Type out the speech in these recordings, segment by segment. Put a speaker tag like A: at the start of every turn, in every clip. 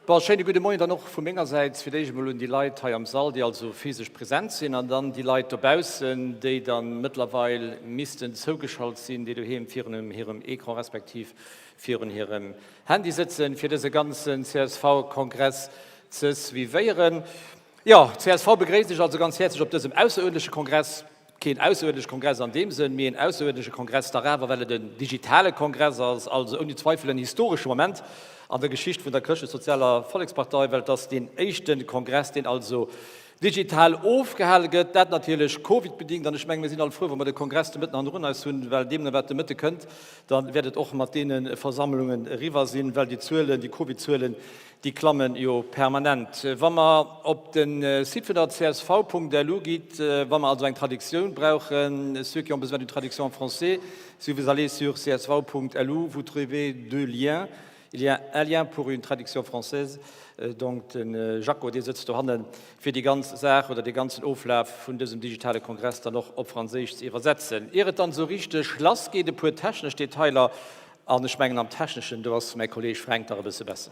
A: Bon, schéine gudde Moien dann och vu menger Säit. Fir d'éischt emol un déi Leit hei am Sall, déi also physesch present sinn, an dann déi Leit dobaussen, déi da mëttlerweil missten zougeschalt sinn, déi doheem virun hirem Ecran respektiv virun hirem Handy sëtzen, fir dëse ganzen CSV-Kongress ze suivéieren. Jo, csv begréisst Iech also ganz häerzlech op dësem ausseruerdentleche Kongress. Keen ausseruerdentleche Kongress an deem Sënn, mee en ausseruerdentleche Kongress dach awer, well et en digitale Kongress ass, also ouni Zweifel en historesche Moment an der Geschicht vun der Chrëschtlech-Sozialer Vollekspartei, well et ass deen éischte Kongress, deen also digital ofgehale gëtt. Dat natierlech Covid-bedingt, an ech menge mir sinn all frou, wa mer de Kongress de Mëtten hannendrun eis hunn, well deemno wat de Mëtte kënnt, da wäert et och mat deene Versammlungen eriwwer sinn, well déi Zuelen, déi Covid-Zuelen, Déi klammen jo permanent. Wa mer op de Site vun der csv.lu gitt, wa mer also eng Traductioun brauchen, ceux qui ont besoin d'une traduction en français, si vous allez sur csv.lu, vous trouvez deux liens. Il y a un lien pour une traduction française, donc de Jaco, dee sëtzt dohannen, fir déi ganz Saach oder dee ganzen Oflaf vun dësem digitale Kongress dann och op Franséisch ze iwwersetzen. Ier et dann esou richteg lassgeet, e puer technesch Detailer. An ech mengen am Techneschen, do ass mäi Kolleeg Fränk dach e bësse besser.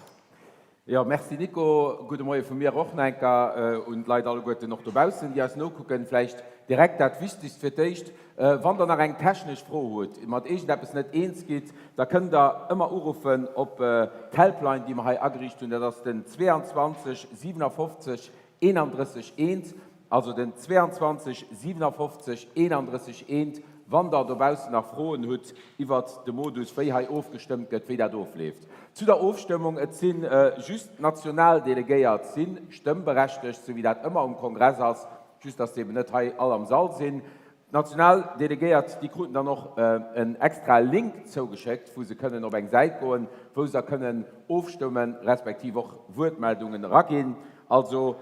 B: Jo, merci Nico. Gudde Moie vu mir och nach eng Kéier un d'Leit alleguerten och dobaussen, déi eis nokucken. Vläicht direkt dat Wichtegst fir d'éischt, Wann Der nach eng technesch Fro hutt, mat iergendeppes net eens gitt, da kënnt Der ëmmer uruffen op d'Helpline, déi mer hei ageriicht hunn. Dat ass den 22 57 31 1, also den 22 57 31 1, wann Der dobaussen nach Froen hutt iwwert de Modus, wéi hei ofgestëmmt gëtt, wéi dat ofleeft. Zu der Ofstëmmung, Et si just d'national Delegéiert si stëmmberechtegt, sou wéi dat ëmmer um Kongress ass, just dass se eben net hei all am Sall sinn. D'national Delegéiert, déi kruten dann och en extrae Link zougeschéckt, wou se kënnen op eng Säit goen, wou se da kënnen ofstëmmen, respektiv och Wuertmeldungen eraginn. Also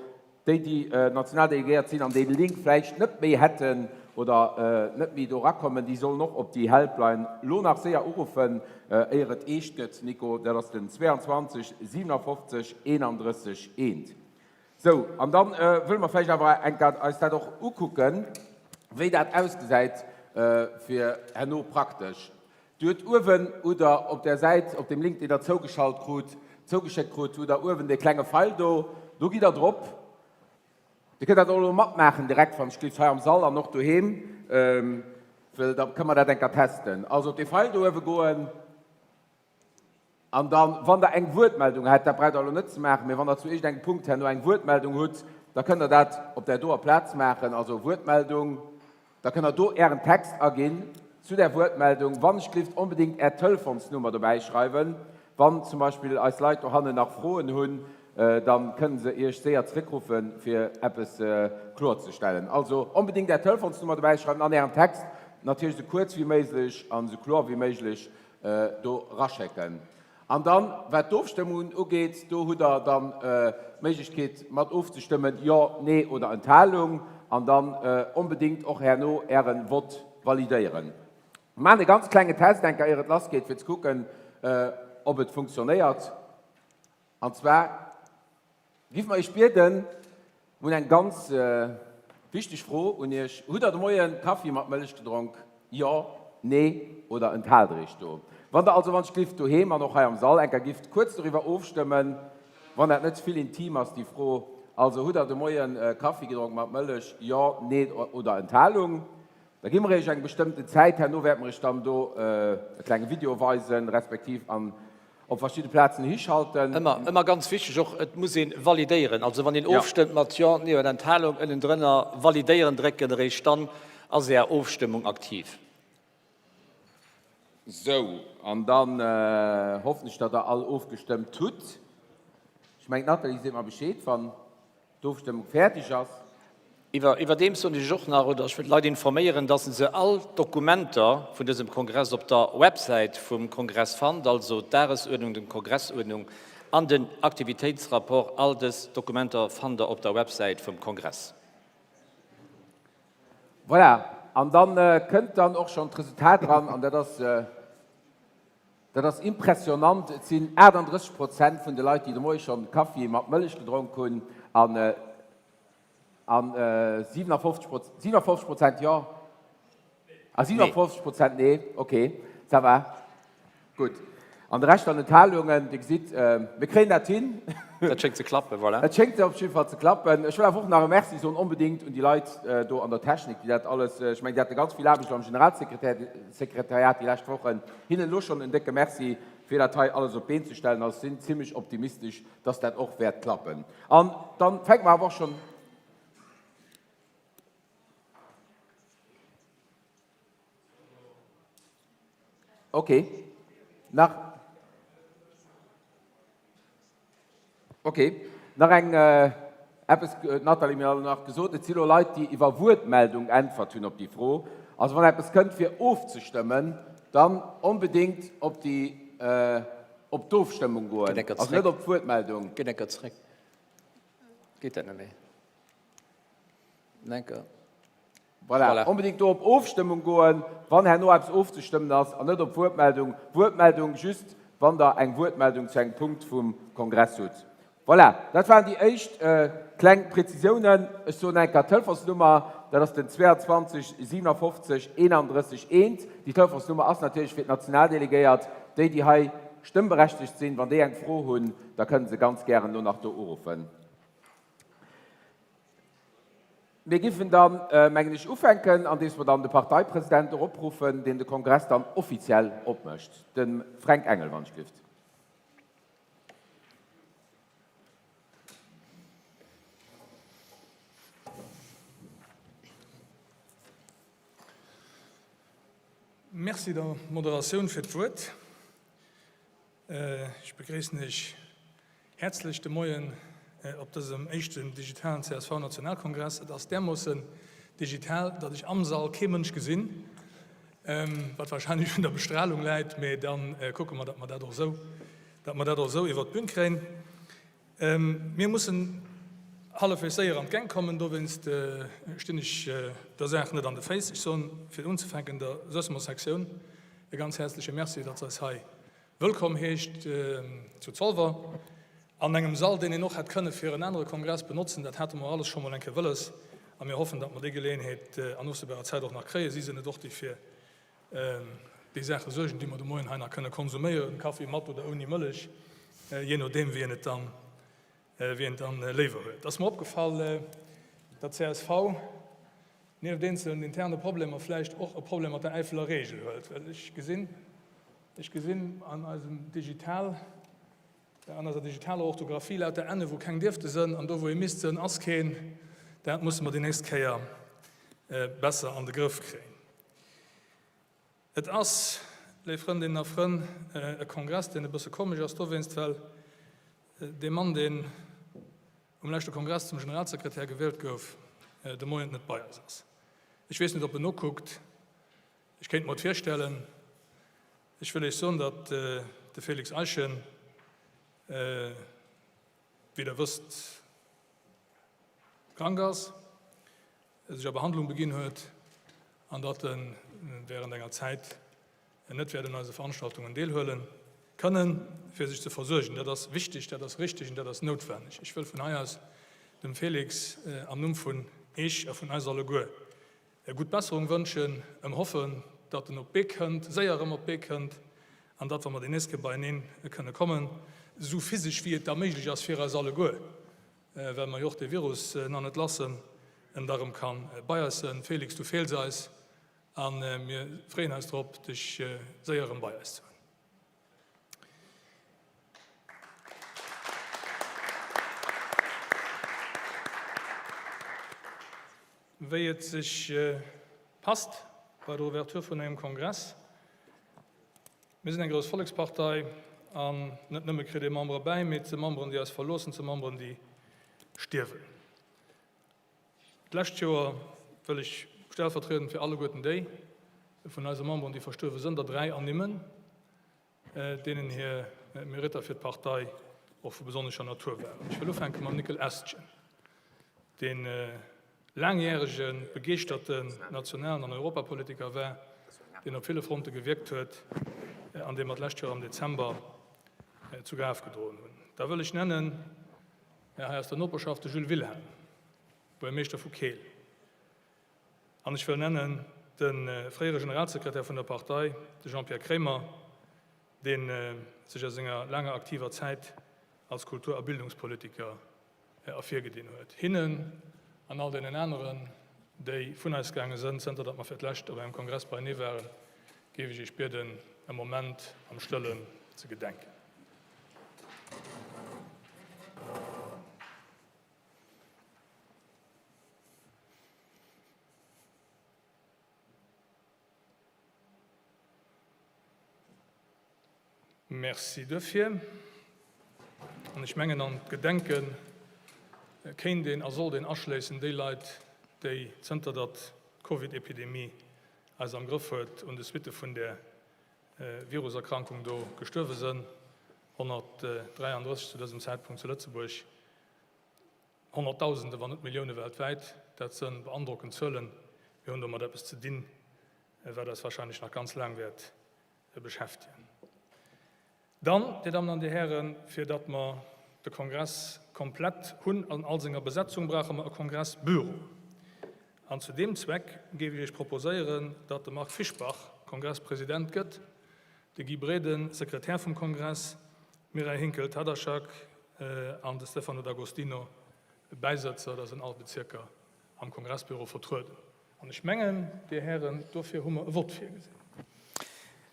B: déi, déi national Delegéiert sinn an dee Link vläicht net méi hätten oder net méi do erakommen, déi sollen och op déi Helpline lo nach séier uruffen, éier et eescht gëtt. Nico, dat ass den 22 57 31 1. Sou, an da wëlle mer vläicht awer eng Kéier eis dat och ukucken, wéi dat ausgesäit fir herno praktesch. Dir hutt uewen, hutt Der op där Säit, op deem Link, deen Der zougeschalt krut, zougeschéckt krut, hutt Der uewen dee klenge Feil do. Do gitt Der drop. Dir kënnt dat och elo matmaachen direkt, wann ech gelift, hei am Sall an och doheem, well da kënne mer dat eng Kéier testen. Also op dee Feil do uewe goen. An dann, wann Der eng Wuertmeldung hätt, dat braucht Der elo net ze maachen, mee wann Der zu iergendengem Punkt herno eng Wuertmeldung hutt, da kënnt Der dat op där doer Plaz maachen, also Wuertmeldung, da kënnt Der do Ären Text aginn zu där Wuertmeldung. Wannechgelift onbedéngt Är Telefonsnummer dobäi schreiwen. Wann zum Beispill eis Leit dohannen nach Froen hunn, da kënne se Iech séier zréckruffen, fir eppes kloerzestellen. Also onbedéngt Är Telefonsnummer dobäi schreiwen an Ären Text, natierlech esou kuerz wéi méiglech an esou kloer wéi méiglech. do eraschécken. An dann, wat d'Ofstëmmungen ugeet, do hutt Der dann d'Méiglechkeet mat ofzestëmmen, Jo, Nee oder Enthalung, an dann onbedéngt och herno Äre Vott validéieren. Mir maachen e ganz klenge Test eng Kéier, ier et lassgeet, fir ze kucken, ob et funktionéiert. An zwar Giff mer Iech bieden, mir hunn eng ganz wichteg Fro un Iech, Hutt der de Moien Kaffi mat Mëllech gedronk? Jo, Nee oder enthaalt der Iech do? Wann der also wann ech glift doheem an och hei am Sall enker gifft kuerz doriwwer ofstëmmen, wann dat net ze vill intim ass déi Fro, also hutt der de Moien Kaffi gedronk mat Mëllech? Jo, Nee oder Enthalung? Da gi mer Iech eng bestëmmten Zäit, herno wäerte mer Iech dann do e klenge Video weisen, respektiv an op verschidde Plazen hischalten.
A: Ëmmer, ëmmer ganz wichteg och, et muss ee validéieren. Also wann een ofstëmmt mat Jo, Nee oder Enthalung, ënnendrënner Validéieren drécken, eréischt dann ass Är Ofstëmmung aktiv.
B: Sou, an dann hoffen ech, datt Der all ofgestëmmt hutt. Ech mengen, d'Nathalie seet mer Bescheed, wann. D'Ofstëmmung fäerdeg ass.
A: Iwwerdeems soen ech och nach, oder ech wëll d'Leit informéieren, dass se all d'Dokumenter vun dësem Kongress op der Websäit vum Kongress fannt, also d'Dagesuerdnung, den Kongressuerdnung an den Aktivitéitsrapport. All dës Dokumenter fannt der op der Websäit vum Kongress.
B: Voilà, an dann kënnt dann och schonn d'Resultat eran, an dat ass. Dat ass impressionant, et sinn 38 Prozent vun de Leit, déi de Moie schonn Kaffi mat Mëllech gedronk hunn an 57 Prozent jo a 57 Prozent nee. Ok, ça va, gutt. An de Rescht an Enthalungen. Dir gesitt, mir kréien dat hin.
A: Dat schéngt ze klappen, voilà.
B: Et schéngt op jidde Fall ze klappen. Ech wëll awer och nach e Merci soen onbedéngt un déi Leit do an der Technik, déi dat alles, ech mengen, déi hate ganz vill Aarbecht am Generalsekretariat déi lescht Wochen. Hinnen elo schonn en décke Merci, fir dat hei alles op d'Been ze stellen. Also sinn zimlech optimistesch, dass dat och wäert klappen. An dann fänke mer awer och schonn. Ok. Nach. Ok. Nach eng, eppes huet d'Nathalie mir nach gesot, et si lo Leit, déi iwwer Wuertmeldung äntwert hunn op déi Fro. Also wann eppes kënnt fir ofzestëmmen, dann onbedéngt op déi, op d'Ofstëmmung goen, also net op d'Wuertmeldung.
A: Geet eng Kéier zréck. Geet dat net méi? Enker.
B: Voilà, onbedéngt do op Ofstëmmung goen, wann herno eppes ofzestëmmen ass, an net op Wuertmeldung. Wuertmeldung just, wann Der eng Wuertmeldung zu engem Punkt vum Kongress hutt. Voilà, dat waren déi éischt kleng Prezisiounen. Ech soen eng Kéier d'Telefonsnummer, dat ass den 22 57 31 1. Déi Telefonsnummer ass natierlech fir d'Nationaldelegéiert, déi, déi hei stëmmberechtegt sinn. Wann déi eng Fro hunn, da kënne se ganz gären elo nach do uruffen. Mir giffen dann, mengen ech, ufänken, andeems mer dann de Parteipresident och opruffen, deen de Kongress dann offiziell opmécht, de Fränk Engel, wann ech glift.
C: Merci der Moderatioun fir d'Wuert. Ech begréissen Iech häerzlech de Moien op dësem éischten digitalen CSV-Nationalkongress. Et ass därmoossen digital, datt ech am Sall kee Mënsch gesinn, wat wahrscheinlech un der Bestralung läit, mee da kucke mer, datt mer dat och esou, datt mer dat och esou iwwert d'Bün kréien. Mir mussen hallefwegs séier an d'Gäng kommen, dowéinst stinn ech der Saach net an de Féiss. Ech soen, fir unzefänken, der Suessemer Sektioun e ganz häerzleche Merci, datt se eis hei wëllkomm heescht zu Zolwer, an engem Sall, deen een och hätt kënne fir en anere Kongress benotzen. Dat hate mer alles scho mol eng Kéier wëlles a mir hoffen, datt mer déi Geleeënheet an ofsehbarer Zäit och nach kréien. Si sinn et och, déi fir déi Saache suergen, déi mer de Moien hei nach kënne konsuméieren, Kaffi mat oder ouni Mëllech, jee nodeem wéi een et dann, wéi een et dann léiwer huet. Et ass mer opgefall, datt csv nieft eenzelen interne Problemer vläicht och e Problem mat der Äifeler Regel huet, well ech gesinn, ech gesinn an eisem Digital, an eiser digitaler Orthographie lauter Enne wou keng dierfte sënn an do wou ee misst sënn ass keen. Dat musse mer déi nächst Kéier besser an de Grëff kréien. Et ass, léif Frëndinnen a Frënn, e Kongress, deen e bësse komesch ass dowéinst, well dee Mann, deen um leschte Kongress zum Generalsekretär gewielt gouf, de Moien net bei eis ass. Ech weess net, ob en nokuckt. Ech kéint mer et virstellen. Ech wëll Iech soen, datt de Félix Eischen, wéi Der wësst, krank ass, sech a Behandlung beginn huet an datt e während enger Zäit net wäert un eise Veranstaltungen deelhuele kënnen, fir sech ze versuergen. Dat ass wichteg, dat ass richtig an dat ass noutwenneg. Ech wëll vun hei aus dem Félix am Numm vun Iech a vun eis alleguer gutt Besserung wënschen, em hoffen, datt en op d'Bee kënnt, séier erëm op d'Bee kënnt an datt, wa mer déi nächst Kéier beieneen kënne kommen, esou physesch wéi et da méiglech ass fir eis alleguer, well mer jo och dee Virus nach net lass sënn, en da rëm ka bei eis sënn. Félix, du feels eis a mir freeën eis drop, dech séier erëm bei eis ze hunn. Wéi et sech passt bei der Ouverture vun engem Kongress. Mir sinn eng grouss Vollekspartei an net nëmme kritt ee Membere bäi, mee et si Memberen, déi eis verloossen, et si Memberen, déi stierwen. D'lescht Joer wëll ech stellvertriedend fir alleguerten déi vun eise Memberen, déi verstuerwe sënn, der 3 ernimmen, deenen hir Meritter fir d'Partei och vu besonnescher Natur waren. Ech wëll ufänke mam Nickel Estgen, dee laangjärege begeeschterten nationalen an Europapolitiker war, deen op ville Fronte gewierkt huet an dee mer d'lescht Joer am Dezember zu Graf gedroen hunn. Da wëll ech nennen, hei aus der Noperschaft, de Jules Wilhelm, Buergermeeschter vu Keel. An ech wëll nennen de fréiere Generalsekretär vun der Partei, de Jean-Pierre Kremer, dee sech a senger laanger aktiver Zäit. als Kultur a Bildungspolitiker ervirgedinn huet. Hinnen an all deenen aneren, déi vun eis gaange sënn, zënter datt mer fir d'lescht op engem Kongress beienee waren, géif ech Iech bieden, e Moment am Stëllen ze gedenken. Merci duerfir. An ech mengen, an d'Gedenke kéint een a sollt een aschléissen déi Leit, déi, zënter datt d'Covid-Epidemie eis am Grëff huet, un de Suitte vun där Viruserkrankung do gestuerwe sënn, 133 zu dësem Zäitpunkt zu Lëtzebuerg, Honnertdausende, wann net Millioune weltwäit. Dat sënn beandrockend Zuelen. Mir hunn domat eppes ze dinn, wat eis wahrscheinlech nach ganz laang wäert beschäftegen. Dann, Dir Dammen an Dir Hären, fir datt mer de Kongress komplett hunn an all senger Besetzung, brauche mer e Kongressbüro. An zu deem Zweck géif ech Iech proposéieren, datt de Marc Fischbach Kongresspresident gëtt, de Guy Breden Sekretär vum Kongress, d'Mireille Hinkel-Tadashak an de Stefano D'Agostino Bäisëtzer. Da sinn all Bezierker am Kongressbüro vertrueden. An ech mengen, Dir Hären, dofir hu mer e Vott virgesinn.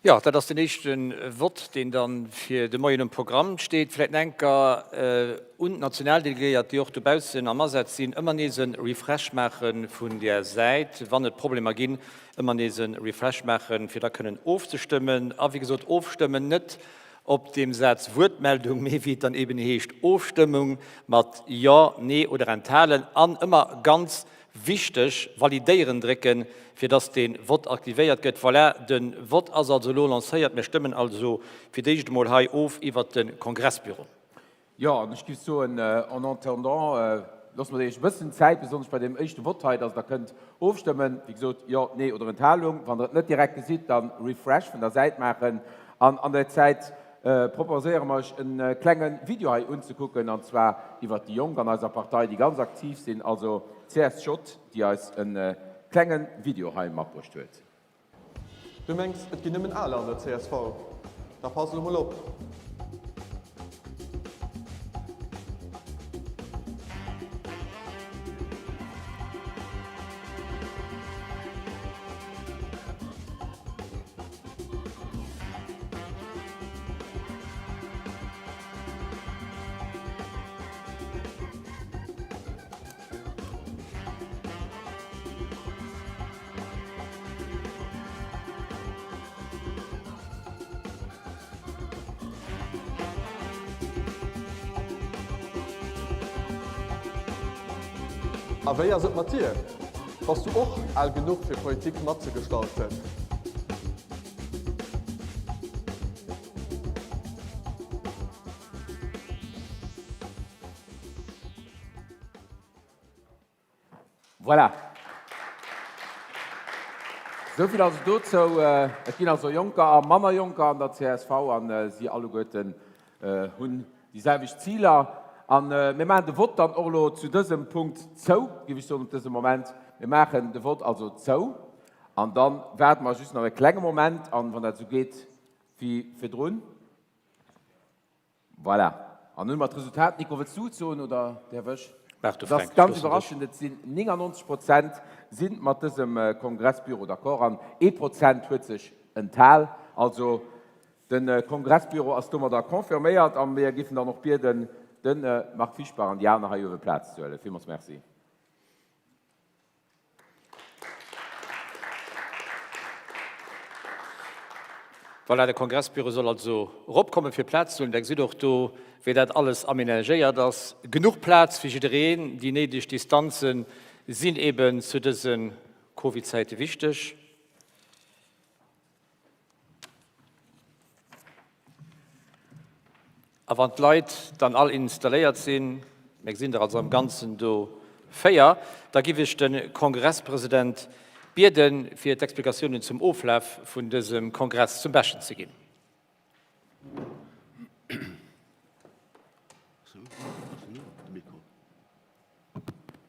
A: Jo, dat ass den éischte Vott, deen da fir de Moien um Programm steet. Vläicht nach eng Kéier un d'Nationaldelegéiert, déi och dobaussen am Asaz sinn, ëmmer nees e Refresh maache vun där Säit, wann et Problemer ginn, ëmmer nees e Refresh maachen, fir da kënnen ofzestëmmen. A wéi gesot, ofstëmmen net op deem Saz Wuertmeldung, mee wéi et dann eeben heescht, Ofstëmmung mat Jo, Nee oder Enthalen an ëmmer ganz Wichteg, Validéieren drécken, fir dass de Vott aktivéiert gëtt. Voilà, de Vott ass also elo lancéiert. Mir stëmmen also fir d'éischt emol hei of iwwert de Kongressbüro.
B: Jo, an ech géif soen, en attendant, loosse mer Iech e bëssen Zäit, besonnesch bei deem éischte Vott hei, dass Der kënnt ofstëmmen. Wéi gesot, Jo, Nee oder Enthalung. Wann Der et net direkt gesitt, dann Refresh vun der Säit maachen. An an der Zäit proposéiere mer Iech e klenge Video hei unzekucken, an zwar iwwert déi Jonk an eiser Partei, déi ganz aktiv sinn, also d'CSJ, déi eis e klenge Video hei matbruecht huet.
D: Du mengs et ginn nëmmen Aler an der csv? Da pass elo mol op! A wéi ass et mat dir? Bass du och al genuch fir Politik matzegestalten?
B: Voilà. Esou vill also dozou. Et ginn also Jonker a manner Jonker an der csv a si alleguerten hunn déi selwecht Ziler. A mir maachen de Vott dann och elo zu dësem Punkt zou, géif ech soen, op dësem Moment. Mir maachen de Vott also zou an da waarde mer just nach e klenge Moment an, wann dat esou geet wéi virdrun. Voilà. An nun hu mer d'Resultat. Nico, wëlls du et soen oder däerf ech?
A: Maach du,
B: Et ass
A: Fränk, ech
B: ganz
A: loossen dech.
B: iwwerraschend, et sinn 99 Prozent si mat dësem Kongressbüro d'accord an ee Prozent huet sech enthal. Also de Kongressbüro ass domadder confirméiert a mir géifen dann och bieden, de Marc Fischbach an déi aner hei uewe Plaz ze huelen. Villmools Merci.
A: Voilà, de Kongressbüro soll also eropkommen, fir Plaz ze huelen. Der gesitt och do, wéi dat alles aménagéiert ass. Genuch Plaz fir jiddereen. Déi néideg Distanze sinn eben zu dëse Covid-Zäite wichteg. A wann d'Leit dann all installéiert sinn, mir gesinn der also am Ganzen do 4, da giff ech de Kongresspresident bieden, fir d'Explikatiounen zum Oflaf vun dësem Kongress zum Beschten ze ginn.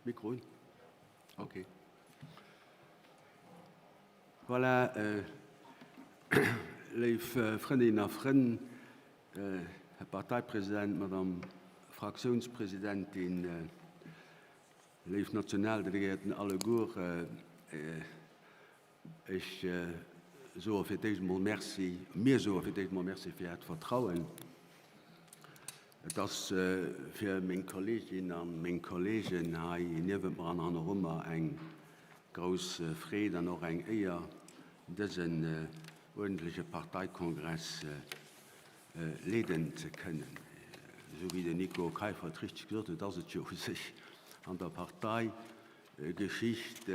E: Mikro un? Ok. Voilà, léif Frëndinnen a Frënn. Här Parteipresident, Madame Fraktiounspresidentin, léif Nationaldelegéierten alleguer, ech soe fir d'éischt emol Merci, mir soe fir d'éischt emol Merci fir Äert Vertrauen. Et ass fir meng Kolleegin a meng Kolleegen hei niewent mer an hanneru mer eng grouss Freed an och eng Éier, dësen uerdentleche Parteikongress leeden ze kënnen. Esou wéi den Nico Keiffer et richteg gesot huet, ass et jo u sech an der Parteigeschicht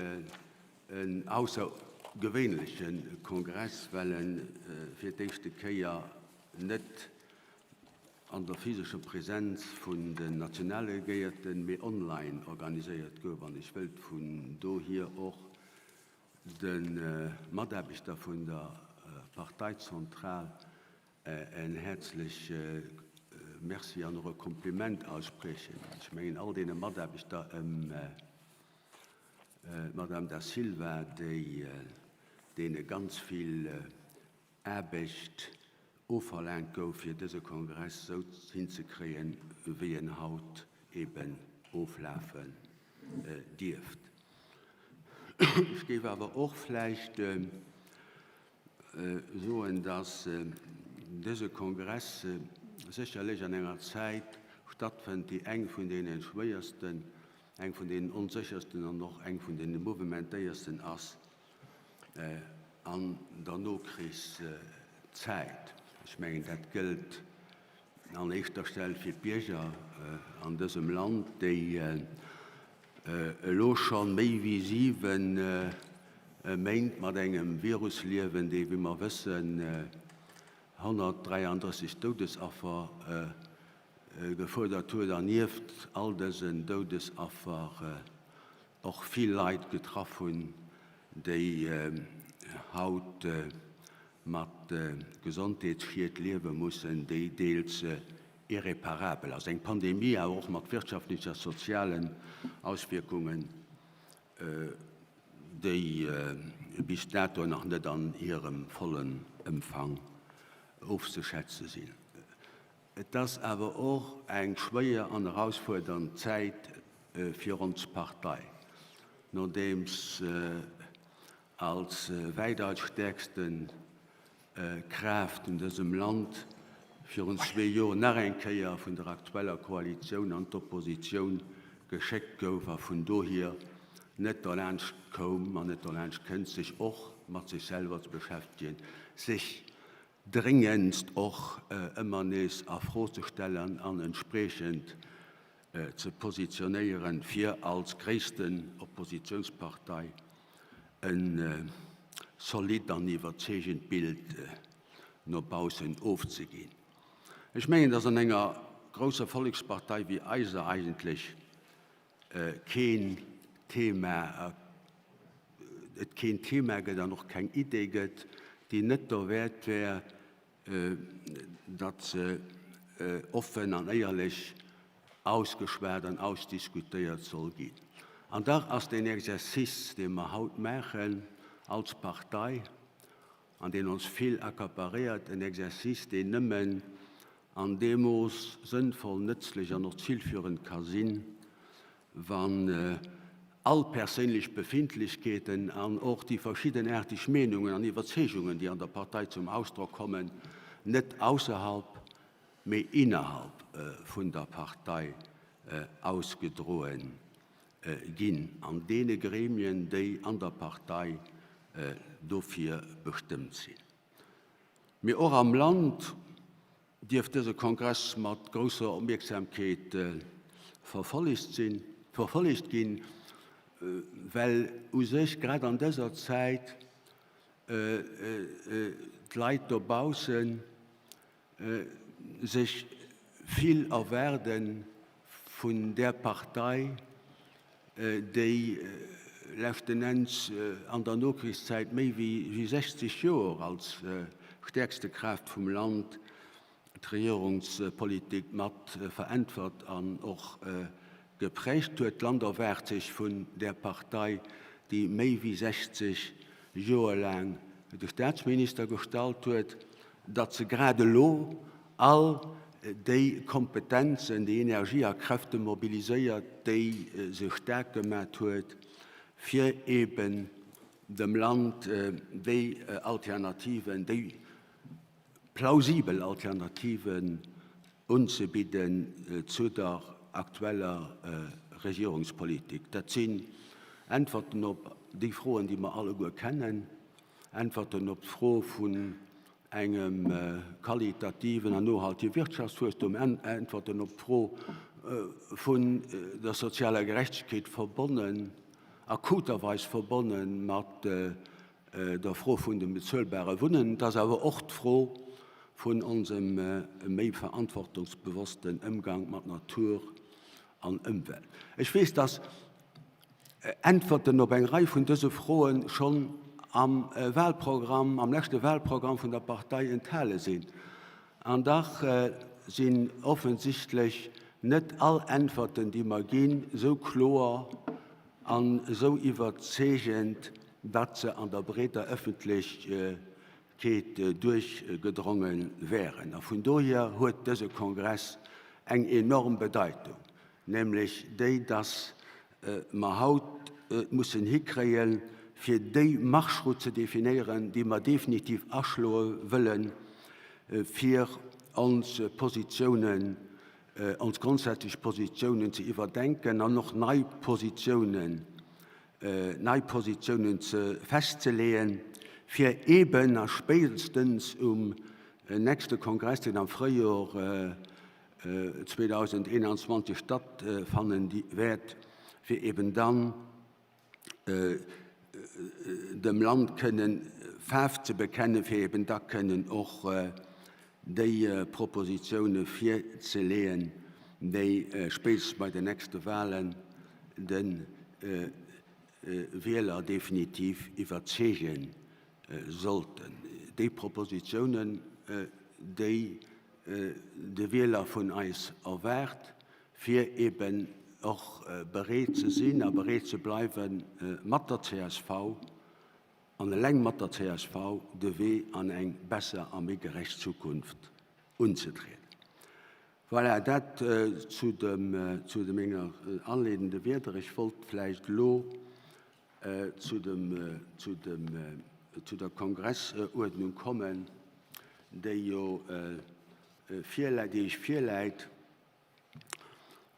E: en aussergewéinleche Kongress, well e fir d'éischte Kéier net an der physescher Präsenz vun den Nationaldelegéierten, mee online organiséiert gouf. An ech wëllt vun dohier och de Mataarbechter vun der Parteizentral en häerzlech Merci an och e Kompliment ausspriechen. Ech mengen all deene Mataarbechter ëm d'Madame Da Silva, déi deene ganz vill Aarbecht ofverlaangt gouf, fir dëse Kongress esou hinzekréien, wéi en haut eben oflafen dierft. Ech géif awer och vläicht soen, dass dëse Kongress sécherlech an enger Zäit stattfënnt, déi eng vun deene schwéiersten, eng vun deenen onséchersten an och eng vun deene mouvementéiersten ass, An der Nokrichszäit, ech mengen dat gëllt an éischter Stell fir d'Bierger an dësem Land, déi elo scho méi wéi 7 Méint mat engem Virus liewen, dee wéi mer wëssen 133 Doudesaffer gefuerdert huet an nieft all dësen Doudesaffer och vill Leit getraff hunn, déi haut mat Gesondheetsschied liewe mussen, déi deels irreparabel ass. Eng Pandemie awer och mat wirtschaftlechen a sozialen Auswierkungen, déi bis dato nach net an hirem vollen Ëmfang ofzeschätze sinn. Et ass awer och eng schwéier an erausfuerdernd Zäit fir ons Partei, nodeems se als wäitaus stäerkste Kraaft un dësem Land virun zwee Joer nach eng Kéier vun der aktueller Koalitioun an d'Oppositioun geschéckt gouf a vun dohier net dolaanscht koum an net dolaanscht kënnt, sech och mat sech selwer ze beschäftegen, sech dréngendst och ëmmer nees a Fro ze stellen an entspriechend ze positionéieren, fir als gréissten Oppositionspartei en zolidd an iwwerzeegend Bild no baussen ofzeginn. Ech mengen, dass an enger grousser Vollekspartei wéi eiser eigentlech keen Thema, et keen Thema gëtt an och keng Idee gëtt, déi net derwäert wär, datt se offen an éierlech ausgeschwat an ausdiskutéiert soll ginn. An dach ass deen Exercice, dee mer haut maachen als Partei an deen ons vill accaparéiert, en Exercice, deen nëmmen an deem Mooss sënnvoll, nëtzlech an och zilführend ka sinn, wann all perséinlech Befindlechkeeten an och déi verschiddenaarteg Meenungen an Iwwerzeegungen, déi an der Partei zum Ausdrock kommen, net ausserhalb, mee innerhalb vun der Partei ausgedroe ginn, an deene Gremien, déi an der Partei dofir bestëmmt sinn. Mee och am Land dierft dëse Kongress mat grousser Opmierksamkeet verfollegt sinn, verfollegt ginn, well u sech grad an dëser Zäit d'Leit dobausse sech vill erwaarde vun där Partei, déi leschten Enns an der Nokrichszäit méi wéi 60 Joer als stäerkste Kraaft vum Land d'Regierungspolitik mat veräntwert an och geprägt huet. D'Land erwaart sech vun där Partei, déi méi wéi 60 Joer laang de Staatsminister gestallt huet, datt se grad elo all. déi Kompetenzen, déi Energie a Kräfte mobiliséiert, déi se staark gemat huet, fir eben dem Land déi Alternativen, déi plausibel Alternativen unzebidden zu der aktueller Regierungspolitik. Dat sinn Äntwerten op déi Froen, déi mer alleguer kennen, Äntwerten op d'Fro vun engem qualitativen an nohaltege Wirtschaftswuesstum, Äntwerten op d'Fro vun der sozialer Gerechtegkeet, verbonnen, akuterweis verbonne mat der Fro vun dem bezuelbare Wunnen. Et ass awer och d'Fro vun onsem méi verantwortungsbewossten Ëmgang mat Natur an Ëmwelt. Ech weess, dass Äntwerten op eng Rei vun dëse Froe schonn am Wahlprogramm, am leschte Wahlprogramm vun der Partei enthale sinn. An dach sinn offensichtlech net all Äntwerten, déi mer ginn, esou kloer an esou iwwerzeegend, datt se an der breeder Ëffentlechkeet duerchgedronge wären. A vun dohier huet dëse Kongress eng enorm Bedeitung. nämlech déi, dass mer haut et mussen hikréien, fir déi Marschroute ze definéieren, déi mer definitiv aschloe wëllen, fir ons Positiounen, ons grondsätzlech Positiounen ze iwwerdenken an och nei Positiounen, nei Positiounen ze festzeleeën, fir eeben a spéitstens um nächste Kongress, deen am Fréijor 2021 stattfannen wäert, fir eben dann dem Land kënnen Faarf ze bekennen, fir eben da kënnen och déi Propositioune virzeleeën, déi spéitstens bei den nächste Wahlen de Wieler definitiv iwwerzeege sollten. Déi Propositiounen, déi de Wieler vun eis erwaart, fir eben och bereet ze sinn a bereet ze bleiwen, mat der csv an eleng mat der csv de Wee an eng besser a méi gerecht Zukunft unzetrieden. Voilà, dat zu dem, zu de menger anleedende Wierder. Ech wollt vläicht elo zu dem, zu dem, zu der Kongressuerdnung kommen, déi jo virläit, déi Iech virläit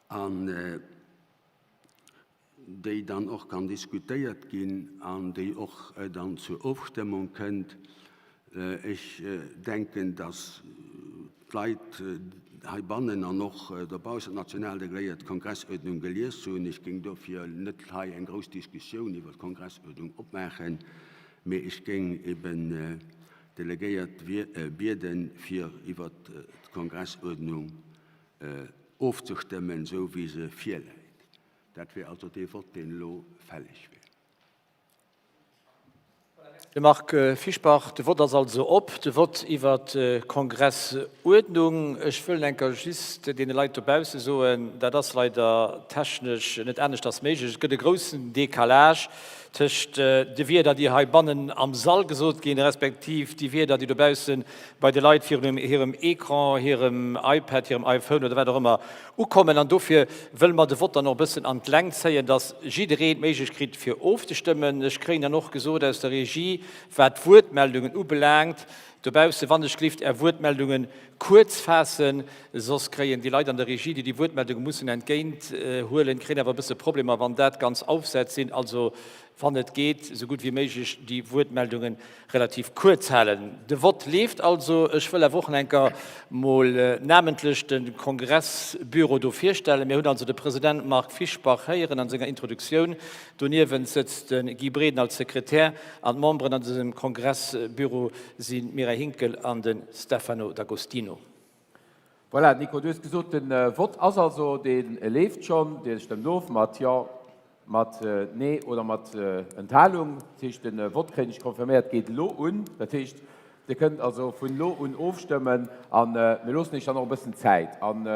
E: an déi dann och kann diskutéiert ginn an déi och dann zur Ofstëmmung kënnt. Ech denken, dass d'Leit heibannen an och dobaussen d'national delegéiert Kongressuerdnung gelies hunn. Ech géing dofir net hei eng grouss Diskussioun iwwer d'Kongressuerdnung opmaachen, mee ech géing eben d'Delegéiert bieden, fir iwwer d'Kongressuerdnung ofzestëmmen, esou wéi se virläit. Dat wär also dee Vott, deen elo fälleg wär.
A: De Marc Fischbach, De Vott ass also op, de Vott iwwer d'Kongressuerdnung. Ech wëll enker just deene Leit dobausse soen, dat ass leider technesch net aneschters méiglech, et gëtt e groussen Décalage tëscht de Wierder, déi heibannen am Sall gesot ginn, respektiv déi Wierder, déi dobausse bei de Leit virun hirem Ecran, hirem iPad, hirem iPhone oder wat och ëmmer ukommen. An dofir wëlle mer de Vott dann och e bëssen an d'Längt zéien, dass jiddereen d'Méiglechkeet kritt, fir ofzestëmmen. Ech kréien dann och gesot aus der Regie, wat d'Wuertmeldungen ubelaangt, dobausse, wann ech glift Är Wuertmeldunge kuerz faassen, soss kréien déi Leit an der Regie, déi déi Wuertmeldunge mussen entgéint huelen, kréien awer e bësse Problemer, wann dat ganz Aufsätz sinn. Also, wann et geet, esou gutt wéi méiglech déi Wuertmeldunge relativ kuerz halen. De Vott leeft also. Ech wëll awer och nach eng Kéier mol namentlech de Kongressbüro do virstellen. Mir hunn also de President Marc Fischbach héieren an senger Introduktioun. Doniewent sëtzt de Guy Breden als Sekretär an d'Memberen an dësem Kongressbüro si d'Mireille Hinkel an de Stefano D'Agostino.
B: Voilà, Nico, du hues gesot, de Vott ass also, dee leeft schonn. Dir stëmmt of mat Jo, mat Nee oder mat Enthalung. Dat heescht, de Vott, kréien ech confirméiert, geet elo un. Dat heescht, Dir kënnt also vun elo un ofstëmmen a mir loossen Iech dann och e bëssen Zäit. An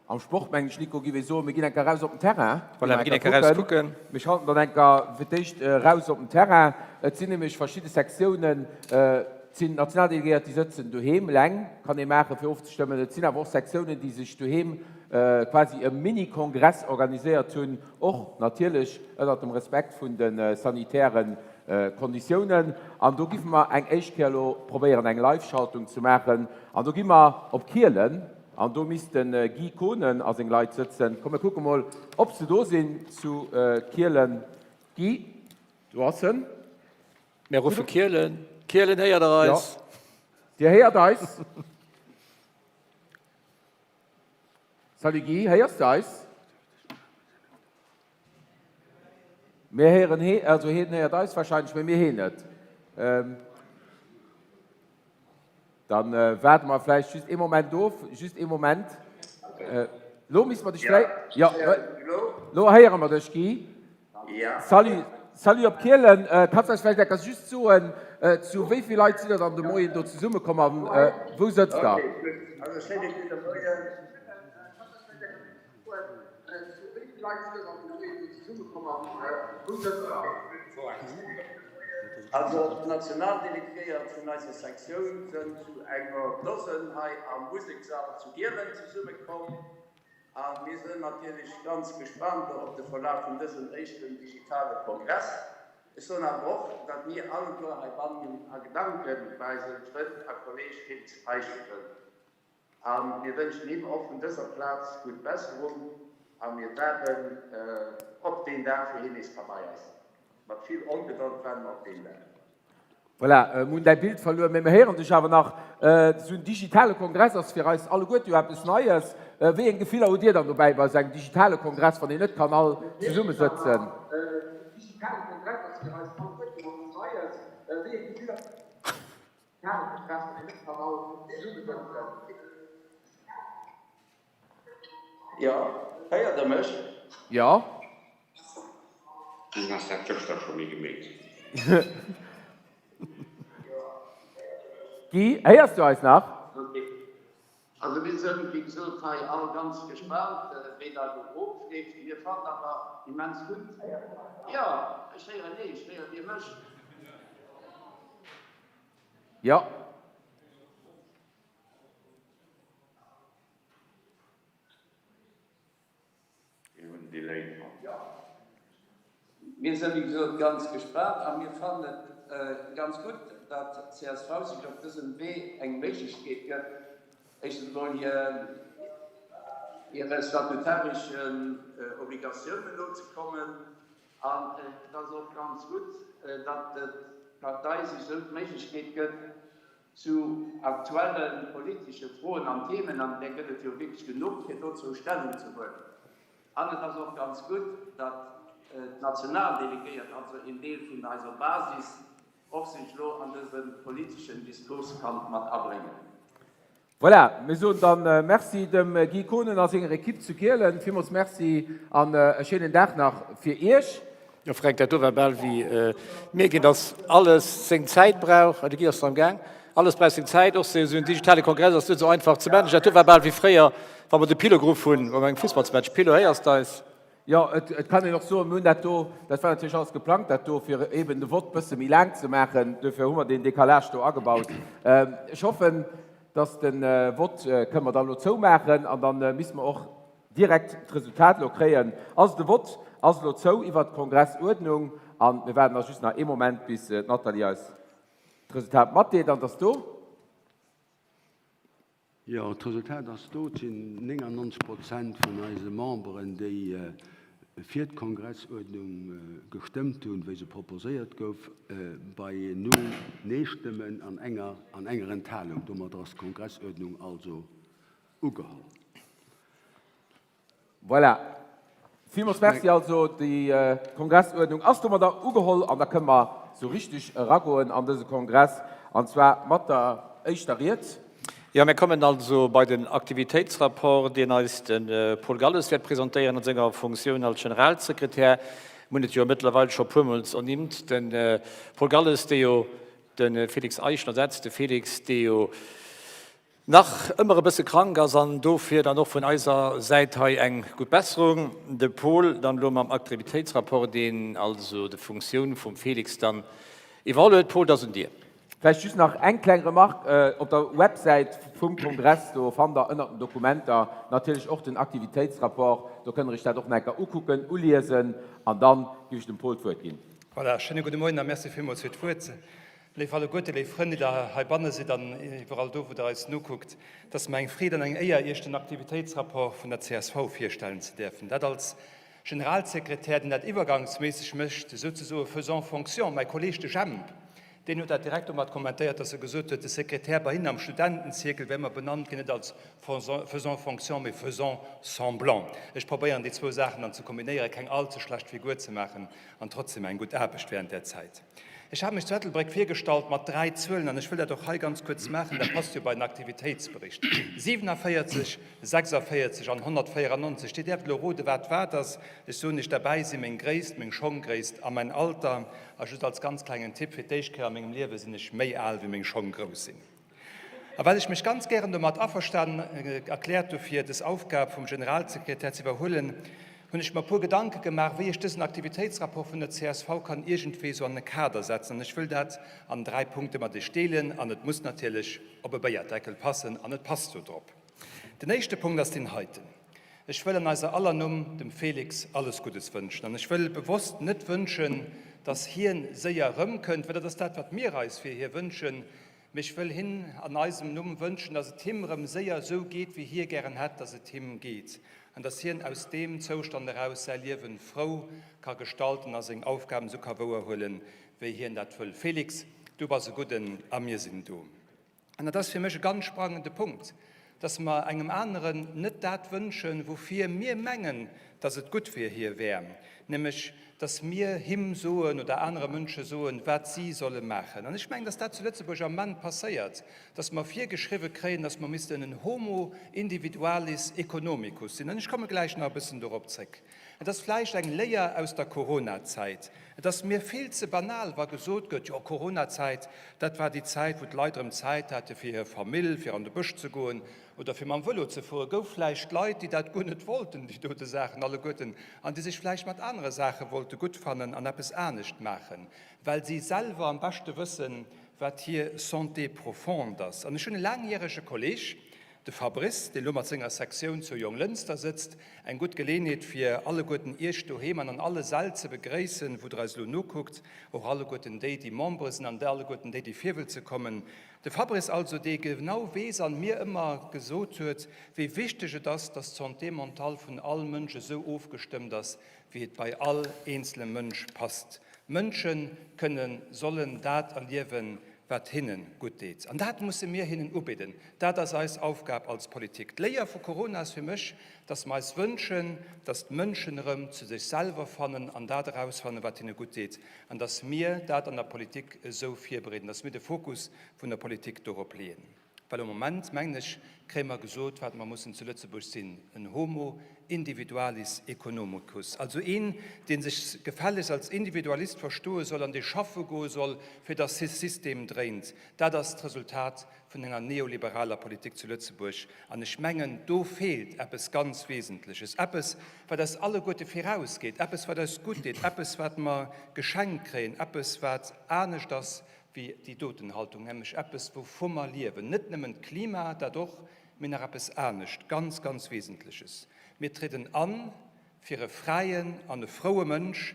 B: am Sport, mengen ech, Nico, giff ee soen, mir ginn eng Kéier eraus op den Terrain.
A: Voilà, mir ginn eng Kéier eraus kucken.
B: Mir schalten dann eng Kéier fir d'éischt eraus op den Terrain. Et sinn nämlech verschidde Sektiounen. Et sinn Nationaldelegéiert, déi sëtzen doheem eleng, kann ee maachen, fir ofzestëmmen. Et sinn awer och Sektiounen, déi sech doheem quasi e Mini-Kongress organiséiert hunn, och natierlech ënnert dem Respekt vun de sanitäre Konditiounen. An do giffe mer eng éischt Kéier elo probéieren, eng Live-Schaltung ze maachen. An do gi mer op Kielen an do misst de Guy Kohnen a seng Leit sëtzen. Komm, mir kucke mol, ob se do sinn zu Kielen. Guy, do ass en.
A: Mir ruffe Kielen. Kielen, héiert der eis?
B: Jo, Dir héiert eis. Salut Guy, héiers de eis? Mir héieren hee, also hien héiert eis wahrscheinlech, mee mir heen net. Dann waarde mer vläicht just ee Moment of. Just ee Moment. Lo misste mer dech vläicht. Jo, lo héiere mer dech, Guy. Salut, salut op Kielen. Kanns du eis vläicht enker just soen, zu wéi vill Leit sidd der dann de Moien do zesummekomm a wou sëtzt der?
F: Also d'Nationaldelegéiert vun eiser Sektioun sënn zu enger Dosen hei am Musekssall zu Gielen zesummekomm a mir sënn natierlech ganz gespaant op de Verlaf vun dësem éischten digitale Kongress. Ech soen awer och, datt mir alleguer heibannen a Gedanken bei eisem Frënd a Kolleg Felix Eischen sënn. A mir wënschen him och vun dëser Plaz gutt Besserung a mir waarden op deen Dag, wou hien nees ka bei eis sinn. Mat vill Ongedold waarde mer op deen Dag.
B: Voilà, mir hunn däi Bild verluer, mee mir héieren dech awer nach. Esou en digitale Kongress ass fir eis alleguerte jo eppes Neies. Wéi eng Gefiller hutt Dir dann dobäi bei esou engem digitale Kongress, wann een net kann all zesummesëtzen?
F: Jo, héiert der mech?
B: Jo.
G: Du has dat gëschter scho méi gemeet.
B: Guy, héiers du eis nach?
F: Also mir sënn wéi gesot hei all ganz gespaant wéi dat elo ofleeft. Mir fannen awer immens gutt, jo ech héieren Iech, héiert Dir mech?
B: Jo.
G: Mir hunn Delay dran.
F: Mir sënn wéi gesot ganz gespaant a mir fannen et ganz gutt, datt csv sech op dësem Wee eng Méiglechkeet gëtt, éischtens emol hire statutareschen Obligatiounen nozekommen an et ass och ganz gutt, datt d'Partei sech esou d'Méiglechkeet gëtt, zu aktuelle politesche Froen an Themen, an där gëtt et jo wierklech genuch, fir dozou Stellung ze huelen. An et ass och ganz gutt, datt d'Nationaldelegéiert, also een Deel vun eiser Basis, och sech elo an dëse politeschen Diskurs kann mat abréngen.
B: Voilà, mir soen dann Merci dem Guy Kohnen a senger Equipe zu Kielen. Villmools Merci an e schéinen Dag nach fir Iech.
A: Jo Fränk, dat do war bal wéi mierken, dass alles seng Zäit brauch. De Guy ass am Gaang. Alles brauch seng Zäit, och esou en digitale Kongress ass net esou einfach ze managen. Dat do war bal wéi fréier, wa mer de Pilo geruff hunn bei engem Fussballsmatch. Pilo, héiers d'eis?
B: Jo, et kann een och soen, mir hunn dat do, dat war natierlech alles geplangt, dat do, fir eeben de Vott bësse méi laang ze maachen. Duerfir hu mer deen Décalage do agebaut. Ech hoffen, dass de Vott kënne mer da elo zoumaachen an da misste mer och direkt d'Resultat elo kréien. Also de Vott ass elo zou iwwert d'Kongressuerdnung a mir waarden da just nach ee Moment, bis d'Nathalie eis d'Resultat matdeelt. An et ass do.
E: Jo, d'Resultat ass do. Et sinn 99 Prozent vun eise Memberen, déi fir d'Kongressuerdnung gestëmmt hunn, wéi se proposéiert gouf, bei null Nee-Stëmmen an enger an enger Enthalung. Domadder ass d'Kongressuerdnung also ugeholl.
B: Voilà. Villmools Merci. Also, déi Kongressuerdnung ass domadder ugeholl an da kënne mer sou richteg eragoen an dëse Kongress, an zwar mat der éischter Ried.
A: Jo, mir kommen also bei den Aktivitéitsrapport, deen eis de Paul Galles wäert presentéieren an senger Funktioun als Generalsekretär. Mir hunn et jo mëttlerweil scho puermools ernimmt, de Paul Galles, dee jo de Félix Eischen ersetzt, de Félix, dee jo nach ëmmer e bësse krank ass an dofir dann och vun eiser Säit hei eng gutt Besserung. De Paul dann elo mam Aktrivitéitsrapport, deen also de Funktioun vum Félix dann iwwerholl huet. Paul, et ass un dir.
B: Vläicht just nach eng kleng Remarque, Op der Websäit vum Kongress, do fannt Der ënnert den Dokumenter natierlech och den Aktivitéitsrapport. Do kënnt Der Iech dat och nach eng Kéier ukucken, uliesen an dann géif ech dem Paul d'Wuert ginn.
H: Voilà, schéine gudde Moien a Merci villmools fir d'Wuert. Léif alleguerte, léif Frënn, déi Der heibanne sidd an iwwerall do, wou Der eis nokuckt, Et ass mer eng Freed an eng Éier, Iech den Aktivitéitsrapport vun der csv virstellen ze däerfen. Dat als Generalsekretär, deen dat iwwergangsméisseg mécht, souzesoe faisant fonction. Mäi Kolleeg, de Jemp, deen huet dat direkt domat kommentéiert, dass e gesot huet, de Sekretär bei hinnen am Studentenzierkel wär ëmmer benannt ginn, net als faisant fonction, mee faisant semblant. Ech probéieren, déi zwou Saachen dann ze kombinéieren, keng allze schlecht Figur ze maachen an trotzdem eng gutt Aarbecht während där Zäit. Ech hat mech zu Ettelbréck virgestallt mat dräi Zuelen, an ech wëll dat och hei ganz kuerz maachen, dat passt jo bei den Aktivitéitsbericht, 47, 46 an 194. Dir däerft elo roden, wat wat ass. Ech soen Iech, derbäi si meng Gréisst, meng Schonggréisst a mäin Alter. A just als ganz klengen Tipp, Fir d'éischt Kéier a mengem Liewe sinn ech méi al, wéi meng Schong grouss sinn. A well ech mech ganz gären domat averstanen erkläert hu fir des Aufgab vum Generalsekretär ze iwwerhuelen, hunn ech mer e puer Gedanke gemaach, wéi ech dësen Aktivitéitsrapport vun der csv kann iergendwéi sou an e Kader setzen. An ech wëll dat an 3 Punkte mat iech deelen. An et muss natierlech op e Béierdeckel passen an et passt do drop. Den éischte Punkt ass deen heiten, Ech wëll an eiser aller Numm dem Félix alles Guddes wënschen. An ech wëll bewosst net wënschen, dass hien séier erëmkënnt, well dat ass dat, wat mir eis fir hie wënschen. Mee ech wëll him an eisem Numm wënschen, dass et him erëm séier esou geet, wéi hie gären hätt, dass et him geet, an dass hien aus deem Zoustand eraus säi Liewen frou ka gestalten a seng Aufgaben esou ka wouerhuelen, wéi hien dat wëll. Félix, du bass e Gudden a mir sinn do. An dat ass fir mech e ganz sprangende Punkt, dass mer engem aneren net dat wënschen, woufir mir mengen, dass et gutt fir hie wär, nämlech dass mir him soen oder anere Mënsche soen, wat si solle maachen. An ech mengen, dass dat zu Lëtzebuerg am Ament passéiert, dass mer virgeschriwwe kréien, dass mer missten en Homo individualis economicus sinn. An ech komme gläich nach e bëssen dorop zréck. Et ass vläicht eng Léier aus der Coronazäit. Et ass mir vill ze banal, wa gesot gëtt, jo, Coronazäit, dat war déi Zäit, wou d'Leit erëm Zäit hate fir hir Famill, fir an de Bësch ze goen oder fir mam Vëlo ze fueren. Gouf vläicht Leit, déi dat guer net wollten, déi dote Saachen alleguerten, an déi sech vläicht mat anere Saache wollte gutt fannen an eppes anescht maachen, well si selwer am beschte wëssen, wat hir Santé profonde ass. An ech hunn e laangjärege Kolleeg, De Fabrice, deen elo mat senger Sektioun zu Jonglënster sëtzt, eng gutt Geleenheet fir alleguerten Iech doheem an an alle Säll ze begréissen, wou der eis elo nokuckt, och alleguerten déi, déi Membere sinn an alleguerten déi, déi virwëlze kommen. De Fabrice also, dee genau weess an mir ëmmer gesot huet, wéi wichteg et ass, dass d'Santé mentale vun all Mënsch esou ofgestëmmt ass, wéi et bei all eenzele Mënsch passt. Mënsche kënnen, sollen dat erliewen, wat hinne gutt deet. An dat musse mir hinnen ubidden. Dat ass eis Aufgab als Politik. D'Léier vu Corona ass fir mech, dass mer eis wënschen, dass d'Mënschen erëm zu sech selwer fannen an dat erausfannen, wat hinne gutt deet, an dass mir dat an der Politik esou virbereeden, dass mir de Fokus vun der Politik dorop leeën. Well am Moment, mengen ech, kréie mer gesot, wat mer mussen zu Lëtzebuerg sinn, en Homo individualis economicus, also een, dee sech gefällegst als Individualist verstoe soll an dee schaffe goe soll, fir dass his System dréint. Dat ass d'Resultat vun enger neoliberaler Politik zu Lëtzebuerg. An ech mengen, do feelt eppes ganz Wesentleches, eppes, wat eis alleguerte virausgeet, eppes, wat eis guttdeet, eppes, wat mer geschenkt kréien, eppes, wat anescht ass wéi déi doten Haltung, nämlech eppes, wouvu mer liewen, net nëmmen d'Klima, dat och, mee nach eppes anescht, ganz, ganz Wesentleches. Mir trieden an fir e fräien an e froue Mënsch,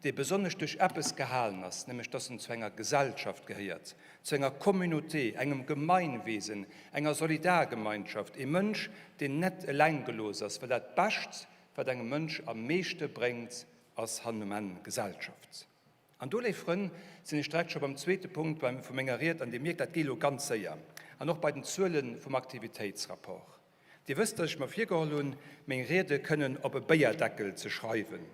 H: dee besonnesch duerch eppes gehalen ass, nämlech dass en zu enger Gesellschaft gehéiert, zu enger Communauté, engem Gemeinwesen, enger Solidargemeinschaft, ee Mënsch, deen net eleng gelooss ass, well dat Bescht, wat engem Mënsch am meeschte bréngt, ass hannen um Enn Gesellschaft. An do, léif Frënn, sinn ech direkt scho beim zweete Punkt vu menger Ried, an Dir mierkt, dat geet elo ganz séier, an och bei den Zuele vum Aktivitéitsrapport. Dir wësst, dass ech mer virgeholl hunn, meng Riede kënnen op e Béierdeckel ze schreiwen.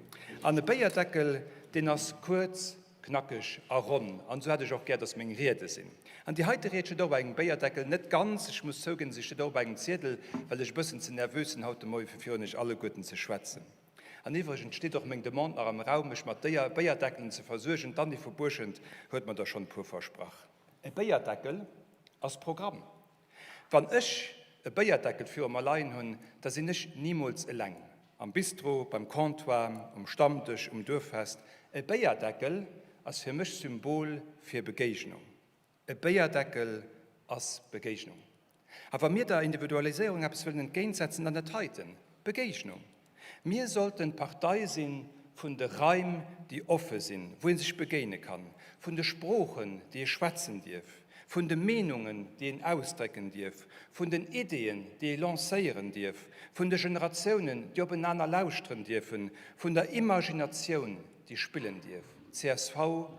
H: An e Béierdeckel, deen ass kuerz, knackeg a ronn. An esou hätt ech och gär, dass meng Riede sinn. An déi heite Ried steet och op engem Béierdeckel. Net ganz, ech muss zouginn, se steet och op engem Ziedel, well ech e bëssen ze nervös sinn haut de Moie fir virun iech alleguerten ze schwätzen. An iwwregens steet och meng Demande nach am Raum, mech mat déier Béierdeckelen ze versuergen. D'Anni vu Buerschent huet mer der schonn e puer versprach. E Béierdeckel ass Programm. Wann ech e Béierdeckel viru mer leien hunn, da sinn ech nimools eleng. Am Bistro, beim Comptoir, um Stammdësch, um Duerffest. E Béierdeckel ass fir mech Symbol fir Begéignung. E Béierdeckel ass Begéignung. A wa mir der Individualiséierung eppes wëllen entgéintsetzen, dann dat heiten, Begéignung. Mir sollten d'Partei si vun de Raim, déi offe sinn, wou ee sech begéine kann, vun de Sproochen, déi ee schwätzen dierf, vun de Meenungen, déi een ausdrécken dierf, vun den Ideeën, déi ee lancéieren dierf, vun de Generatiounen, déi openaner lauschteren dierfen, vun der Imaginatioun, déi spillen dierf. Csv,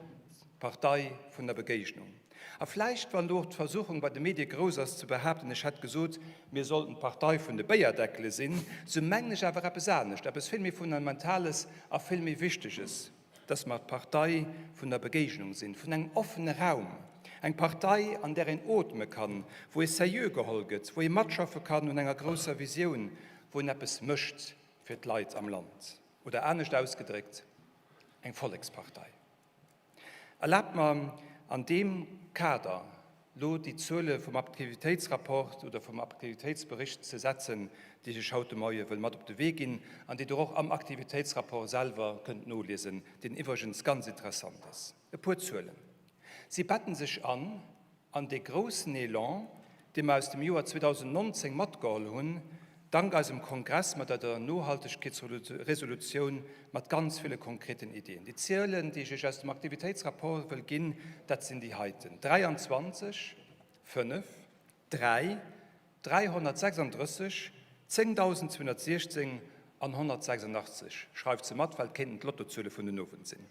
H: d'Partei vun der Begéignung. A vläicht, wann do och d'Versuchung bei de Medie grouss ass ze behaapten, ech hätt gesot, mir sollten d'Partei vun de Béierdeckele sinn, sou mengen ech awer eppes anescht, eppes vill méi Fundamentales a vill méi Wichteges, dass mer d'Partei vun der Begéignung sinn, vun engem offene Raum, eng Partei, an där een ootme kann, wou ee sérieux geholl gëtt, wou ee matschaffe kann un enger grousser Visioun, wou een eppes mécht fir d'Leit am Land. Oder anescht ausgedréckt, eng Vollekspartei. Erlaabt mer an deem Kader lo déi Zuele vum Aktivitéitsrapport oder vum Aktivitéitsbericht ze setzen, déi ech Iech haut de Moie wëll mat op de Wee ginn an déi Der och am Aktivitéitsrapport selwer kënnt noliesen, deen iwwregens ganz interessant ass. E puer Zuelen. Si betten sech an an dee groussen Elan, dee mer aus dem Joer 2019 matgeholl hunn, dank eisem Kongress mat der Nohaltegkeetsresolutioun, mat ganz ville konkreten Iddien. Déi Zuelen, déi ech Iech aus dem Aktivitéitsrapport wëll ginn, dat sinn déi heiten, 23, 5, 3, 336, 10.216 an 186. Schreift se mat, well et kéinten d'Lottozuele vun den Owend sinn.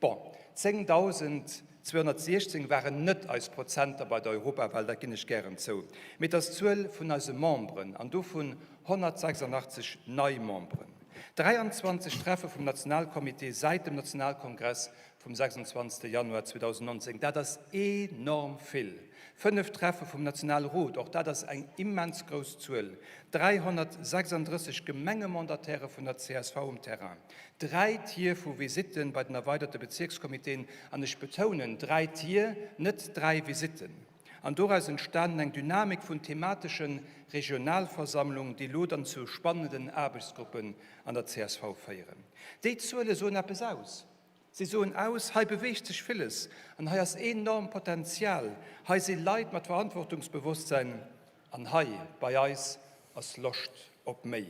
H: Bon, 10.216 waren net eis Prozenter bei der Europawal, dat ginn ech gären zou, mee et ass d'Zuel vun eise Memberen, an dovun 186 nei Memberen. 23 Treffe vum Nationalcomité säit dem Nationalkongress vum 26. Januar 2019, dat ass enorm vill. Fënnef Treffe vum Nationalrot, och dat ass eng immens grouss Zuel. 336 Gemengemandataire vun der csv um Terrain. Dräi Tier vu Visitten bei den erweiderte Bezierkscomitéen, an ech betounen, dräi Tier, net dräi Visitten. An doraus entstanen eng Dynamik vun thematesche Regionalversammlung, déi elo dann zu spannenden Aarbechtsgruppen an der csv féieren. Déi Zuele soen eppes aus. Si soen aus, hei beweegt sech villes an hei ass enorm Potenzial, hei si Leit mat Verantwortungsbewusstsein an hei bei eis ass Loscht op méi.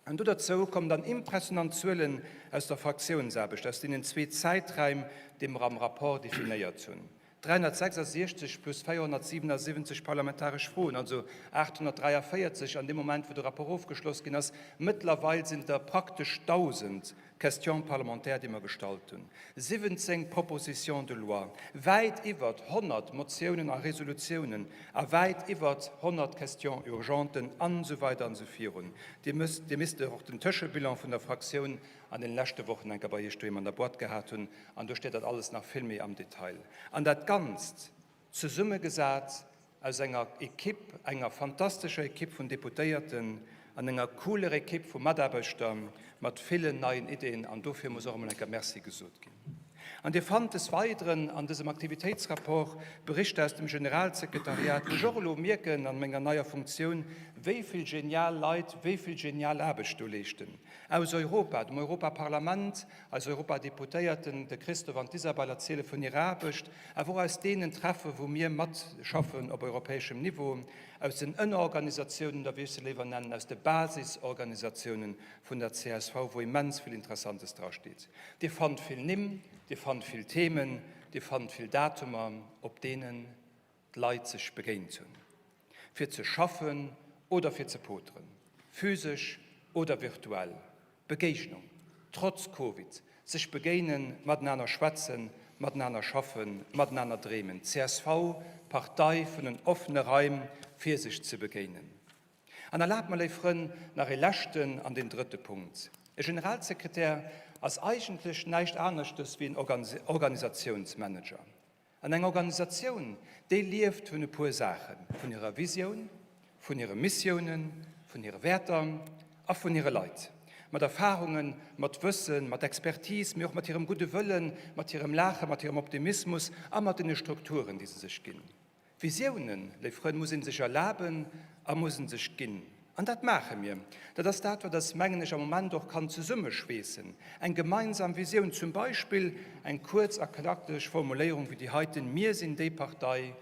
H: An do derzou kommen dann impressionant Zuelen aus der Fraktiounsaarbecht, aus deenen zwee Zäiträim, déi mer am Rapport definéiert hunn, 366 plus 477 parlamentaresch Froen, also 843 an deem Moment, wou de Rapport ofgeschloss ginn ass. Mëttlerweil sinn et der praktesch 1.000 Questions parlementaires, déi mer gestallt hunn, 17 Propositions de loi, wäit iwwert 100 Motiounen a Resolutiounen a wäit iwwert 100 Questions urgentes an esou weider an esou virun. Dir mësst, Dir misst och den Tëschebilan vun der Fraktioun an deene leschte Wochen enker bei Iech doheem an der Boîte gehat hunn an do steet dat alles nach vill méi am Detail. An dat Ganzt zesummegesat aus enger Ekipp, enger fantastescher Ekipp vun Deputéierten an enger cooler Ekipp vu Mataarbechter mat villen neien Ideen an dofir muss och emol eng Kéier Merci gesot ginn. An Dir fannt des Weideren an dësem Aktivitéitsrapport Berichter aus dem Generalsekretariat, wou ech och elo mierken an menger neier Funktioun, wéi vill genial Leit wéi vill genial Aarbecht do leeschten, aus Europa, dem Europaparlament, Eis Europadeputéierten, de Christophe an d'Isabel erziele vun hirer Aarbecht, awer och aus deenen Treffe wou mir matschaffen op europäeschem Niveau, aus den Ënnerorganisatiounen, oder wéi ech se léiwer nennen, aus de Basisorganisatiounen vun der csv, wou immens vill Interessantes drasteet. Dir fannt vill Nimm, Dir fannt vill Themen, Dir fannt vill Datumer, op deenen d'Leit sech begéint hunn, fir ze schaffen oder fir ze poteren, physesch oder virtuell. Begéignung, trotz Covid, sech begéinen, matenaner schwätzen, matenaner schaffen, matenaner dreemen. Csv, Partei vun den offene Raim, fir sech ze begéinen. An erlaabt mer, léif Frënn, nach ee leschten an deen drëtte Punkt. E Generalsekretär ass eigentlech näischt aneschtes wéi en Organisatiounsmanager. An eng Organisatioun, déi lieft vun e puer Saachen, vun hirer Visioun, vun hire Missiounen, vun hire Wäerter a vun hire Leit. Mat Erfarungen, mat Wëssen, mat Expertise, mee och mat hirem gudde Wëllen, mat hirem Laachen, mat hirem Optimismus a mat deene Strukturen, déi se sech ginn. Visiounen, léif Frënn, muss ee sech erlaben a muss e sech ginn. An dat maache mir. Dat ass dat, wat eis, mengen ech, am Moment och kann zesummeschweessen, eng gemeinsam Visioun, zum Beispill eng kuerz a knackeg Formuléierung wéi déi heiten, Mir sinn déi Partei,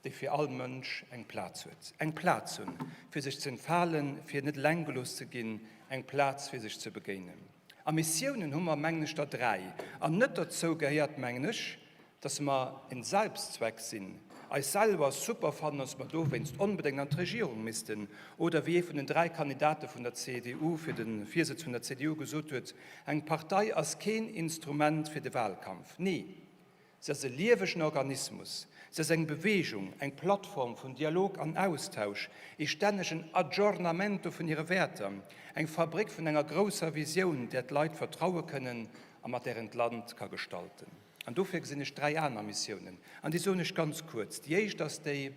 H: déi fir all Mënsch eng Plaz huet. Eng Plaz hunn, fir sech ze entfalen, fir net eleng gelooss ze ginn, eng Plaz, fir sech ze begéinen. A Missiounen hu mer, mengen ech, der dräi. An net dozou gehéiert, mengen ech, dass mer en Selbstzweck sinn, eis selwer super fannen, dass mer dowéinst onbedéngt an d'Regierung missten, oder wéi ee vun den dräi Kandidate vun der CDU fir de Virsëtz vun der CDU gesot huet, Eng Partei ass keen Instrument fir de Wahlkampf. Nee, se ass e liewegen Organismus, se ass eng Bewegung, eng Plattform vun Dialog an Austausch, ee stännegen Aggiornamento vun hire Wäerter, eng Fabrik vun enger grousser Visioun, där d'Leit vertraue kënnen a mat där een d'Land ka gestalten. An dofir gesinn ech dräi aner Missiounen, an déi soen ech ganz kuerz. Déi éischt ass déi,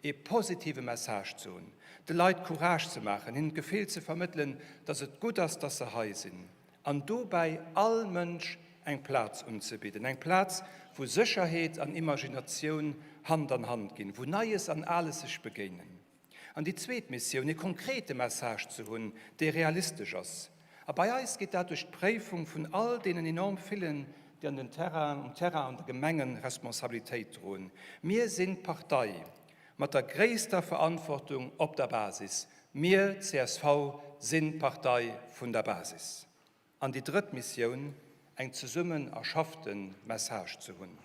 H: ee positive Message ze hunn, de Leit Courage ze maachen, hinnen d'Gefill ze vermëttelen, dass et gutt ass, dass se hei sinn, an dobäi all Mënsch eng Plaz unzebidden, eng Plaz, wou Sécherheet an Imaginatioun Hand an Hand ginn, wou Neies an Ales sech begéinen. An déi zweet Missioun, ee konkrete Message ze hunn, dee realistesch ass. A bei eis geet dat duerch d'Préifung vun all deenen enorm villen, déi an den Terrain, um Terrain an de Gemenge Responsabilitéit droen. Mir sinn d'Partei mat der gréisster Verantwortung op der Basis. Mir, csv, sinn d'Partei vun der Basis. An déi drëtt Missioun, eng zesummen erschaffte Message ze hunn,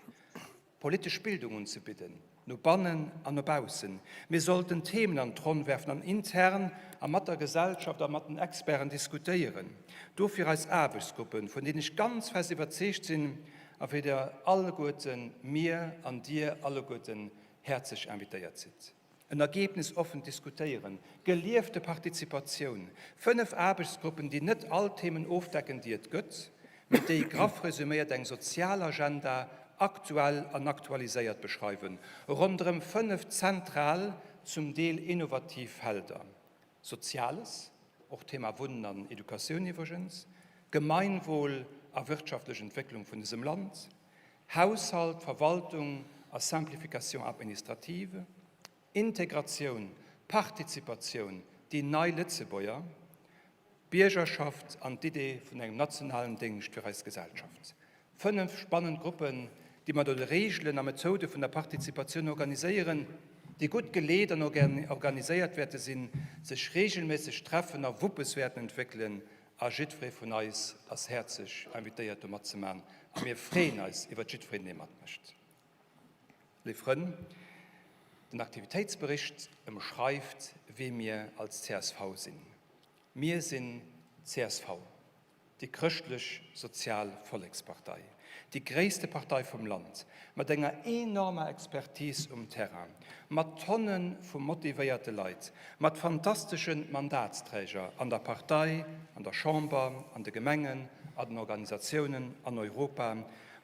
H: politesch Bildung unzebidden, no bannen an no baussen. Mir sollten Themen an d'Ronn werfen an intern a mat der Gesellschaft a mat den Experten diskutéieren. Dofir eis Aarbechtsgruppen, vun deenen ech ganz fest iwwerzeegt sinn a fir déi alleguerten mir an Dir alleguerten häerzlech invitéiert sidd. En ergebnisoffent Diskutéieren, geliefte Partizipatioun, 5 Aarbechtsgruppen, déi net all Themen ofdecken, déi et gëtt, mee déi, graff resuméiert, eng sozial Agenda aktuell an aktualiséiert beschreiwen, ronderëm 5 zentral, zum Deel innovativ Felder, Soziales, och Thema Wunnen an Educatioun iwwregens, Gemeinwohl a wirtschaftlech Entwécklung vun dësem Land, Haushalt, Verwaltung a Simplification administrative, Integratioun, Partizipatioun, déi nei Lëtzebuerger, Biergerschaft an d'Idee vun engem nationalen Déngscht fir eis Gesellschaft. 5 spannend Gruppen, déi mat de Reegelen a Methode vun der Partizipatioun organiséieren, déi gutt geleet an organiséiert wäerte sinn, sech reegelméisseg treffen a Wuppes wäerten entwéckelen A jiddweree vun eis ass häerzlech invitéiert do matzemaachen a mir freeën eis iwwert jiddwereen dee matmécht. Léif Frënn, den Aktivitéitsbericht ëmschreift wee mir als csv sinn. Mir sinn csv, déi chrëschtlech sozial Vollekspartei, déi gréisste Partei vum Land, mat enger enormer Expertise um Terrain, mat Tonne vu motivéierte Leit, mat fantastesche Mandatsträger an der Partei, an der Chamber, an de Gemengen, an den Organisatiounen, an Europa,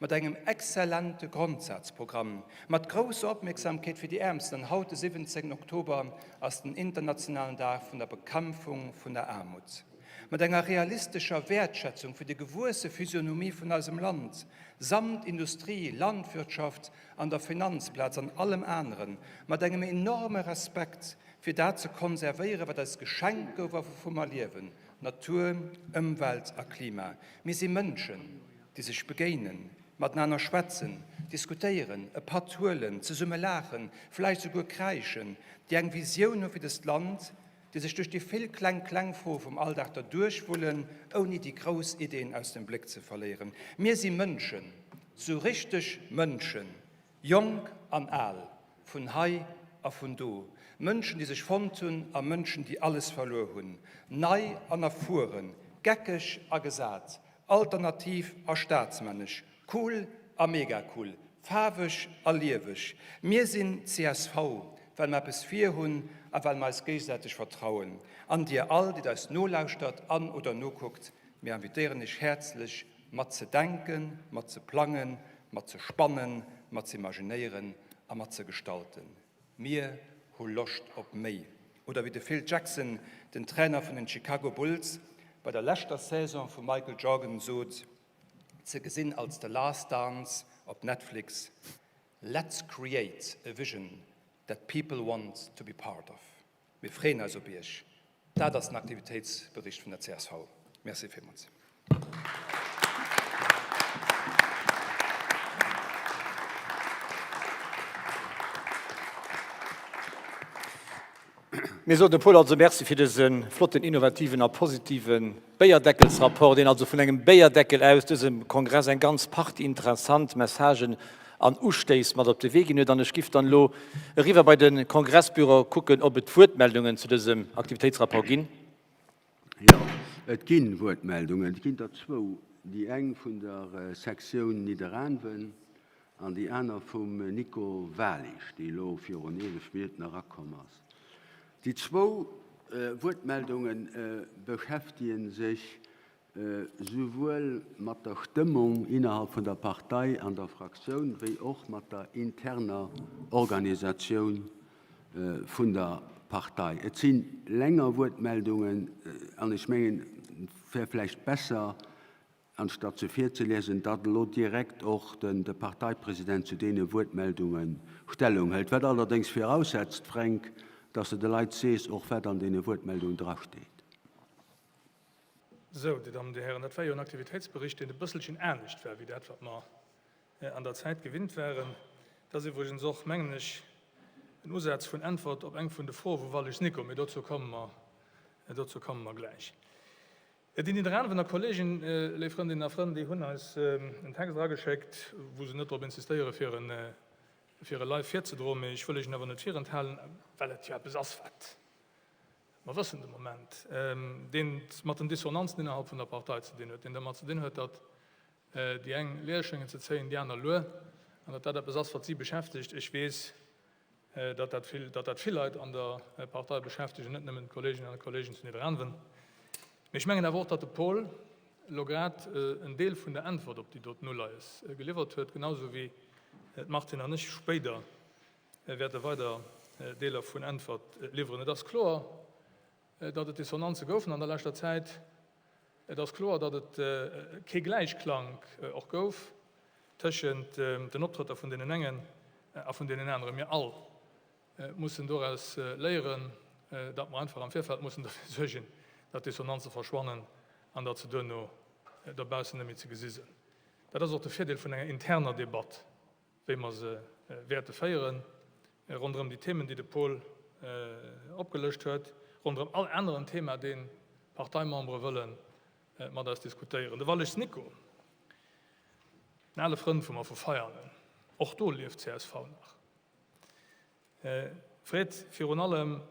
H: mat engem exzellente Grondsazprogramm, mat grousser Opmierksamkeet fir déi Äermsten, an haut, de 17 Oktober, ass den internationalen Dag vun der Bekämpfung vun der Aarmut. Mat enger realistescher Wäertschätzung fir déi gewuesse Physionomie vun eisem Land, samt Industrie, Landwirtschaft an der Finanzplaz an allem aneren, mat engem enorme Respekt, fir dat ze konservéieren, wat eis geschenkt gouf a wouvu mer liewen, Natur, Ëmwelt a Klima. Mir si Mënschen, déi sech begéinen, matenaner schwätzen, diskutéieren, e Patt huelen, zesumme laachen, vläicht souguer kräischen, déi eng Visioun hu fir dëst Land, déi sech duerch déi vill kleng, kleng Froe vum Alldag derduerch wullen, ouni déi grouss Ideen aus dem Bléck ze verléieren. Mir si Mënschen, sou richteg Mënschen, jonk an al, vun hei a vun do, Mënschen, déi sech fonnt hunn a Mënschen, déi alles verluer hunn, nei an erfueren, geckeg a gesat, alternativ a staatsmännesch, Cool a mega cool, faarweg a lieweg. Mir sinn csv, well mer eppes vir hunn a well mer eis géigesäiteg vertrauen. An dir all, déi eis nolauschtert an oder nokuckt, mir invitéieren iech häerzlech, mat ze denken, mat ze plangen, mat ze spannen, mat ze imaginéieren a mat ze gestalten. Mir hu Loscht op méi. Oder wéi de Phil Jackson, den Trainer vun den Chicago Bulls, bei der leschter Saison vum Michael Jordan sot, Ze gesinn als The Last Dance op Netflix, Let's create a vision that people want to be part of. Mir freeën eis op Iech. Dat ass den Aktivitéitsbericht vun der csv. Merci villmools.
A: Mir soen dem Paul also Merci fir dëse flotten, innovativen a positive Béierdeckelsrapport, deen also vun engem Béierdeckel aus dësem Kongress eng ganz Partie interessant Messagen an Ustéiss mat op de Wee ginn huet. An ech giff dann elo eriwwer bei de Kongressbüro kucken, ob et Wuertmeldungen zu dësem Aktivitéitsrapport ginn.
E: Jo, et ginn Wuertmeldungen. Et ginn der zwou, déi eng vun der Sektioun Nidderaanwen an déi aner vum Nico Walisch, dee elo virun 11 Minutten erakomm ass. Déi zwou Wuertmeldunge beschäftege sech souwuel mat der Stëmmung innerhalb vun der Partei an der Fraktioun wéi och mat der interner Organisatioun vun der Partei. Et si länger Wuertmeldungen an ech mengen, et wär vläicht besser, anstatt se virzeliesen, datt elo direkt och de Parteipresident zu deene Wuertmeldunge Stellung hëlt, wat allerdéngs viraussetzt, Fränk, datt s de de Leit sees och, wat an deene Wuertmeldungen drasteet.
C: Sou, Dir Dammen, Dir Hären, dat war jo en Aktivitéitsbericht, deen e bësselchen anescht war wéi dat, wat mer an der Zäit gewinnt waren. Dat ass iwwregens och, mengen ech, en Usaz vun Äntwert op eng vun de Froe vu Wallichs Nico, mee dozou komme mer, dozou komme mer gläich. Déi Nidderaanwener Kollegen, léif Frëndinnen a Frënn, déi hunn eis en Text erageschéckt, wou se net drop insistéiere fir e, fir e live virzedroen, mee ech wëll Iech en awer net virenthalen, well et jo eppes ass, wat mer wëssen de Moment, deen mat den Dissonanzen innerhalb vun der Partei ze dinn huet, deen dermat ze dinn huet, datt déi eng leer schéngen ze zéien, déi aner luer, an datt dat eppes ass, wat si beschäftegt. Ech weess, datt dat vill, datt dat vill Leit an der Partei beschäftegen, net nëmmen d'Kolleeginnen an d'Kolleegen zu Nidderaanwen. Mee ech mengen awer och, datt de Paul elo grad en Deel vun der Äntwert op déi doten Uleies geliwwert huet, genau esou wéi d'Martine an ech spéider wäerte weider Deeler vun Äntwert liwweren. Et ass kloer, datt et Dissonanze goufen an der leschter Zäit. Et ass kloer, datt et kee Gläichklank och gouf tëschent den Optrëtter vun deenen engen a vun deenen aneren. Mir all mussen doraus léieren, datt mer einfach am Virfeld mussen derfir suergen, datt Dissonanze verschwannen an datt se duerno dobaussen net méi ze gesi sinn. Dat ass och de Virdeel vun enger interner Debatt. wéi mer se wäerte féieren, ronderëm déi Themen, déi de Paul opgelëscht huet, ronderëm all aneren Thema, deen d'Parteimembere wëlle mat eis diskutéieren. De Wallichs Nico, en ale Frënd vu mer vu Veianen, och do lieft csv nach, Freet virun allem,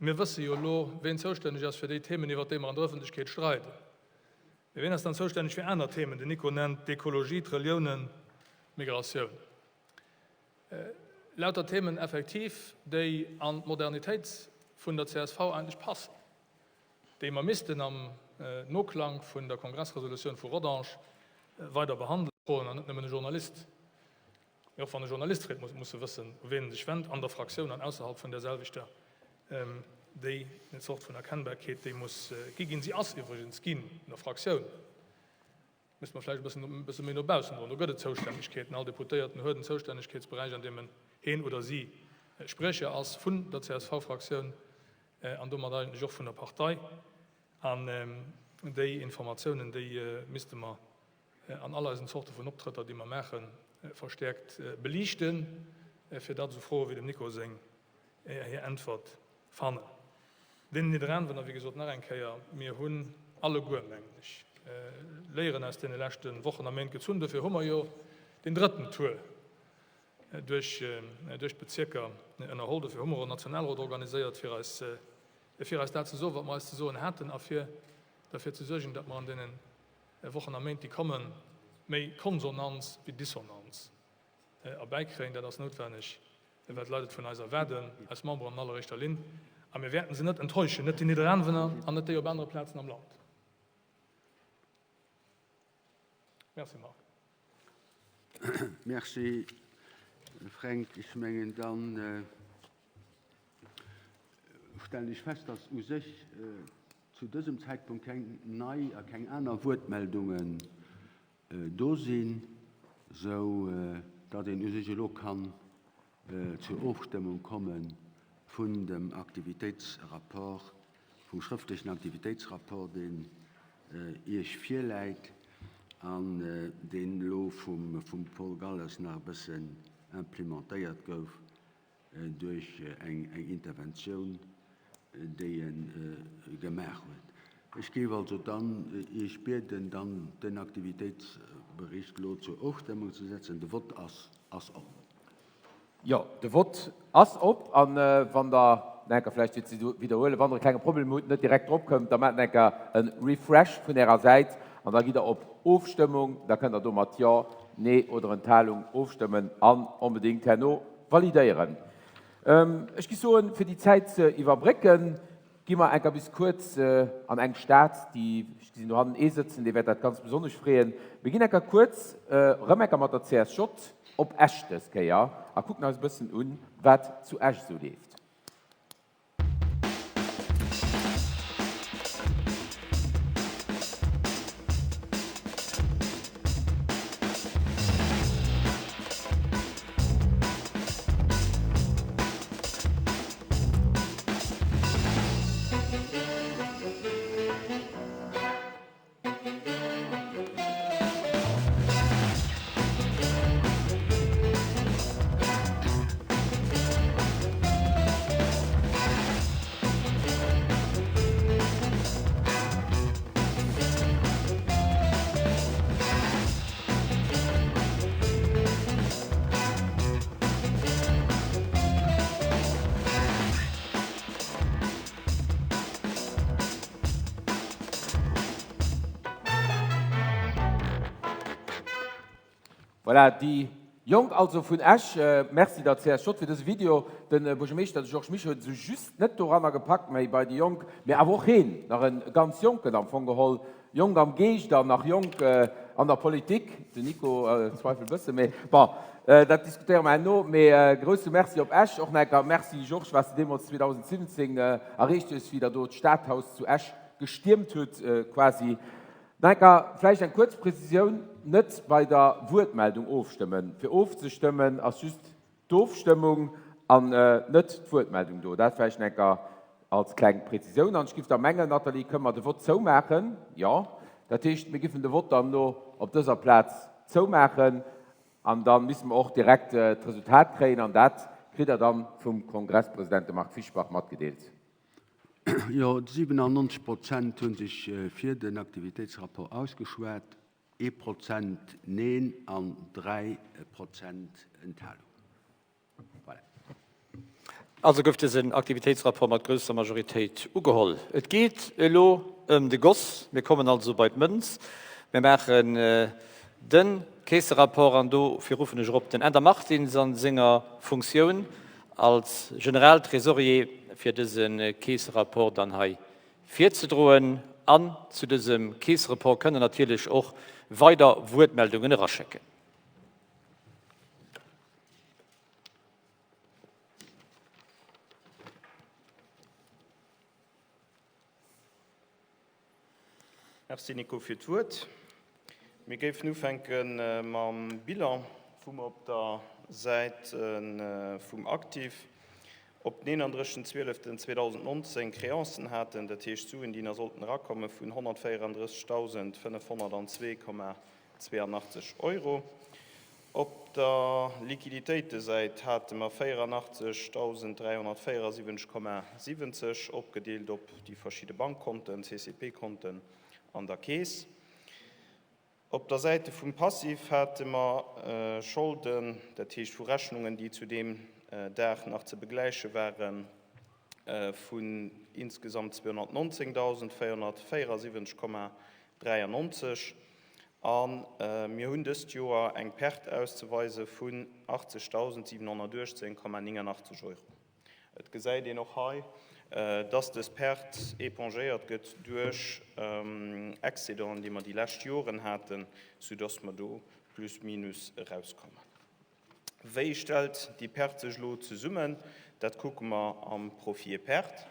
C: Mir wësse jo elo, ween zoustänneg ass fir déi Themen, iwwert déi mer an der Ëffentlechkeet streiden. Mee ween ass dann zoustänneg fir aner Themen? Den Nico nennt d'Ekologie, d'Reliounen, d'Migratioun. Lauter Themen effektiv, déi an d'Modernitéit vun der csv eigentlech passen, déi mer missten am Noklank vun der Kongressresolutioun vu Rodange weider behandelen. Froen an net nëmmen e Journalist. Mee och wann e Journalist freet, muss e wëssen, u wien e sech wennt, an der Fraktioun an ausserhalb vun där selwechter. Déi Zort vun Erkennbarkeet, déi muss gi ginn. Si ass iwwregens ginn an der Fraktioun. Misste mer vläicht e bëssen, e bësse méi no baussen droen. Do gëtt et Zoustännegkeeten. All Deputéierten huet en Zoustännegkeetsberäich, an deem en, heen oder si Spriecher ass vun der CSV-Fraktioun an domat eigentlech och vun der Partei. An déi Informatiounen, déi misste mer an all eisen Zorte vun Optrëtter, déi mer maachen, verstäerkt beliichten, fir datt esou Froe wéi dem Nico seng hir Äntwert fannen. Deenen Nidderaanwener, wéi gesot, nach eng Kéier, mir hunn alleguer, mengen ech, Léieren aus deene leschte Wochen a Méint gezunn. Dofir hu mer jo deen drëtten Tour duerch d'Bezierker ënnerholl. Dofir hu mer och en Nationalrot organiséiert, fir eis, fir eis dat ze soen, wat mer eis ze soen haten a fir derfir ze suergen, datt mer an deene Wochen a Méint, déi kommen, méi Konsonanz wéi Dissonanz erbäikréien. Dat ass noutwenneg, well d'Leit et vun eis erwaarden, eis Memberen an alleréischter Linn. A mir wäerten se net enttäuschen, net déi Nidderaanwener an net déi op anere Plazen am Land. Merci, Marc.
E: Merci, Fränk. Ech mengen, dann stellen ech fest, dass u sech zu dësem Zäitpunkt keng nei a keng aner Wuertmeldungen do sinn, sou datt een u sech elo kann zur Ofstëmmung komme vun dem Aktivitéitsrapport. vum schrëftlechen Aktivitéitsrapport, deen Iech virläit an deen elo vum Paul Galles nach e bëssen implementéiert gouf duerch eng Interventioun, déi e gemaach huet. Ech géif also dann Iech bieden, dann den Aktivitéitsbericht elo zur Ofstëmmung ze setzen. De Vott ass op.
B: Jo, de Vott ass op. A wann Der, nach eng Kéier vläicht fir ze widderhuelen, wann Der e klenge Problem hutt, net direkt drop kommt, da maacht nach eng Kéier e Refresh vun Ärer Säit an da gitt Der op Ofstëmmung. Da kënnt Der do mat Jo, Nee oder Enthalung ofstëmmen an onbedéngt herno validéieren. Ech gi soen, fir déi Zäit ze iwwerbrécken, gi mer enker bis kuerz an eng Stad, déi, ech gesinn dohannen ee sëtzen, dee wäert dat ganz besonnesch freeën. Mir ginn enker kuerz erëm enker mat der CSJ op Esch dës Kéier a kucken eis e bëssen un, wat zu Esch esou leeft. Voilà, déi Jonk also vun Esch. Merci der CSJ fir dëse Video. De Buergermeeschter, de Georges Mischo, huet et esou just net doranner gepackt, méi bei déi Jonk, mee awer och heen, nach e ganz Jonken am Fong geholl, jonk am Geescht an nach jonk an der Politik. Den Nico zweifelt e bëssen, mee bon, dat diskutéiere mer herno. Mee grousse Merci op Esch. Och nach eng Kéier Merci Georges, wat s de deemools 2017 erreecht hues, wéi der do d'Stadhaus zu Esch gestiermt hutt quasi. Nach eng Kéier vläicht eng kuerz Prezisioun, Net bei der Wuertmeldung ofstëmmen. Fir ofzestëmmen ass just d'Ofstëmmung an net d'Wuertmeldung do. Dat vläicht nach eng Kéier als kleng Prezisioun. An ech giff da mengen, Nathalie, kënne mer de Vott zoumaachen? Jo. Dat heescht, mir giffen de Vott dann elo op dëser Plaz zoumaachen an da misste mer och direkt d'Resultat kréien. An dat kritt Der dann vum Kongresspresident, dem Marc Fischbach, matgedeelt.
E: Jo, 97 Prozent hu sech fir den Aktivitéitsrapport ausgeschwat, ee Prozent Neen an 3 Prozent Enthalung. Voilà.
A: Also gouf dësen Aktivitéitsrapport mat grousser Majoritéit ugeholl. Et geet elo ëm de Goss. Mir kommen also bei d'Mënz. Mir maachen de Keesserapport an dofir ruffen ech erop den Änder Martins a senger Funktioun als Generaltresorier fir dëse Keesserapport dann hei virzedroen. An zu dësem Keessereport kënnt Der natierlech och weider Wuertmeldungen eraschécken.
I: Merci Nico fir d'Wuert. Mir géifen ufänke mam Bilan, wou mer op der Säit vum Actif op den 31.12.2019 Créancen haten, dat heescht Suen, déi nach sollten erakomme vun 134.502,82 Euro. Op der Liquiditéitesäit hate mer 84.374,70 opgedeelt op déi verschidde Bankkonten, CCP-Konten an der Keess. Op der Säite vum Passif hate mer Scholden, dat heescht vu Rechnungen, déi zu deem Dag nach ze begläiche waren, vun insgesamt 219.474,93. A mir hunn dëst Joer eng Perte auszeweise vun 80.718,89 Euro. Et gesäit een och hei, dass dës Perte épongéiert gëtt duerch Excédenten, déi mer déi lescht Joren haten, soudass mer do plus minus erauskommen. Wéi stellt déi Perte sech elo zesummen? Dat kucke mer am Profit et perte.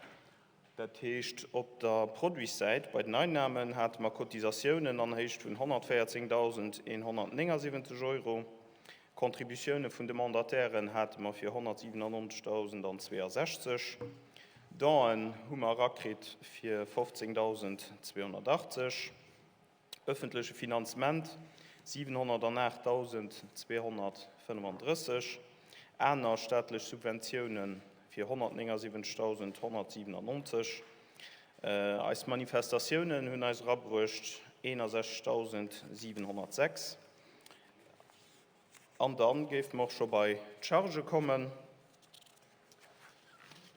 I: Dat heescht, op der Produitssäit, bei den Einnahmen, hate mer Cotisatiounen an Héicht vun 114.179 Euro. Contributioune vun de Mandatairen hate mer fir 197.062. Donen hu mer erakritt fir 15.280. Ëffentleche Finanzement 708.235. Aner staatlech Subventioune fir 179.197. Eis Manifestatiounen hunn eis erabruecht 61.706. An da géife mer och scho bei d'Chargë kommen.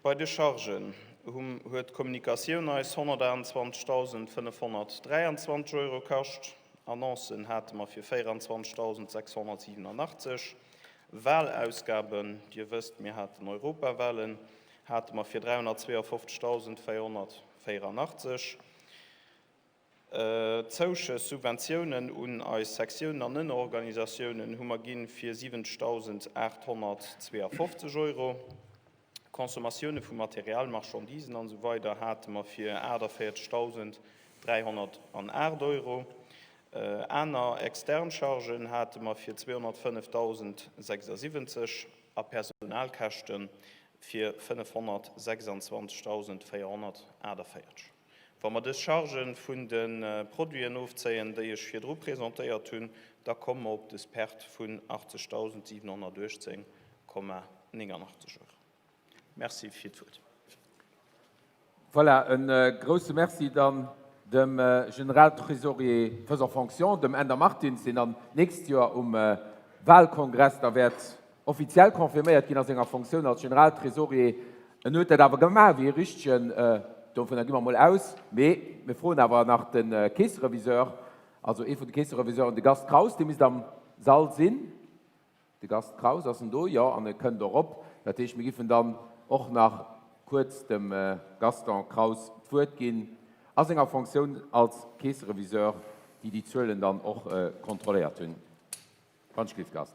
I: Bei de Chargen huet d'Kommunikatioun eis 128.523 Euro kascht, Annoncen hate mer fir 24.687, Wahlausgaben, Dir wësst, mir haten Europawahlen, hate mer fir 352.484. Zouschëss, Subventiounen un eis Sektiounen an Ënnerorganisatiounen hu mer ginn fir 70.852 Euro. Consommatioune vu Material, Marchandisen an esou weider hate mer fir 48.308 Euro. Aner extern Chargen hate mer fir 205.076 a Personalkäschte fir 526.448. Wa mer dës Chargë vun de Produiten ofzéien, déi ech virdru presentéiert hunn, da komme mer op des Perte vun 80.718,89 Euro. Merci fir d'Wuert.
B: Voilà, e grouse Merci dann dem Generaltrésorier faisant fonction, dem Änder Martins, deen dann d'nächst Joer um Wahlkongress da wäert offiziell confirméiert ginn a senger Fonctioun als Generaltrésorier. En huet dat awer gemaach wéi e richtegen, dovunner gi mer emol aus, mee mir froen awer nach de Keessereviseur, also ee vun de Keessereviseuren, de Gast Kraus, dee misst am Sall sinn. De Gast Kraus, ass en do? Jo, an e kënnt och erop. Dat heescht, mir giffen dann och nach kuerz dem Gaston Kraus d'Wuert ginn a senger Fonctioun als Keessereviseur, déi déi Zuelen dann och kontrolléiert hunn. Wann Gast.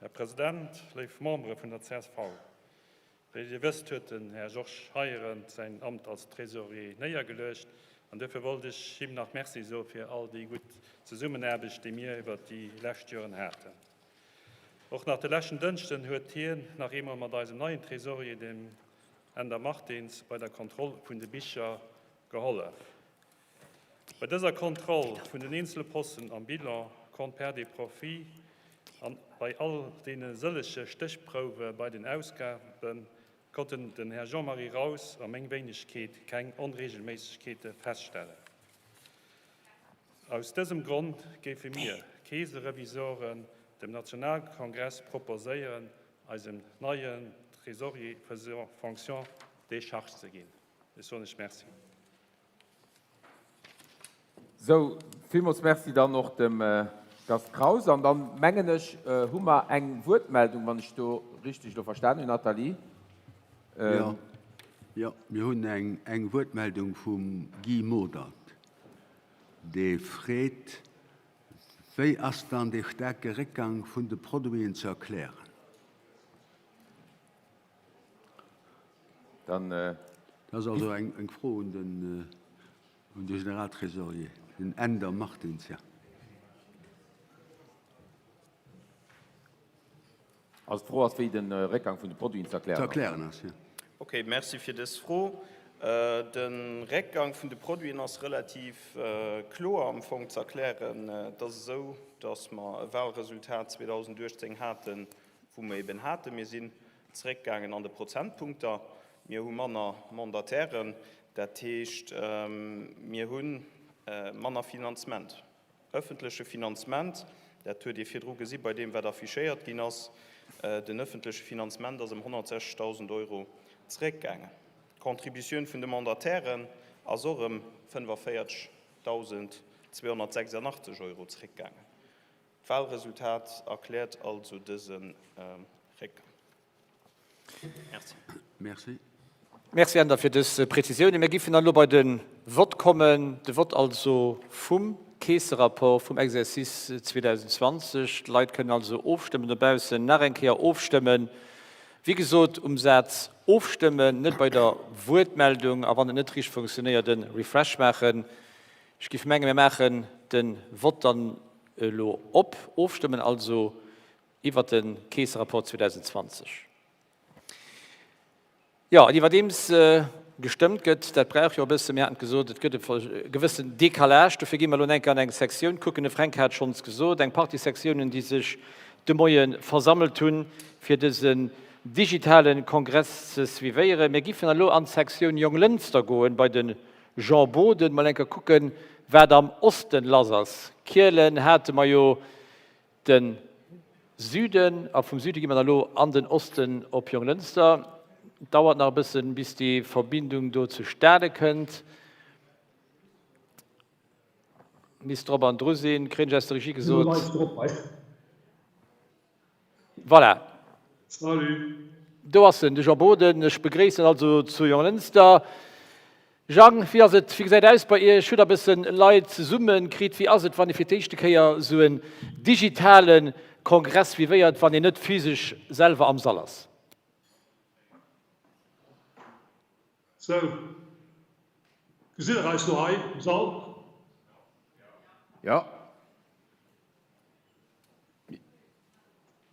J: Här President, léif Membere vun der csv, wéi Dir wësst, huet den Här Georges Heirendt säin Amt als Trésorier néiergeluecht an duerfir wollt ech him nach Merci soe fir all déi gutt Zesummenaarbecht, déi mir iwwert déi lescht Joren haten. Och nach de leschten Dënschden huet hien nach eemol mat eisem neien Trésorier, dem Änder Martins, bei der Kontroll vun de Bicher gehollef. Bei dëser Kontroll vun den eenzele Posten am Bilan konnt Perte et Profit an bei all deene sëllege Stéchprouwe bei den Ausgabe konnten den Här Jean-Marie Raus a meng Wéinegkeet keng Onregelméissegkeete feststellen. Aus dësem Grond géife mir Keeserevisoren dem Nationalkongress proposéieren, eisem neien Trésorier faisant fonction décharge ze ginn. Ech soen lech Merci.
B: Sou, villmools Merci dann och dem Gast Kraus. An dann, mengen ech, hu mer eng Wuertmeldung, wann ech do richteg elo verstan hunn, Nathalie.
E: Jo, jo, mir hunn eng Wuertmeldung vum Guy Modert, dee freet, Wéi ass dann dee staarke Réckgang vun de Produiten ze erklären?
B: Dann.
E: Dat ass also eng Fro un de Generaltrésorier, den Änder Martins. Jo.
B: Also d'Fro ass, wéi de Réckgang vun de Produiten ze erklären ass.
E: Ze erklären ass, jo.
I: Ok, merci fir dës Fro. De Réckgang vun de Produiten ass relativ kloer am Fong ze erklären. Et ass esou, datt mer e Wahlresultat 2018 haten, wou mer eben haten. Mir sinn zeréckgaangen an de Prozentpunkter. Mir hu manner Mandatairen, dat heescht, mir hu manner Finanzement, ëffentleche Finanzement. Dat huet ee virdru gesi bei deem, wat affichéiert ginn ass. Den ëffentleche Finanzement ass ëm 160.000 Euro zeréckgaangen. D'Contributioun vun de Mandatairen ass och ëm 45.286 Euro zeréckgaangen. D'Wahlresultat erkläert also dëse Réckgang. Merci.
E: Merci.
A: Merci, Änder, fir dës Präzisiounen. Mir giffen dann elo bei de Vott kommen, de Vott also vum Keesserapport vum Exercice 2020. D'Leit kënnen also ofstëmmen dobaussen, nach eng Kéier ofstëmmen. Wéi gesot, um Saz ofstëmmen, net bei der Wuertmeldung, a wann et net richteg funktionéiert, e Refresh maachen. Ech géif mengen, mir maachen de Vott dann elo op. Ofstëmmen also. Iwwert de Keesserapport 2020. Jo, an iwwerdeems gestëmmt gëtt, dat brauch jo e bëssen, mir haten et gesot, et gëtt e gewëssen Décalage, dofir gi mer elo enk an eng Sektioun kucken, de Fränk hat schonns gesot, eng Partie Sektiounen, déi sech de Moie versammelt hunn, fir dësen digitale Kongress ze suivéieren. Mir giffen elo an d'Sektioun Jonglënster goen, bei de Jean Boden, mol enker kucken, wat am Osten lass ass. Kielen hate mer jo De Süden, a vum Süde gi mer da lo an den Osten op Jonglënster. Et dauert nach e bëssen, bis déi Verbindung do zustane kënnt. Misst drop an dru sinn, kréien ech aus der Regie gesot. Voilà.
K: Salut.
A: Do ass en, de Jean Boden. Ech begréissen also zu Jonglënster. Jang, wéi ass et, wéi gesäit aus bei Iech? Hutt Der e bëssen Leit zesumme kritt? Wéi ass et, wann ee fir d'éischte Kéier esou en digitale Kongress suivéiert, wann een net physesch selwer am Sall ass?
K: Sou, gesitt Der eis lo hei am Sall?
B: Jo.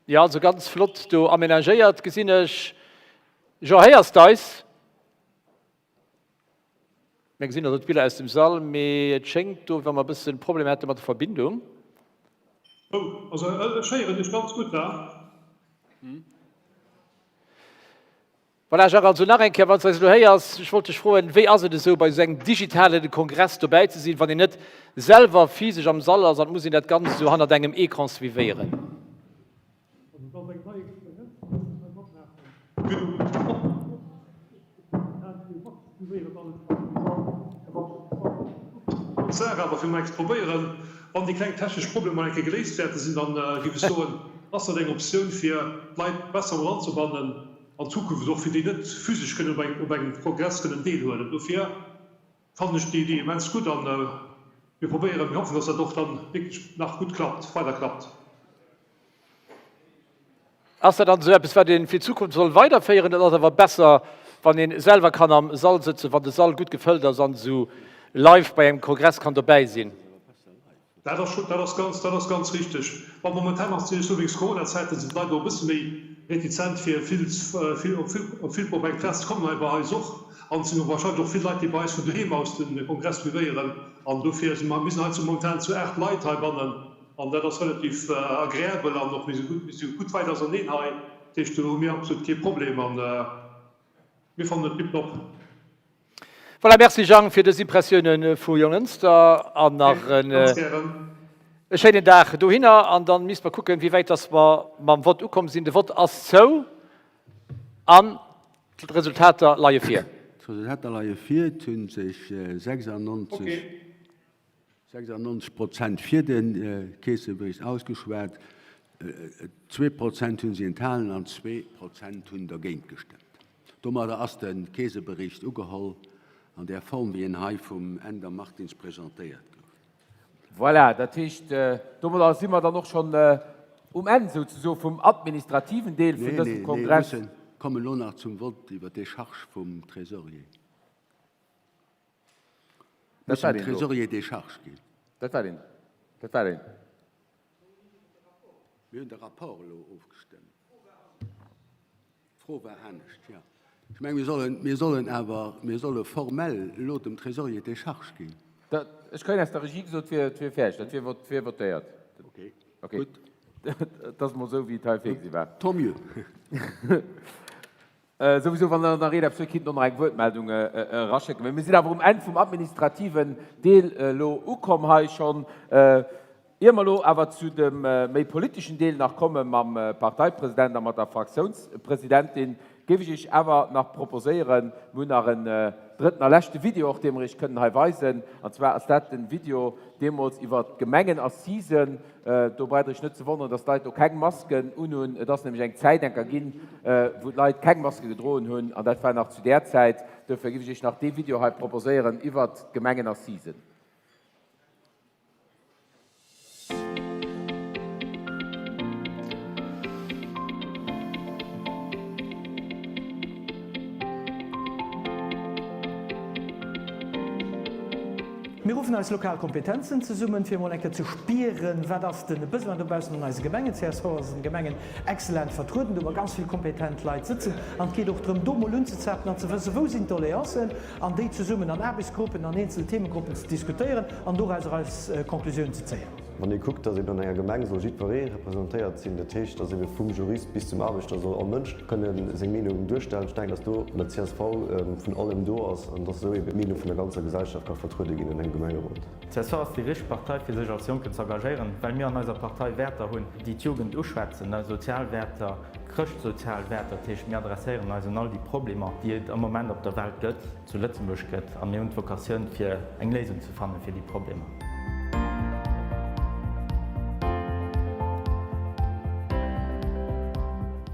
A: Jo, also ganz flott do amenagéiert, gesinn ech. Jean, héiers de eis? Mir gesinn also d'Biller aus dem Sall, mee et schéngt do, wéi wa mer e bëssen Problemer hätte mat der Verbindung.
K: Oh, also ech héieren dech ganz gutt, ha?
A: Voilà, Jacques, also nach eng Kéier, wann s de eis elo héiers, ech wollt dech froen, wéi ass et esou, bei esou engem digitale Kongress dobäi ze sinn, wann een net selwer physesch am Sall ass an et muss een dat Ganzt esou hannert engem Ecran suivéieren?
K: Also et ass eng nei Experienz, déi ech hei matmaachen. Mir hunn och Saach awer fir mol eng ze probéieren. Wann déi kleng technesch Problemer eng Kéier geléist wäerte sinn, dann géif ech soen, ass dat eng Optioun fir d'Leit besser emol anzebannen an Zukunft, och fir déi net physesch kënnen op engem Kongress kënnen deelhuelen. Dofir fannen ech déi Iddi immens gutt an mir probéieren, mir hoffen, dass dat och dann wierklech nach gutt klappt, weider klappt.
A: Ass dat dann esou eppes, wat ee fir d'Zukunft soll weiderféieren? Et ass awer besser, wann ee selwer kann am Sall sëtzen, wann de Sall gutt gefëllt ass an esou live bei engem Kongress kann dobäi sinn.
K: Dat ass scho, dat ass ganz, dat ass ganz richteg. Bon, momentan ass natierlech esou, wéinst Coronazäiten sinn d'Leit och e bësse méi retizent fir vill, vill, op vill, op vill op eng Plaz ze kommen, hei bei eis och. An et sinn och wahrscheinlech och vill Leit, déi bei eis vun doheem aus de Kongress suivéieren. An dofir si mer, mir sinn hei zu momentan zu 8 Leit heibannen. An dat ass relativ agreabel an och mir si gutt, mir si gutt wäit auserneen hei. Dat heescht, do hu mir absolut kee Problem a mir fannen et tiptop.
A: Voilà, merci Jang fir dës Impressioune vu Jonglënster an nach e schéinen Dag dohinner. An dann misste mer kucken, wéi wäit dass mer mam Vott ukomm sinn. De Vott ass zou an d'Resultater leie vir.
E: D'Resultater leie vir. Et hu sech 96. 96 Prozent fir de Keesebericht ausgeschwat, zwee Prozent hu sech enthalen an zwee Prozent hunn dergéint gestëmmt. Domadder ass de Keesebericht ugeholl an där Form, wéi en hei vum Änder Martins presentéiert gouf.
B: Voilà, dat heescht, domadder si mer dann och schonn um Enn souzesoe vum administrativen Deel vun dësem Kongress.
E: Nee, nee, mir kommen elo nach zum Vott iwwer d'Décharge vum Trésorier.
B: Dat war deen do.
E: Trésorier décharge ginn.
B: Dat war deen. Dat war deen.
E: Mir hunn de Rapport elo ofgestëmmt. D'Fro war anescht, jo. Ech mengen, mir sollen, mir sollen awer, mir solle formell elo dem Trésorier d'Décharge ginn.
B: Dat, ech kréien aus der Regie gesot, et wier, et wier fäerdeg, dat wier, wier votéiert.
E: Okay.
B: Okay. Gutt. Dat ass emol esou, wéi et hei virgesi war.
E: Tant mieux.
B: Souwisou, wann Der nach eent eppes hutt, kinnt Der och nach eng Wuertmeldung eraschécken. Mä mir sinn awer um Enn vum administrativen Deel elo ukomm hei schonn. Ier mer elo awer zu dem méi politeschen Deel nach komme mam Parteipresident a mat der Fraktiounspresidentin, géif ech Iech awer nach proposéieren, mir hunn nach en drëtten a leschte Video och, dee mer Iech kënnen hei weisen, an zwar ass dat de Video deemools iwwer d'Gemengenassisen. Do braucht der iech net ze wonneren, dass d'Leit do keng Masken unhunn. Et ass nämlech eng Zäit enker ginn, wou d'Leit keng Maske gedroen hunn, an dat war nach zu där Zäit. Duerfir géif ech iech nach dee Video hei proposéieren iwwert d'Gemengenassisen.
L: Mir ruffen eis lokal Kompetenzen zesummen, fir emol eng Kéier ze spieren, wat ass de Besoin dobaussen an eise Gemengen. Csv ass an de Gemengen excellent vertrueden, do hu mer ganz vill kompetent Leit sëtzen. An et geet och drëm, do emol unzezapen an ze wëssen, wou sinn d'Doléancen, an déi zesummen an Aarbechtsgruppen, an eenzel Themegruppen ze diskutéieren an dorauser eis Conclusiounen ze zéien.
M: Wann ee kuckt, dass eben an enger Gemeng soll jiddweree representéiert sinn, dat heescht, dass ebe vum Jurist bis zum Aarbechter soll all Mënsch kënne seng Meenung duerstellen, ech denken, dass do an der csv vun allem do ass an dass esou eben d'Meenung vun der ganzer Gesellschaft ka vertruede ginn an engem Gemengerot.
N: Csv ass déi richteg Partei fir sech als Jonken ze engagéieren, well mir an eiser Partei Wäerter hunn, déi d'Jugend uschwätzen, sozial Wäerter, chrëschtsozial Wäerter. Dat heescht, mir adresséieren eis un all déi Problemer, déi et am Moment op der Welt gëtt. zu Lëtzebuerg gëtt a mir hunn d'Vocatioun fir eng Léisung ze fanne fir déi Problemer.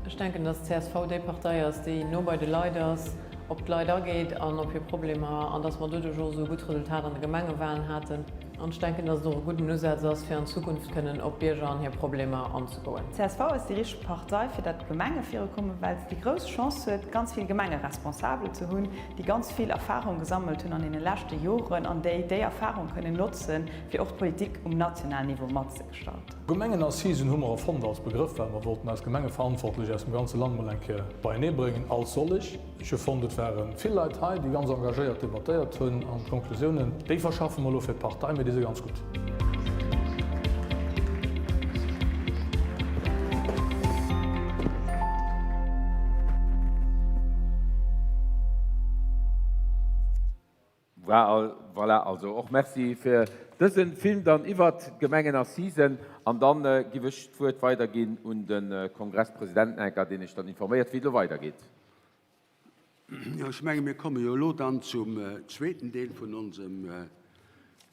O: Ech denken, dass csv déi Partei ass, déi no bei de Leit ass, op d'Leit ageet an op hir Problemer an dass mer doduerch och esou e gutt Resultat an de Gemengewahlen haten. An ech denken, dass et och e gudden Usaz ass, fir an Zukunft kënnen op d'Bierger an hir Problemer anzegoen.
P: Csv ass déi richteg Partei, fir datt d'Gemenge virukommen, well se déi grouss Chance huet, ganz vill Gemengeresponsabel ze hunn, déi ganz vill Erfahrung gesammelt hunn an deene leschte Joren an déi déi Erfahrung kënnen notzen, fir och d'Politik um nationalen Niveau matzegestalten.
C: Gemengenassisen hu mer erfonnt als Begrëff, well mer wollten eis Gemengeverantwortlech aus dem ganze Land mol eng Kéier beienee bréngen als sollech. Ech hu fonnt, et ware vill Leit hei, déi ganz engagéiert debattéiert hunn an d'Konklusiounen, déi verschaffe mer elo fir d'Partei, mee déi si ganz gutt.
B: Voilà, also och Merci fir dësen Film dann iwwert d'Gemengenassisen. An dann giff ech d'Wuert weiderginn un de Kongresspresidenten Enker, deen iech dann informéiert, wéi et elo weidergeet.
E: Jo, ech menge mir komme jo elo dann zum zweeten Deel vun onsem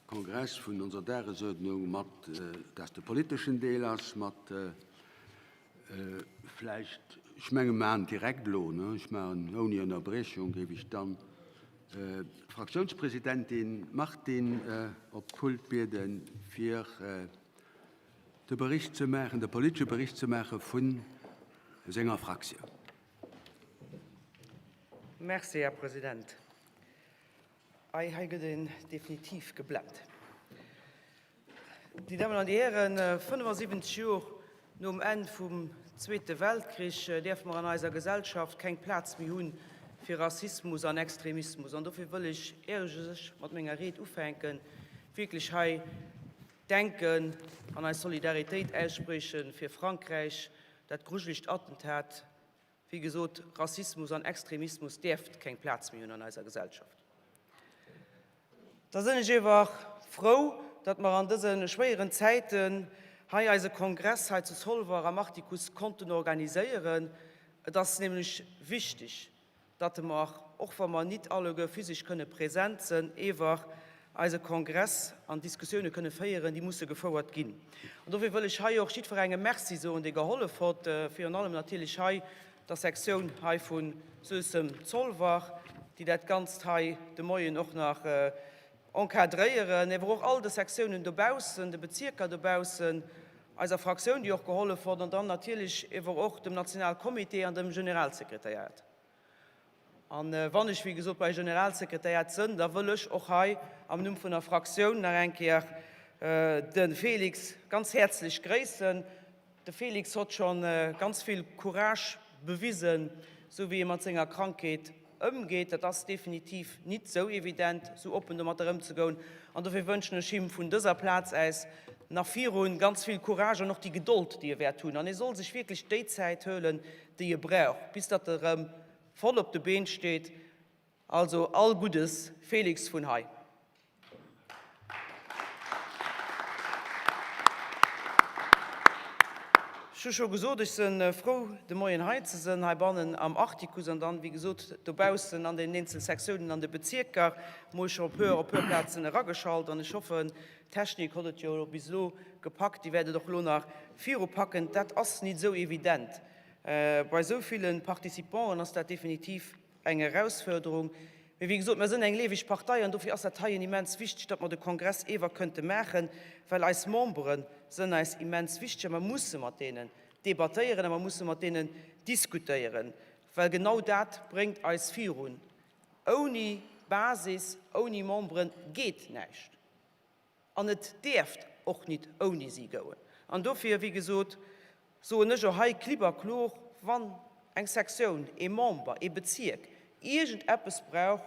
E: Kongress, vun onser Dagesuerdnung, mat, dat de politeschen Deel ass, mat vläicht, ech menge mer maachen direkt elo, ne, ech maachen ouni Ënnerbriechung, géif ech dann d'Fraktiounspresidentin Martine op d'Pult bieden, fir de Bericht ze maachen, de politesche Bericht ze maache vu senger Fraktioun.
Q: Merci, Här President. Ei, hei gëtt een definitiv geblennt. Dir Dammen an Dir Hären, 75 Jor nom Enn vum Zweete Weltkrich däerfe mer an eiser Gesellschaft keng Plaz méi hu fir Rassismus an Extremismus. An dofir wëll ech, éier ech mat menger Ried ufänken, wierklech hei denken an eis Solidaritéit aussprieche fir Frankräich, dat grujelegt Attentat Wéi gesot, Rassismus an Extremismus däerft keng Plaz méi hunn an eiser Gesellschaft. Da sënn ech iewer frou, datt mer an dëse schwéieren Zäiten hei eise Kongress hei zu Zolwer am Artikuss konnten organiséieren. Et ass nämlech wichtig, datt mer, och wa mer nit alleguer physisch kënne present sënn, ewer eise Kongress an Diskussioune kënne féieren, déi musse gefouert ginn. An dofir wëll ech hei och jiddwerengem Merci soen, dee gehollef hott, virun allem natierlech hei der Sektioun hei vu Suessem-Zolwer, déi dat Ganzt hei de Moien och nach encadréieren, ewer och all de Sektiounen dobaussen, de Bezierker dobaussen, eiser Fraktioun, déi och gehollef hott, an dann natierlech ewer och dem Nationalcomité an dem Generalsekretariat. A wann ech, wéi gesot, bei Generalsekretariat sënn, da wëll ech och hei am Numm vun der Fraktioun nach eng Kéier de Félix ganz häerzlech gréissen. De Félix hott scho ganz vill Courage bewisen, sou wéi e mat senger Krankheet ëmgeet. Dat ass definitiv nit sou evident, sou oppen domatter ëmzegoun. An dofir wënschen ech him vun dëser Plaz aus nach virun ganz vill Courage an och déi Gedold, déi e wäert hunn. An e soll sech wierklech déi Zäit huelen, déi e brauch, bis datt e rëm voll op de Been steet. Also all Guddes, Félix vun hei. Ech hu scho gesot, ech se frou, de Moien hei ze sënn, heibannen am Artikuss an dann, wéi gesot, dobaussen an den eenzel Sektiounen an de Bezierker. Mol scho e puer op puer Plazen erageschalt an ech hoffen, d'Technik hott et jo bis elo gepackt, déi wäert et och elo nach virupacken. Dat ass nit esou evident. Bei esou ville Participanten ass dat definitiv eng Erausförderung. Mee wéi gesot, mer sënn eng lieweg Partei an dofir ass dat heien immens wichteg, datt mer de Kongress ewer kënnte maachen, well eis Membere sënn eis immens wichteg a mer musse mat deenen debattéieren a mer musse mat deenen diskutéieren, well genau dat bréngt eis virun. Ouni Basis, ouni Membere geet näischt. An et däerft och nit ouni si gouen. An dofir, wéi gesot, soen ech och hei klipp a klor, Wann eng Sektioun, ee Member, ee Bezierk iergend eppes brauch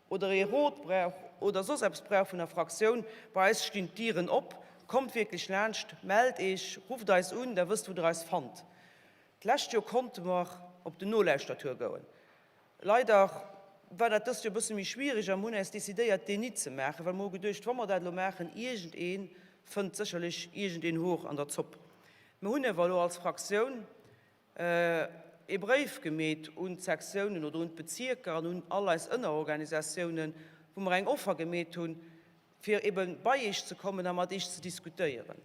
Q: oder ee Rot brauch oder soss eppes brauch vun der Fraktioun, bei eis stinn d'Dieren op. Kommt wierklech laanscht, mellt Eech, rufft eis un, der wësst wou der eis fannt. D'lescht Joer konnte mer op den Nolauschtertour gouen. Leider war dat dëst Joer e bësse méi schwierig a mer hunn äis decidéiert, deen nit ze maachen, well mer hu geduecht, wa mer dat elo maachen, iergendee fënnt sécherlech iergendeen Hoer an der Zopp. Mer hunn ewer elo als Fraktioun ee Bréif gemeet un d'Sektiounen oder un d'Bezierker an un all eis Ënnerorganisatiounen, wou mer eng Offer gemeet hunn, fir ebe bei Iech ze kommen a mat Iech ze diskutéieren.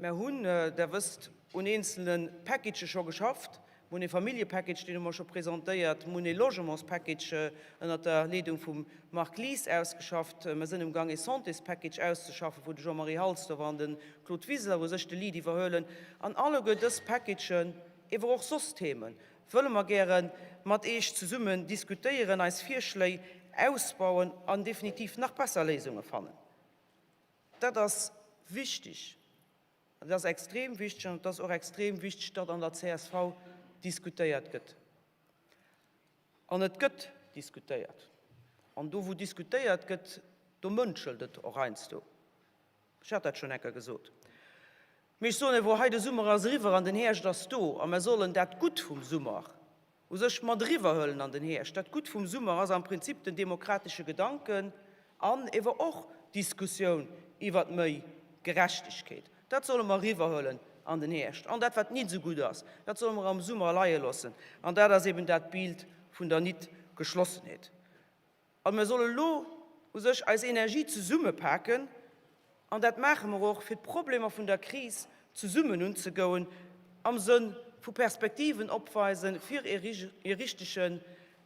Q: Mer hunn, Der wësst, un eenzelne Packagë scho geschafft. Mer hunn ee Familljepackage, deen hu mer scho presentéiert. Mer hunn ee Logementspackage ënnert der Leedung vum Marc Lies ausgeschafft. Mer sinn amgang ee Santéspackage auszeschaffen, wou de Jean-Marie Halsdorf an de Claude Wiseler u sech de Lead iwwerhuelen. An alleguer dës Packagen, ewer och soss Themen, wëlle mer gäre mat Eech zesummen diskutéieren, eis Virschléi ausbauen an definitiv nach besser Léisunge fannen. Dat ass wichtig, dat ass extrem wichtig an et ass och extrem wichtig, datt an der csv diskutéiert gëtt. An et gëtt diskutéiert. An do, wou diskutéiert gëtt, do mënschelt et och heiansdo. Ech hat dat schonn eng Kéier gesot. Mee ech soen ewell hei, de Summer ass eriwwer an den Hierscht ass do a mer sollen dat Gutt vum Summer u sech mat eriwwer huelen an den Hierscht. Dat Gutt vum Summer ass am Prinzip den demokratesche Gedanken an ewer och d'Diskussioun iwwert méi Gerechtegkeet. Dat solle mer eriwwer huelen an den Hierscht. An dat, wat nit esou gutt ass, dat solle mer am Summer leie loossen. An dat ass eben dat Bild vun der Nit-Geschlossenheet. A mir solle lo u sech eis Energie zesummepaken, an dat maache mer och, fir d'Problemer vun der Kris zesummen unzegoen, am Sënn vu Perspektiven opweisen fir ee richtegen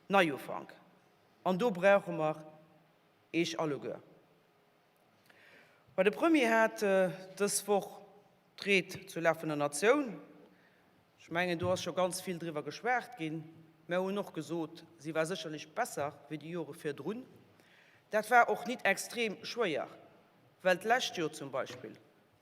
Q: Neiufank. An do brauche mer Eech alleguer. Ma de Premier hat dës Woch d'Ried zur Lag vun der Natioun. Ech mengen, do ass scho ganz vill driwwer geschwat ginn. Mär hunn och gesot, si war sécherlech besser wéi déi Jore virdrun. Dat war och nit extrem schwéier, well d'lescht Joer zum Beispill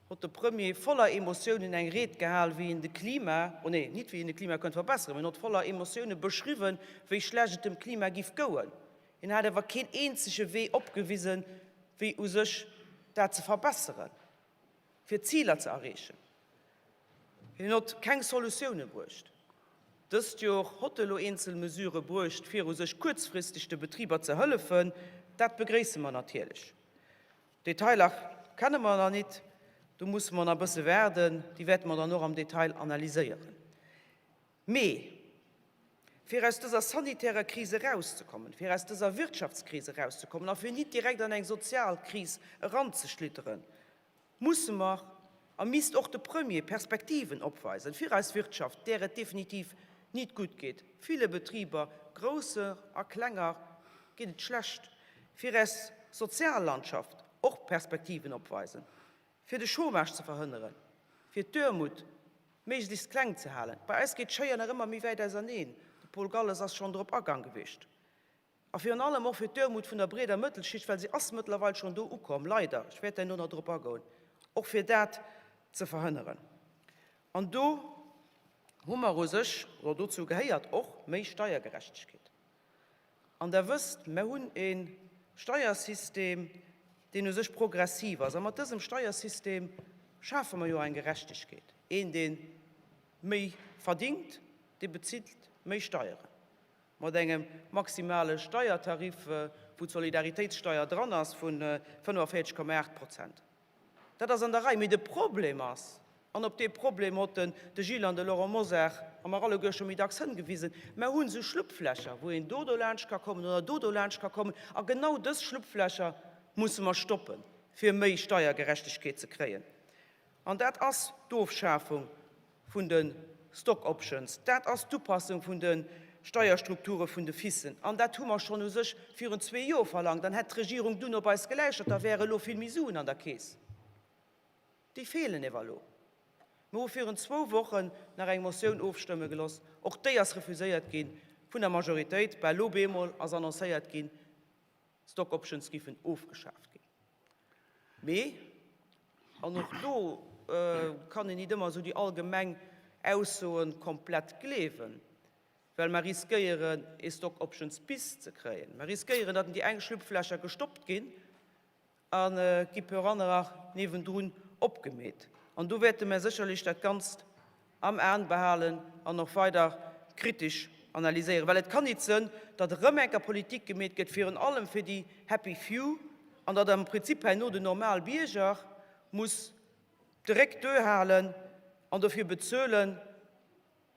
Q: hott de Premier voller Emotiounen eng Ried gehal, wéi en de Klima, oh nee, nit wéi en de Klima kënnt verbesseren, mä en hott voller Emotioune beschriwwen, wéi schlecht et dem Klima giff gouen. Hien hat awer keen eenzege Wee opgewisen, wéi u sech dat ze verbesseren, fir d'Ziler ze erreechen. Hien hott keng Solutioune bruecht. Dëst Jor hott e lo eenzel Mesurë bruecht, fir u sech kuerzfristeg de Betriber ze hëllefen. Dat begréisse mer natierlech. Detailer kenne mer nach nit, do musse mer nach e bësse waarden. Déi wäerte mer dann och am Detail analyséieren. Mee fir aus dëser sanitärer Kris erauszekommen, fir aus dëser Wirtschaftskris erauszekommen a fir nit direkt an eng sozial Kris eranzeschlitteren, musse mer a misst och de Premier Perspektiven opweisen fir eis Wirtschaft, där et definitiv nit gutt geet. Ville Betriber, grousser a klenger, geet et schlecht. Fir eis Soziallandschaft och Perspektiven opweisen. Fir de Chômage ze verhënneren, fir d'Aarmut méiglechst kleng ze halen. Bei eis geet d'Schéier nach ëmmer méi wäit auserneen, de Paul Galles ass schonn drop agang gewiescht. A virun allem och fir d'Aarmut vun der breeder Mëttelschicht, well se ass mëttlerweil schonn do ukomm, leider, ech wäert herno nach drop agoen, och fir dat ze verhënneren. An do hu mer u sech, oder dozou gehéiert och méi Steiergerechtegkeet. An Der wësst, mer hunn e Steiersystem, deen u sech progressiv ass. A mat dësem Steiersystem schafe mer jo eng Gerechtegkeet. Een, dee méi verdingt, dee bezilt méi Steieren. Mat engem maximale Steiertarif, wou d'Solidaritéitssteier dran ass, vu 45,8 Prozent. Dat ass an der Rei. Mee de Problem ass, an op dee Problem hott den de Gilles an de Laurent Mosar a mer alleguer scho méi dacks hëngewisen, mer hunn esou Schlupflächer, wou een do dolaanscht ka kommen oder do dolaanscht ka kommen. A genau dës Schlupflächer musse mer stoppen, fir méi Steiergerechtegkeet ze kréien. An dat ass d'Ofschafung vun de Stock options, dat ass d'Upassung vun de Steierstrukture vun de FICen. An dat hu mer schonn u sech virun zwee Joer verlangt. An hätt d'Regierung dunn op eis geläuschtert, da wäre elo vill méi Suen an der Keess. Déi feelen ewer elo. Mer hu virun zwou Wochen nach eng Motioun ofstëmme geloss. Och déi ass refuséiert gi vun der Majoritéit. Bah, elo bemol ass annoncéiert ginn, d'Stock options giffen ofgeschaaft ginn. Mee, an och do kann een nit ëmmer esou déi allgemeng Aussoe komplett gleewen, well mer riskéieren ee Stock Options bis ze kréien, mer riskéieren, datt déi eng Schlupflächer gestoppt ginn a gi peurannerer niewendrun opgemeet. An do wäerte mer sécherlech dat Ganzt am Aen behalen an och weider kritesch analyséieren, well et kann nit sënn, datt erëm enker Politik gemeet gëtt, virun allem fir déi happy few, an datt am Prinzip herno den normal Bierger muss de Réck duerhalen an dofir bezuelen,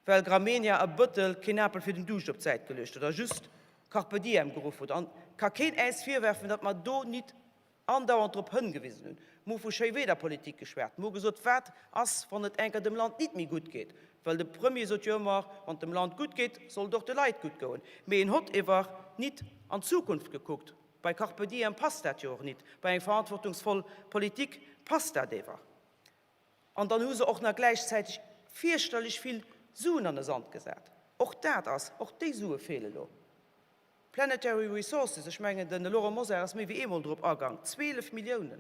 Q: well Gramegna a Bëttel keen Apel fir den Duuscht op d'Säit geluecht huet a just Carpe Diem geruff huet. An ka keen äis virwerfen, datt mer do nit andauernd drop hëngewisen hunn. Mer hu vu Schéiwiederpolitik geschwat. Mer hu gesot, wat ass, wann et enker dem Land nit méi gutt geet? Well de Premier sot jo ëmmer, wann et dem Land gutt geet, soll et och de Leit gutt goen. Mee en hott ewer nit an d'Zukunft gekuckt. Bei Carpe Diem passt dat jo och nit. Bei eng verantwortungsvoll Politik passt dat ewer. An dann hu se och nach gläichzäiteg fierchterlech vill Suen an de Sand gesat. Och dat ass, och déi Sue feele lo. Planetary Resources, ech mengen den Laurent Mosar ass méi wéi eemol drop agang, 12 Milliounen.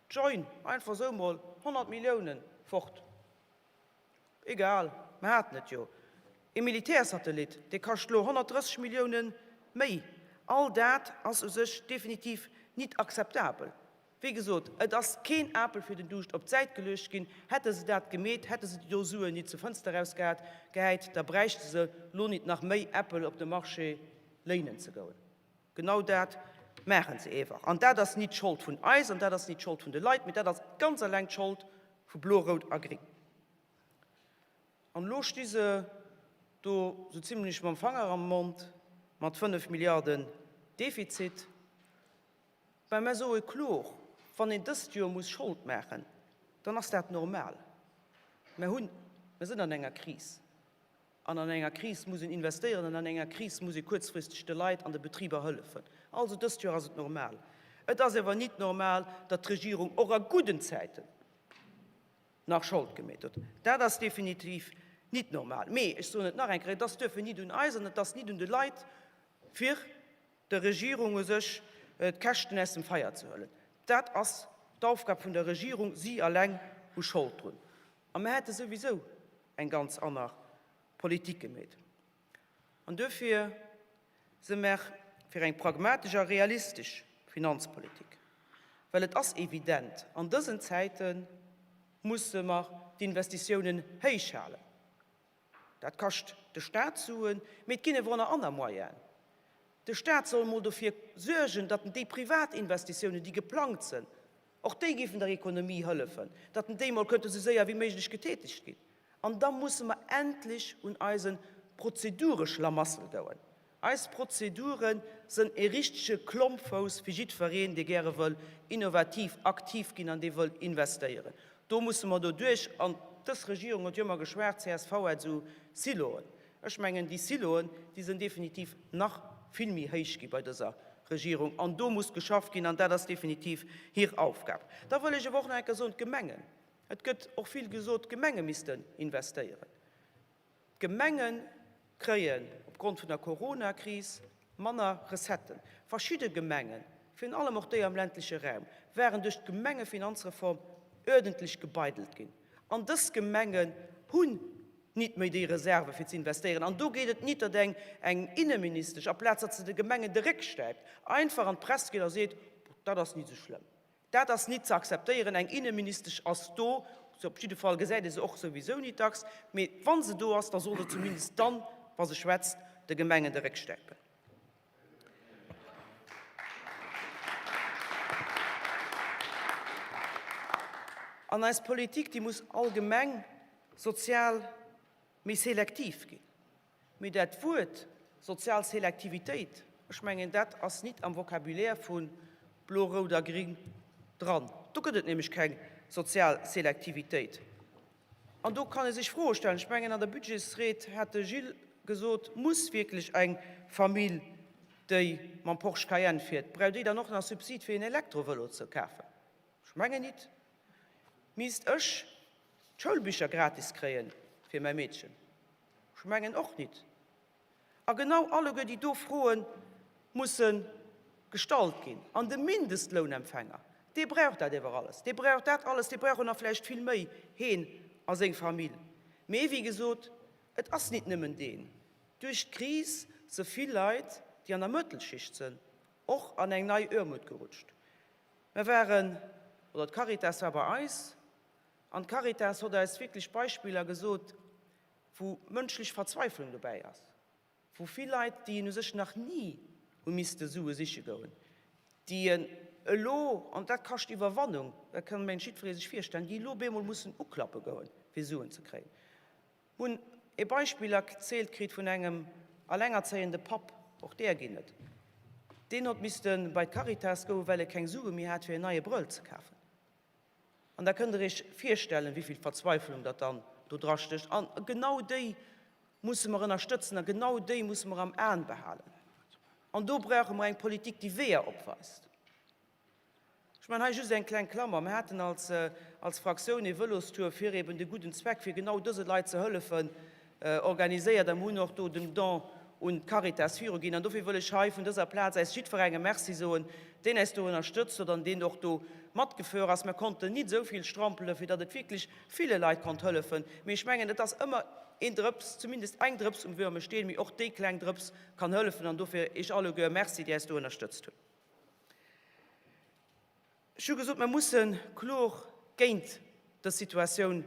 Q: Join, einfach esou mol 100 Milliounen fort. Egal, mer haten et jo. E Militärsatellit, dee kascht lo 130 Milliounen méi. All dat ass u sech definitiv nit akzeptabel. Wéi gesot, et ass keen Apel fir den Duuscht op d'Säit geluecht ginn. Hätte se dat gemeet, hätte se déi do Suen nit zur Fënster erausgehät, gehäit, da bräichte se lo nit nach méi Äppel op de Marché léinen ze goen. Genau dat maache se ewer. An dat ass nit d'Schold vun eis an dat ass nit d'Schold vun de Leit, mee dat ass ganz eleng d'Schold vu Blo, Rout a Gring. An elo sti se do sou zimlech mam Fanger am Mond mat 5 Milliarden Defizit. Mä mer soe kloer, wann een dëst Joer muss Schold maachen, dann ass dat normal. Mer hunn, mer sinn an enger Kris. An an enger Kris muss een investéieren an an enger Kris muss ee kuerzfristeg de Leit an de Betriber hëllefen. Also dëst Joer ass et normal. Et ass awer nit normal, datt d'Regierung och a gudden Zäiten nach Schold gemeet huet. Dat ass definitiv nit normal. Mee, ech soen et nach eng Kéier, et ass duerfir nit un eis an et ass nit un de Leit, fir der Regierung u sech d'Käschten aus dem Feier ze huelen. Dat ass d'Aufgab vun der Regierung, si eleng hu Schold drun. A mer hätte souwisou eng ganz aner Politik gemeet. An duerfir si mer fir eng pragmatesch a realistesch Finanzpolitik, well et ass evident, an dësen Zäite musse mer d'Investitiounen héich halen. Dat kascht de Staat Suen, mee et ginn ewer och nach aner Moyenen. De Staat soll emol dofir suergen, datt en déi privat Investitiounen, déi geplangt sënn, och déi géifen der Ekonomie hëllefen, datt en déi emol könnte sou séier wéi méiglech getätegt ginn. An da musse mer endlech un eise Prozedureschlamassel goen. Eis Prozedure sënn e richtege Klompfouss fir jiddfereen, dee gäre wëll innovativ aktiv ginn an dee wëll investéieren. Do musse mer doduerch. An dës Regierung huet jo ëmmer geschwat, csv hätt esou Siloen. Ech mengen, déi Siloen, déi sënn definitiv nach vill méi héich gi bei dëser Regierung. An do muss geschafft ginn, an dat ass definitiv hir Aufgab. Da wëll ech awer och nach eng Kéier soen, d'Gemengen, et gëtt och vill gesot, d'Gemenge missten investéieren. D'Gemenge kréien opgrond vun der Coronakris manner Recetten. Verschidde Gemengen, virun allem och déi am ländleche Raum, waren duerch d'Gemengefinanzreform uerdentlech gebeidelt ginn. An dës Gemengen hunn nit méi déi Reserve fir ze investéieren. An do geet et nit, datt eng eng Inneministesch, aplaz datt se de Gemengen de Réck stäipt, einfach an d'Press geet a seet, Dat ass nit esou schlëmm. Dat ass nit ze akzeptéieren. Eng Inneministesch ass do, op jidde Fall gesäit ee se och souwisou nit dacks, mee wa se do ass, da soll se zumindest dann, wa se schwätzt, de Gemengen de Réck stäipen. An eis Politik, déi muss allgemeng sozial méi selektiv ginn. Mee dat Wuert sozial Selektivitéit, ech mengen, dat ass nit am Vocabulaire vu Blo, Rout a Gring dran. Do gëtt et nämlech keng sozial Selektivitéit. An do kann ee sech Froe stellen. Ech mengen, an der Budgetsried hat de Gilles gesot, Muss wierklech eng Famill, déi mam Porsche Cayenne fiert, brauch déi dann och nach Subsid fir een Elektrovëlo ze kafen? Ech mengen nit. Misst ech d'Schoulbicher gratis kréie fir mäi Meedchen? Ech mengen och nit. A genau alleguer déi do Froe musse gestallt ginn. An de Mindestlounempfänger. Dee brauch dat ewer alles. Dee brauch dat alles, dee brauch och nach vläicht vill méi, heen a seng Famill. Mee wéi gesot, et ass nit nëmmen deen. Duerch d'Kris se vill Leit, déi an der Mëttelschicht sënn, och an eng nei Oarmut gerutscht. Mer waren, oder d'Caritas war bei eis, an d'Caritas hott eis wierklech Beispiller gesot, wou mënschlech Verzweiflung dobäi ass, wou vill Leit, déi en u sech nach ni hu misste Sue siche goen, déi en elo, an dat kascht Iwwerwannung, dat kann mengt jiddweree sech virstellen, déi elo bemol mussen uklappe goen, fir Suen ze kréien. Hunn ee Beispill erzielt kritt vun engem allengerzéiende Papp, och där ginn et, deen hott misste bei d'Caritas goen, well e keng Sue méi hat, fir en neie Brëll ze kafen. An da kënnt Der Iech virstellen, wéi vill Verzweiflung datt dann do drastécht. A genau déi musse mer ënnerstëtzen a genau déi musse mer am Aen behalen. An do brauche mer eng Politik, déi Weeër opweist. Ech maachen hei just eng kleng Klammer. Mir haten als, als Fraktioun ee Vëlostour fir eben de gudden Zweck, fir genau dëse Leit ze hëllefen, organiséiert a mir hunn och do den Don un d'Caritas viruginn. An dofir wëll ech hei vun dëser Plaz äis jiddwerengem Merci soen, deen äis do ënnerstëtzt huet an deen och do matgefuer ass. Mir konnten nit esou vill strampelen, fir datt et wierklech ville Leit konnt hëllefen. Mee ech mengen, et ass ëmmer een Drëps, zumindest eng Drëps um wüerme Steen, mee och déi kleng Drëps kann hëllefen. An dofir Iech alleguer Merci, déi äis do ënnerstëtzt hunn. Ech hu gesot, mer musse kloer géint dës Situatioun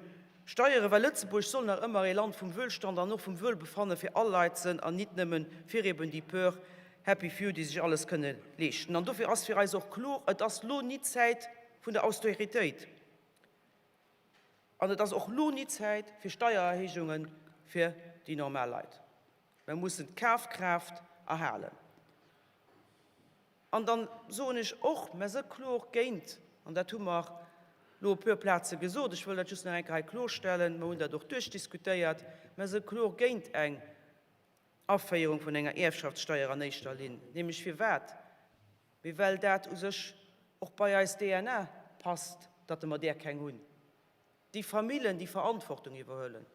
Q: steieren, well Lëtzebuerg soll nach ëmmer ee Land vum Wuelstand an och vum Wuelbefanne fir all Leit sënn an nit nëmme fir eben déi peur happy few, déi sech alles kënne leeschten. An dofir ass fir eis och kloer, et ass lo nit d'Zäit vun der Austeritéit an et ass och lo nit d'Zäit fir Steiererhéijunge fir déi normal Leit. Mer mussen d'Kafkraaft erhalen. An dann soen ech och, mer se kloer géint, an dat hu mer elo op puer Plaze gesot, ech wëll dat just nach eng Kéier hei klorstellen, mer hunn dat och duerchdiskutéiert, mer se kloer géint eng Aféierung vun enger Ierfschaftssteier an éischter Linn. Nämlech firwat? Mee well dat u sech och bei eis DNA passt, datt mer där keng hunn. Déi Famillen, déi Verantwortung iwwerhuelen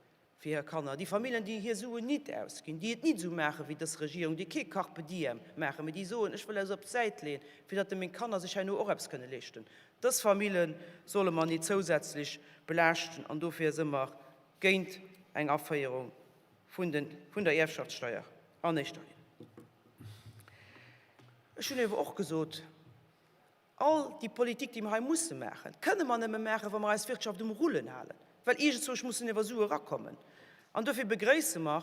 Q: fir hir Kanner, déi Famillen, déi hir Suen nit ausginn, déi et nit esou maache wéi dës Regierung, déi kee Carpe diem maachen, mee déi soen, ech wëll eppes op d'Säit leeën, fir datt meng Kanner sech herno och eppes kënne leeschten, dës Famille solle mer nit zousätzlech belaaschten an dofir si mer géint eng Aféierung vun der Ierfschaftssteier an éischter Linn. Ech hunn ewer och gesot, All déi Politik, déi mer hei musse maachen, kënne mer nëmme maachen, wa mer eis Wirtschaft um Rullen halen, well iergendzwousch mussen ewer Sue erakommen. An dofir begréisse mer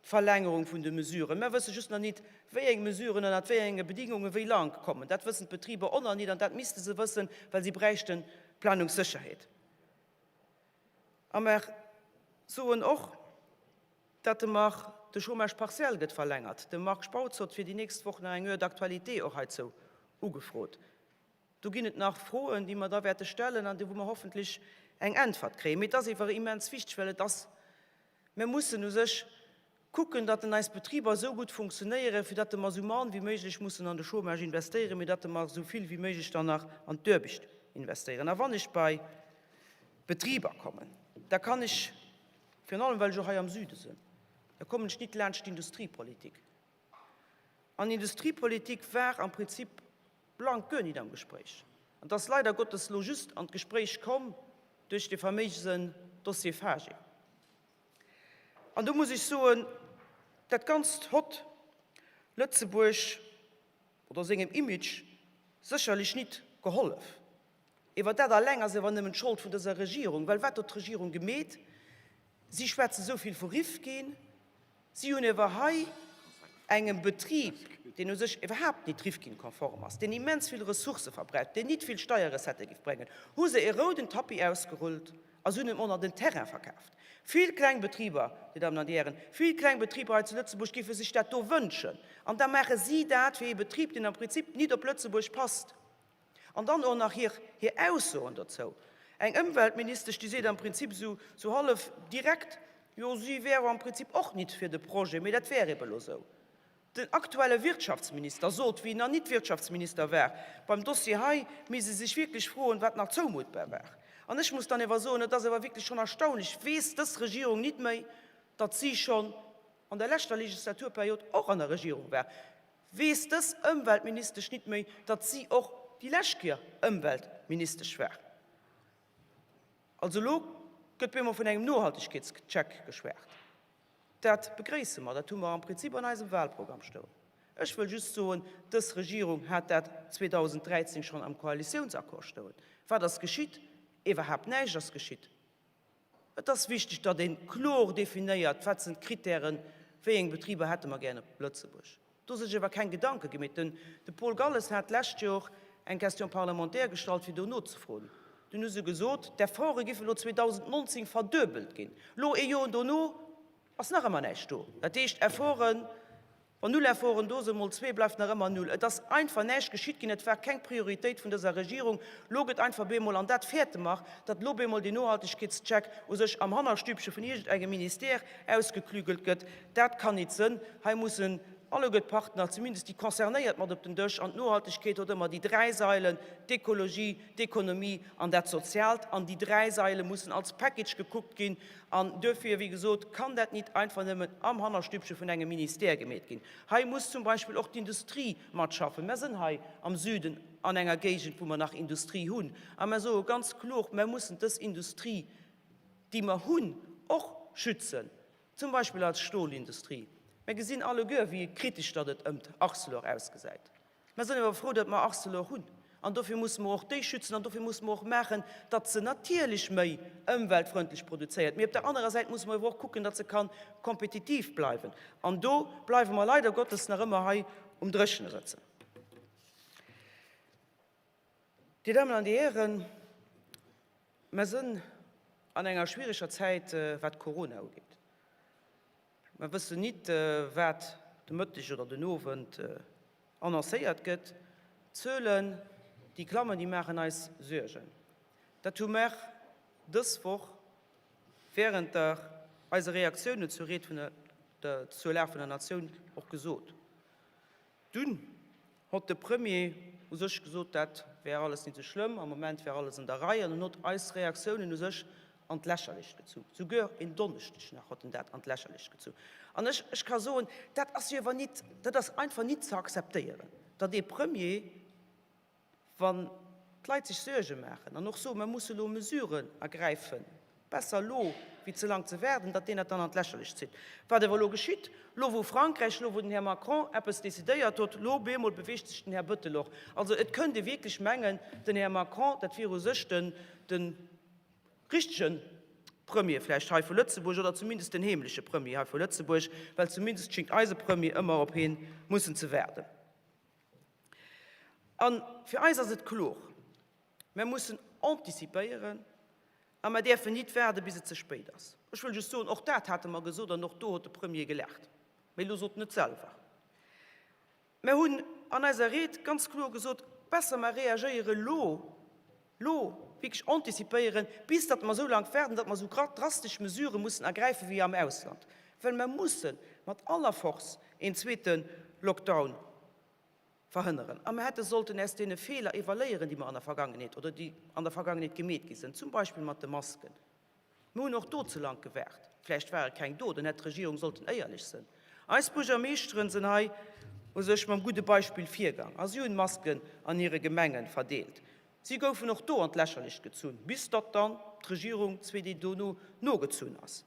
Q: d'Verlängerung vun de Mesuren. Mer wësse just nach nit, wéi eng Mesuren, ënnert wéi enge Bedingungen, wéi lank kommen. Dat wëssen d'Betriber och nach nit an dat misste se wëssen, well si bräichte Planungssécherheet. A mer soen och, datt de Mar de Chômage partiel gëtt verlängert. De Marc Spautz hott fir déi nächst Woch nach eng Heure d'actualité och heizou ugefrot. Do ginn et nach Froen, déi mer da wäerte stellen an wou mer hoffentlech eng Äntwert kréien. Mee et ass ewer immens wichteg, well et ass, mer mussen u sech kucken, datt en eis Betriber esou gutt funktionéieren, fir datt mer esou mann wéi méiglech mussen an de Chômage investéieren, mee datt mer esou vill wéi méiglech dann nach an d'Uerbecht investéieren. A wann ech bei Betriber kommen, da kann ech, virun allem well ech och hei am Süde sinn, da kommen ech nit laanscht d'Industriepolitik. An Industriepolitik war am Prinzip blank guer nit am Gespréich. An et ass leider Gottes elo just an d'Gespréich komm duerch dee faméisen Dossier Fage. An do muss ech soen, dat Ganzt hott Lëtzebuerg oder sengem Image sécherlech nit gehollef. Ewer dat alleng ass ewer nëmmen d'Schold vun dëser Regierung, well wat hott d'Regierung gemeet? Si schwätze sou vill vu Rifkin, Si hunn ewer hei engem Betrib, deen u sech iwwerhaapt nit Rifkin-konform ass, deen immens vill Ressourcë verbraucht, deen nit vill Steierrecettë giff bréngen, hu se e rouden Tapis ausgerullt a se hunn em och nach den Terrain verkaaft. Vill kleng Betriber, Dir Dammen an Dir Hären, vill kleng Betriber hei zu Lëtzebuerg giffe sech dat do wënschen. An da maache si dat fir ee Betrib, deen am Prinzip nit op Lëtzebuerg passt. An dann och nach hir hir Aussoen dozou. Eng Ëmweltministesch, déi seet am Prinzip esou esou hallef direkt, jo si wär am Prinzip och nit fir de Projet, mee dat wär ebe lo esou. Den aktuelle Wirtschaftsminister sot, wéi en nach nit Wirtschaftsminister war, beim Dossier hei misst ee sech wierklech froen, wat nach zoumuttbar war. An ech muss dann ewer soen, et ass ewer wierklech schonn erstaunlech, weess dës Regierung nit méi, datt si schonn an der leschter Legislaturperiod och an der Regierung war, Weess dës Ëmweltministesch nit méi, datt si och. déi lescht Kéier Ëmweltministesch war. Also elo gëtt bemol vun engem Nohaltegkeetscheck geschwat. Dat begréisse mer, dat hu mer am Prinzip an eisem Wahlprogramm stoen. Ech wëll just soen, dës Regierung hat dat 2013 schonn am Koalitiounsaccord stoen. Wat ass geschitt? Iwwerhaapt näischt ass geschitt. Et ass wichteg, datt ee kloer definéiert, wat sinn d'Kritären, wéi eng Betriber hätte mer gären op Lëtzebuerg. Do sech awer keng Gedanke gemeet. Den de Paul Galles hat d'lescht Jor eng Question parlementaire gestallt, fir do nozefroen. Dunn hu se gesot, d'Efforte giffen elo 2019 verduebelt ginn. Elo, ee Joer dono, ass nach ëmmer näischt do. Dat heescht, Efforten, wann null Efforten do sinn, mol zwee bleift nach ëmmer null. Et ass einfach näischt geschitt ginn. Et war keng Prioritéit vun dëser Regierung. Elo gëtt einfach bemol, an dat fäerte mer, datt elo bemol deen Nohaltegkeetscheck u sech am Hannerstübche vun iergendengem Ministère ausgeklügelt gëtt. Dat kann nit sënn. Hei mussen alleguer d'Partner, zumindest déi Concernéiert, mat op den Dësch. An d'Nohaltegkeet huet ëmmer déi dräi Sailen, d'Ekologie, d'Ekonomie an dat Soziaalt. An déi dräi Saile mussen als Package gekuckt ginn. An duerfir, wéi gesot, kann dat nit einfach nëmmen am Hannerstübche vun engem Ministère gemeet ginn. Hei muss zum Beispill och d'Industrie matschaffen. Mer sënn hei am Süden an enger Géigend, wou mer nach Industrie hunn. A mer soe ganz kloer, mer mussen dës Industrie, déi mer hunn, och schützen. Zum Beispill als Stolindustrie. Mer gesinn alleguer, wéi kritesch datt et ëmt Arcelor ausgesäit. Mer sinn awer frou, datt mer Arcelor hunn. An dofir musse mer och déi schützen an dofir musse mer och maachen, datt se natierlech méi ëmweltfrëndlech produzéiert. Mee op der anerer Säit musse mer awer och kucken, datt se ka kompetitiv bleiwen. An do bleiwe mer leider Gottes nach ëmmer hei um Dréchene sëtzen. Dir Dammen an Dir Hären, mer sënn an enger schwiereger Zäit, wat Corona ugeet. Mer wëssen nit, wat de Mëtteg oder den Owend annoncéiert gëtt. D'Zuelen, déi klammen, déi maachen eis Suergen. Dat hu mer dës Woch während der eise Reaktiounen zur Ried vun der, zur Lag vun der Natioun och gesot. Dunn hott de Premier u sech gesot, dat wär alles nit sou schlëmm, am Moment wär alles an der Rei, an en hott eis Reaktiounen u sech an d'Lächerlecht gezu. Souguer en Donneschdeg nach hott en dat an d'Lächerlecht gezu. An ech, ech ka soen, dat ass jo awer nit, dat ass einfach nit ze akzeptéieren, datt ee Premier, Wann d'Leit sech Suerge maachen an och soen, mer musse elo Mesuren ergräifen, besser elo wéi ze lang ze waarden, datt deen dat dann an d'Lächerlecht zitt. Wat awer elo geschitt, elo wou Frankräich, elo wou den Här Macron eppes decidéiert huet, elo bemol beweegt sech den Här Bëttel och. Also et kënnt ee wierklech mengen, den Här Macron, dat wier u sech den, de richtege Premier vläicht hei vu Lëtzebuerg oder zumindest den heemleche Premier hei vu Lëtzebuerg, well zumindest schéngt eise Premier ëmmer op heen mussen ze waarden. A fir eis ass et kloer, Mer mussen anticipéieren a mer däerfen nit waarden, bis et ze spéit ass. Ech wëll just soen, och dat hate mer gesot an och do huet de Premier gelaacht. Mee elo sot en et selwer. Mer hunn an eiser Ried ganz kloer gesot, Besser mer reagéiere elo, elo wierklech anticipéieren, bis datt mer esou laang waarden, datt mer esou drastesch Mesurë mussen ergräife wéi am Ausland. Well mer musse mat aller Force een zweete Lockdown verhënneren. A mer hätte sollten aus deene Feeler evaléieren, déi mer an der Vergangenheet oder déi an der Vergangenheet gemeet gi sinn, zum Beispill mat de Masken. Mer hunn och do ze lank gewaart. Vläicht ware keng do, dann hätt d'Regierung sollten éierlech sënn. Eis Buergermeeschteren sënn hei u sech mam gudde Beispill virgang a si hunn Masken an hire Gemengen verdeelt. Si goufen och do an d'Lächerlecht gezunn, bis datt dann d'Regierung zwee Deeg dono nogezunn ass.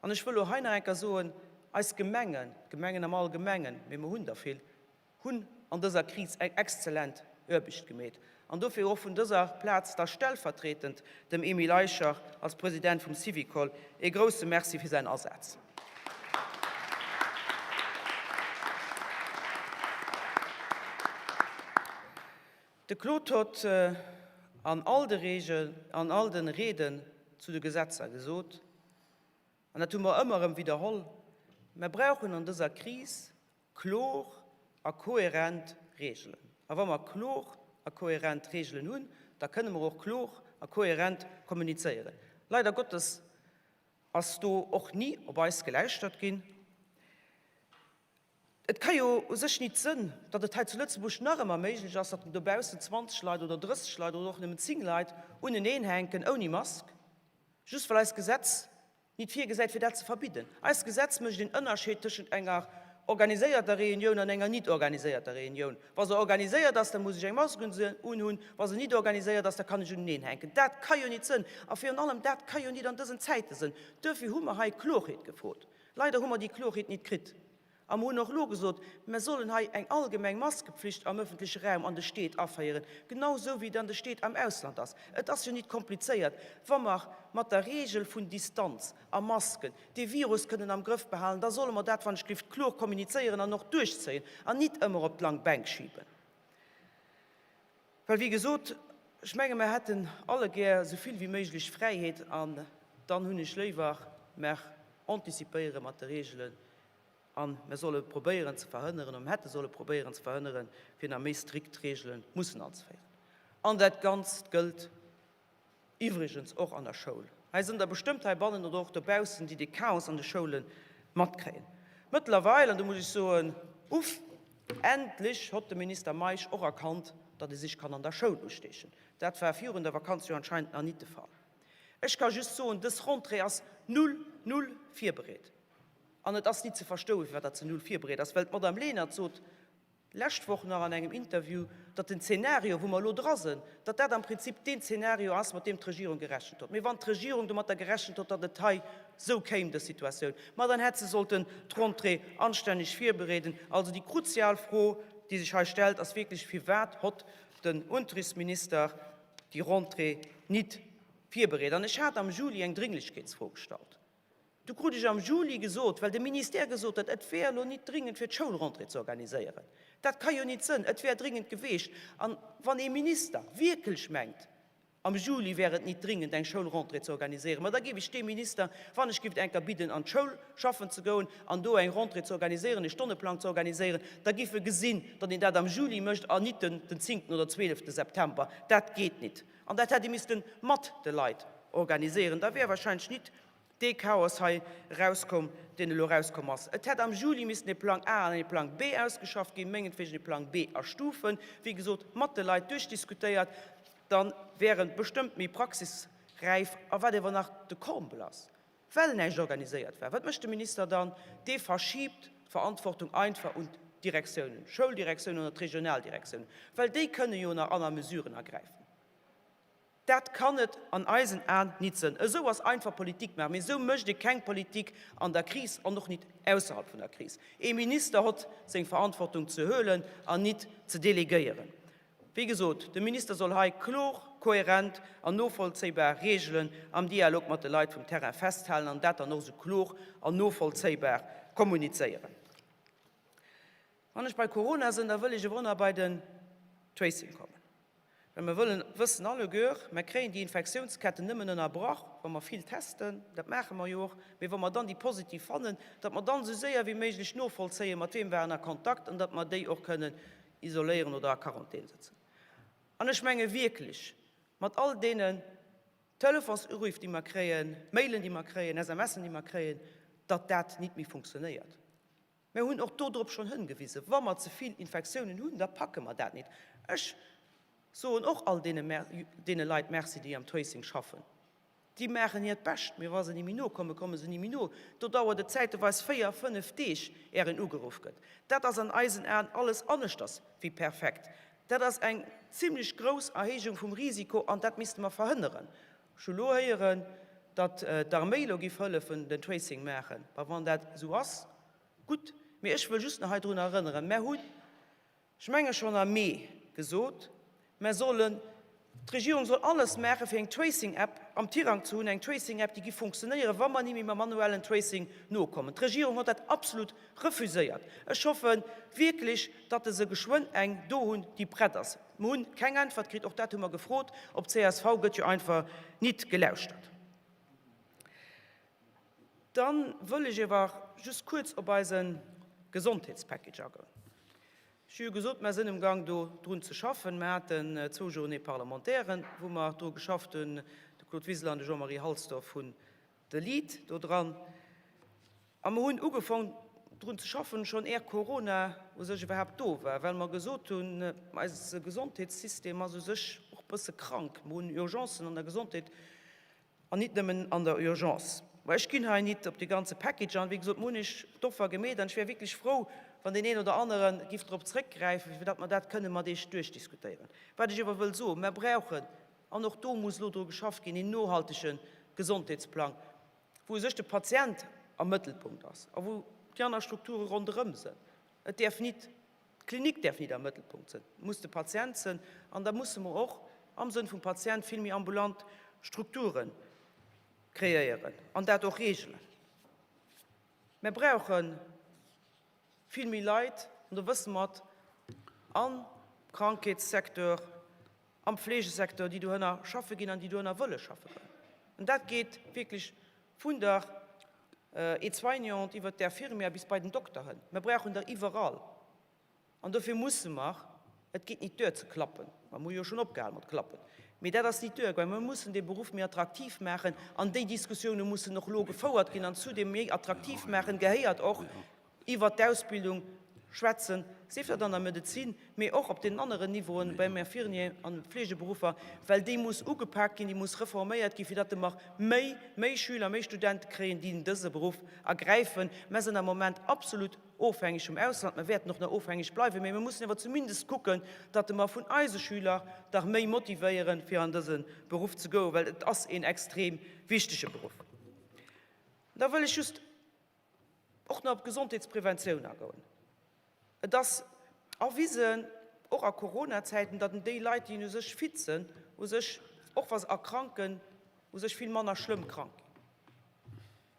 Q: An ech wëll och hei nach eng Kéier soen, eis Gemengen, d'Gemengen am Allgemengen, mee mer hunn der vill, hunn an dëser Kris eng exzellent Aarbecht gemeet. An dofir och vun dëser Plaz da stellvertretend dem Emile Eicher als President vum Syvicol ee grouse Merci fir säin Asaz. De Claude hott an all de Reegel, an all de Reden zu de Gesetzer gesot, an dat hu mer ëmmer erëm widderholl, Mer brauchen an dëser Kris Kloer a kohärent Reegelen. A wa mer kloer a kohärent Reegelen hunn, da kënne mer och kloer a kohärent kommunizéieren. Leider Gottes ass do och ni op eis gelauschtert ginn. Et ka jo u sech nit sënn, datt et hei zu Lëtzebuerg nach ëmmer méiglech ass, datt dobaussen 20 Leit oder 30 Leit oder och nëmmen 10 Leit uneneenhänken ouni Mask, just well eist Gesetz nit virgesäit fir dat ze verbidden. Eist Gesetz mécht een Ënnerscheed tëschent enger. organiséierter Reunioun an enger nit organiséierter Reunioun. Wa se organiséiert ass, da muss ech eng Mask unhunn, wa se nit organiséiert ass, da kann ech uneneen hänken. Dat ka jo nit sënn. A virun allem, dat ka jo nit an dësen Zäite sënn. Duerfir hu mer hei Klorheet gefrot. Leider hu mer déi Klorheet nit kritt. A mer hunn och elo gesot, mer sollen hei eng allgemeng Maskepflicht am öffentleche Raum an de Stied aféieren, genau esou wéi et an de Stied am Ausland ass. Et ass jo nit komplizéiert, wa mer mat der Regel vun Distanz a Masken dee Virus kënnen am Grëff behalen, da solle mer dat wann ech gelift kloer kommunizéieren an och duerchzéien an nit ëmmer op d'lang Bänk schiben. Well wéi gesot, ech menge mer hätten alleguer esou vill wéi méiglech Fräiheet an dann hunn ech léiwer, mer anticipéiere mat de Regelen A mer solle probéieren ze verhënneren, oder mer hätte solle probéieren ze verhënneren, fir nach méi strikt Regele mussen anzeféieren. An dat Ganzt gëllt iwwregens och an der Schoul. Hei sënn der bestëmmt heibannen oder och dobaussen, déi de Chaos an de Schoule matkréien. Mëttlerweil, an do muss ech soen, uff, endlech hott de Minister Meisch och erkannt, datt ee sech kann an der Schoul usteechen. Dat war virun der Vakanz jo anscheinend nach nit de Fall. Ech ka just soen, dës Rentrée ass null, null virbereet. An et ass nit ze verstouen, firwat dat ze null virbereet ass, well d'Madame Lenert sot d'lescht Woch nach an engem Interview, datt den Zeenario, wou mer elo dra sënn, datt dat am Prinzip deen Zeenario ass, mat deem d'Regierung gerechent hott. Mee wann d'Regierung domatter gerechent hott, datt et hei esou kéim, dës Situatioun, ma dann hätt se sollten d'Rentrée anstänneg virbereeden. Also déi kruzial Fro, déi sech hei stellt, ass wierklech, Firwat hott den Unterrichtsminister déi Rentrée nit virbereet? An ech hat am Juli eng Dringlechkeetsfro gestallt. Du krut ech am Juli gesot, well de Ministère gesot huet, et wär elo nit dringend fir d'Schoulrentrée ze organiséieren. Dat ka jo nit sënn, et wär dringend geweecht. An wann ee Minister wierkelch mengt, am Juli wär et nit dringend eng Schoulrentrée ze organiséieren, ma da géif ech deem Minister, wann ech giff enker bidden an d'Schoul schaffen ze goen an do eng Rentrée ze organiséieren, e Stonneplang ze organiséieren, da giff e gesinn, datt een dat am Juli mécht an nit den zéngten oder zwielefte September. Dat geet nit. An dat hätt ee misste mat de Leit organiséieren. Da wär wahrscheinlech nit dee Chaos hei erauskomm, deen elo erauskomm ass. Et hätt am Juli missen e Plang A an e Plang B ausgeschafft ginn, mengetwegen e Plang B a Stufen, wéi gesot, mat de Leit duerchdiskutéiert, da wär e bestëmmt méi praxisräif. A wat ewer nach de Comble ass, well näischt organiséiert war, wat mécht de Minister dann? Dee verschiibt d'Verantwortung einfach un d'Direktiounen, d'Schouldirektiounen oder d'Regionaldirektiounen, well déi kënne jo nach aner Mesuren ergräifen. Dat kann et an eisen Aen nit sënn. Esou ass einfach Politik maachen. Mee esou mécht ee keng Politik an der Kris an och nit ausserhalb vun der Kris. Ee Minister hott seng Verantwortung ze huelen an nit ze delegéieren. Wéi gesot, de Minister soll hei klor, kohärent an novollzéibar Reegelen am Dialog mat de Leit vum Terrain festhalen an dat dann och esou klor an novollzéibar kommunizéieren. Wann ech bei Corona sënn, da wëll ech ewer och nach bei den Tracing kommen. Well mer wëllen, wëssen alleguer, mer kréien déi Infektiounsketten nëmmen ënnerbrach, wa mer vill testen, dat maache mer jo och, mee wa mer dann déi positiv fannen, datt mer dann esou séier wéi méiglech novollzéien, mat weem war en a Kontakt an datt mer déi och kënnen isoléieren oder a Quarantän sëtzen. An ech menge wierklech, mat all deenen Telefonsuruff, déi mer kréien, Mailen, déi mer kréien, SMSen, déi mer kréien, datt dat nit méi funktionéiert. Mir hunn och dodrop schonn hëngewisen, wa mer ze vill Infektiounen hunn, da packe mer dat nit. Ech soen och all deene Leit Merci, déi am Tracing schaffen. Déi maachen hiert Bescht, mee wa se ni méi nokommen, komme se ni méi no. Do dauert et zäiteweis 4, 5 Deeg, är een ugeruff gëtt. Dat ass an eisen Aen alles aneschters wéi perfekt. Dat ass eng zimlech grouss Erhéijung vum Risiko an dat misste mer verhënneren. Ech hu lo héieren, datt d'Arméi lo giff hëllefen den Tracing maachen. Bah, wann dat esou ass, gutt. Mee ech wëll just nach hei drun erënneren, Mär hunn, ech menge schonn am Mee gesot, mär sollen, d'Regierung soll alles maachen, fir eng Tracing-App am Tirang ze hunn, eng Tracing-App, déi giff funktionéieren, wa mer ni méi mam manuellen Tracing nokommen. D'Regierung huet dat absolut refuséiert. Ech hoffe wierklech, datt se geschwënn eng do hunn, déi prett ass. Mer hunn keng Äntwert kritt, och dat hu mer gefrot. Op csv gëtt jo einfach nit gelauschtert. Dann wëll ech ewer just kuerz op eise Gesondheetspackage agoen. Ech hu jo gesot, mer sënn um Gang do drun ze schaffen. Mer haten zwou Journées parlementairen, wou mer dru geschafft hunn. De Claude Wiseler an de Jean-Marie Halsdorf hunn de Lead do dran. A mer hunn ugefong drun ze schaffen, schonn är Corona u sech iwwerhaapt do war, well mer gesot hunn, eise Gesondheetssystem ass u sech och e bësse krank. Mer hunn Urgencen an der Gesondheet an nit nëmmen an der Urgence. Mä ech ginn hei nit op dee ganze Package an. Wéi gesot, mir hunn Iech d'Offer gemeet an ech wär wierklech frou, wann deen een oder anere giff drop zrëckgräifen, fir datt mer dat kënne mat Iech duerchdiskutéieren. Wat ech awer wëll soen, Mer brauchen, an och do muss elo dru geschafft ginn, een nohaltege Gesondheetsplang, wou u sech de Patient am Mëttelpunkt ass a wou déi aner Strukture ronderëm sënn. Et däerf nit, d'Klinik däerf nit am Mëttelpunkt sënn, et muss de Patient sënn. An da musse mer och am Sënn vum Patient vill méi ambulant Strukture kreéieren an dat och reegelen. Mer brauche vill méi Leit, an do wësse mer et, am Krankheetssecteur, am Fleegesecteur, déi dohënner schaffe ginn an déi dohënner wëlle schaffe goen. An dat geet wierklech vun der Aide-soignante iwwert d'Infirmière bis bei den Dokter hënn. Mer brauchen der iwwerall. An dofir musse mer, et geet nit duer ze klappen, mer hu jo schonn opgehal mat klappen, mee dat ass nit duergaangen, mer mussen dee Beruff méi attraktiv maachen an déi Diskussioune mussen och elo gefouert ginn. An zu deem méi attraktiv maachen gehéiert och iwwert d'Ausbildung schwätzen, sief dat an der Medezin, mee och op deenen aneren Niveauen, beim Infirmier an Fleegeberuffer, well déi muss ugepak ginn, déi muss reforméiert ginn, fir datt mer méi, méi Schüler, méi Studente kréien, déi dëse Beruff ergräifen. Mer sinn am Moment absolut ofhängeg vum Ausland, mer wäerten och nach ofhängeg bleiwen, mee mer mussen awer zumindest kucken, datt mer vun eise Schüler dach méi motivéieren, fir an dëse Beruff ze goen, well et ass een extrem wichtege Beruff. Da wëll ech just och nach op d'Gesondheetspreventioun agoen. Et ass erwisen, och a Coronazäiten, datt déi Leit, déi u sech fit sinn, u sech, och wa se erkranken, u sech vill manner schlëmm krank ginn.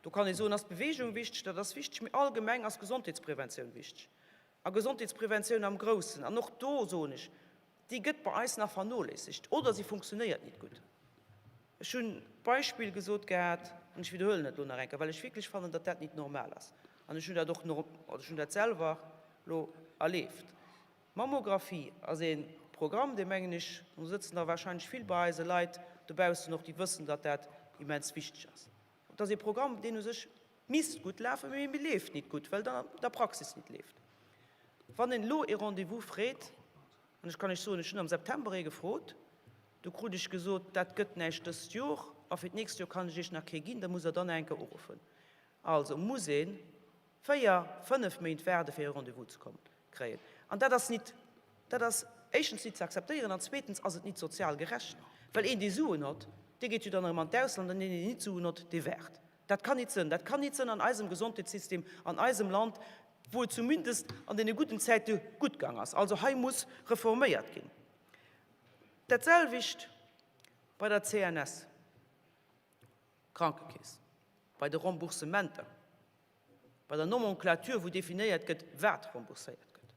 Q: Do kann ee soen, ass d'Beweegung wichteg, dat ass wichteg, mee allgemeng ass Gesondheetspreventioun wichteg. A Gesondheetspreventioun am Groussen, an och do soen ech, déi gëtt bei eis nach vernoléissegt oder si funktionéiert nit gutt. Ech hunn d'Beispill gesot gehat, an ech widderhuelen et elo nach eng Kéier, well ech wierklech fannen, datt dat nit normal ass, an ech hunn dat och, also ech hunn dat selwer elo erleeft, Mammographie ass ee Programm, dee mengen ech, do sëtzen der wahrscheinlech vill bei eise Leit dobaussen och, déi wëssen, datt dat immens wichteg ass. Et ass ee Programm, deen u sech misst gutt lafen, mee e leeft nit gutt, well en an der Praxis nit leeft. Wann een elo ee Rendez-vous freet, an ech kann Iech soen, ech hunn am September ee gefrot, do krut ech gesot, dat gëtt näischt dëst Jor a fir d'nächst Jor kann ech Iech nach kee ginn, da musst Der dann nach eng Kéier uruffen. Also muss ee 4, 5 Méint waarde fir e Rendez-vous ze kommen, kréien. An dat ass nit, dat ass éischtens nit ze akzeptéieren an zweetens ass et nit sozial gerecht, well een dee Suen hott, dee geet jo dann erëm an d'Ausland an deen deen nit Suen hott, dee waart. Dat kann nit sënn. Dat kann nit sënn an eisem Gesondheetssystem, an eisem Land, wou et zumindest an deene gudden Zäite gutt gang ass. Also hei muss reforméiert ginn. Dat selwecht bei der CNS, Krankekeess, bei de Remboursementer. Bei der Nomenclature, wou definéiert gëtt, wat rembourséiert gëtt.